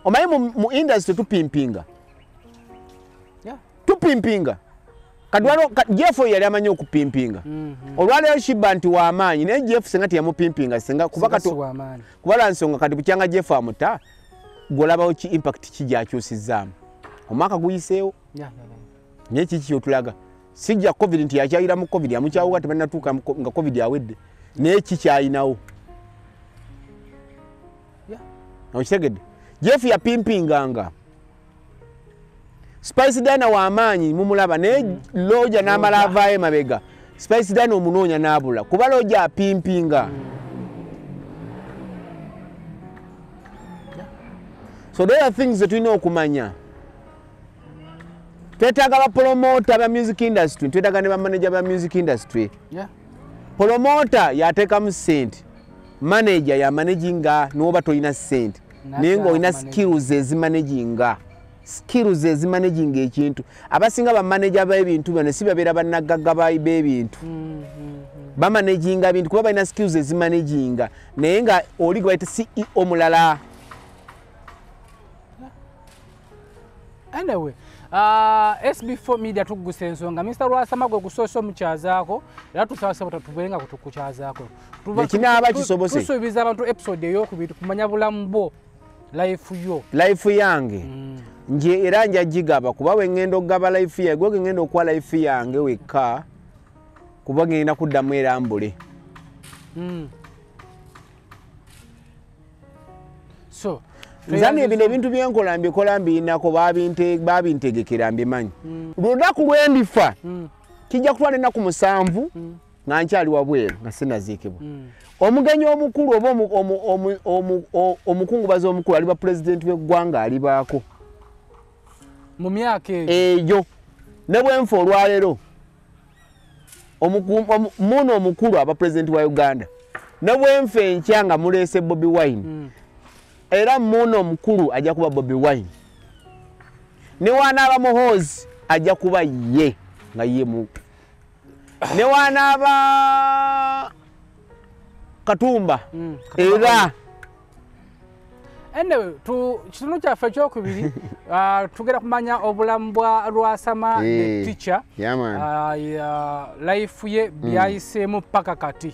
Omanyi mu industry tupimpinga. Tupimpinga. Kati Jeff yali amanyi okupimpinga. Olwaleero Shiba nti w'amaanyi naye Jeff senga teyamupimpinga senga kuba kuba lwa nsonga kati bukyanga Jeff amuta gw'olabawo ki impact ki gy'akyusizzaamu. Omwaka guyiseewo. Naye kiki ky'otulaga? Sijja COVID nti yakyayira mu COVID yamukyawuka tebannatuuka nga COVID awedde. Naye ki kyayinawo? Okitegedde? Jeff yapimpinganga. Spice Diana w'amaanyi mumulaba naye Lodja n'amala avaayo emabega. Spice Diana omunoonya n'abula kuba Lodja apimpinga. So there are things that tulina okumanya. Twetaaga ba promoter ba music industry, twetaaga ne ba manager ba music industry. Promoter yateekamu ssente, manager ya managinga n'oba tolina ssente naye ng'olina skills ezimanaginga. Skills ezimanaginga ekintu. Abasinga ba manager b'ebintu bano si babeera bannagagga b'ebintu. Bamanaginga bintu kuba balina skills ezimanaginga naye nga oli gwe bayita CEO mulala. Anyway, SB4 Media tugguse ensonga. Mr. Lwasama gwe gusoose omukyazaako era tusaba tubeere nga kutukukyazaako. Ekinaaba kisobose. Tusuubiza abantu episode ey'okubiri kumanya bulamu bwo, life yo. Life yange. Nje era nja gigaba kuba we ngenda okugaba life yange, gwe ngenda okuwa life yange wekka kuba ngenda kuddamu era mbule. So nzani ebino ebintu byenkola mbikola mbinako babintegekera mbimanyi. Lunaku lwe ndifa kijja kutwala ennaku 7 nga nkyali wabweru nga sinnaziikibwa. Omugenyi omukulu oba omukungubazi omukulu aliba pulezidenti w'eggwanga alibaako mu myaka eyo. Ne bwe nfa olwaleero Muno omukulu aba president wa Uganda ne bwenfe enkya nga muleese Bobi Wine, era muno omukulu ajja kuba Bobi Wine, ne wanaaba Muhoozi ajja kuba ye nga ye mu, ne wanaaba Katumba era. Anyway, kitundu kyaffe ekyokubiri tugenda kumanya obulamu bwa Lwasama the teacher, life ye byayiseemu paka kati.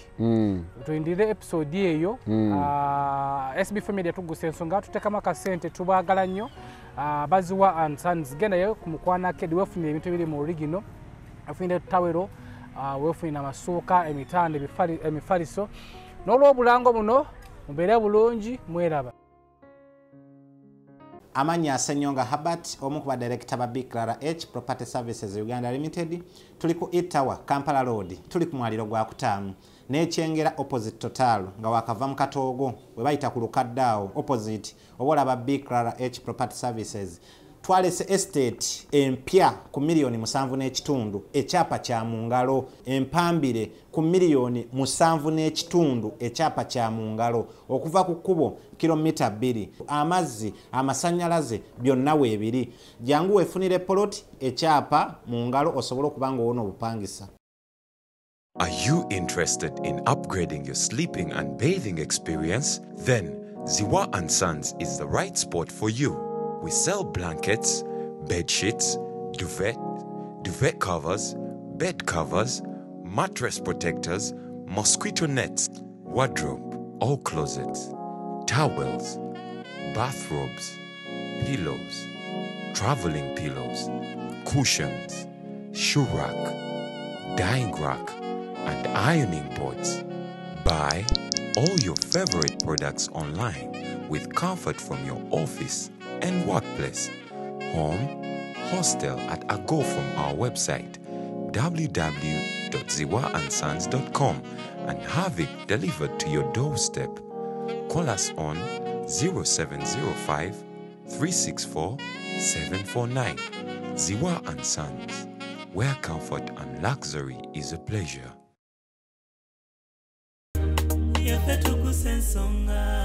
Tuyindire episode eyo. SB4 Media tugusa ensonga, tuteekamu akasente, tubaagala nnyo. Baziwa and Sons, gendayo ku Mukwano Arcade weefunire ebintu ebiri mu original, weefunire tawero, weefunire amasuuka, emitanda, emifaliso. N'olwobulango buno mubeere bulungi, mweraba. Amannya Ssenyonga Herbert, omu ku badirekita ba Big H Property Services Uganda Limited. Tuli ku E-Tower, Kampala Road, tuli ku mwaliro gwa kutaano n'ekyengera opposite Total, nga wakava mu Katoogo we bayita ku lukadde awo opposite oba olaba Big H Property Services. Twalese estate empya ku 7.5 miliyoni, ekyapa kya mu ngalo, empambire ku 7.5 miliyoni, ekyapa kya mu ngalo, okuva ku kkubo kilomita 2, amazzi, amasannyalaze byonna weebiri. Jangu weefunire poloti, ekyapa mu ngalo, osobole okuba nga owona obupangisa. Are you interested in upgrading your sleeping and bathing experience? Then Ziwa and Sons is the right spot for you. We sell blankets, bed sheets, duvet, duvet covers, bed covers, mattress protectors, mosquito nets, wardrobe or closets, towels, bathrobes, pillows, traveling pillows, cushions, shoe rack, dyeing rack, and ironing boards. Buy all your favorite products online with comfort from your office and workplace, home, hostel at a go from our website www.ziwaandsons.com and have it delivered to your doorstep. Call us on 0705 364 749. Ziwa and Sons, where comfort and luxury is a pleasure. Yaffe tukusa ensonga.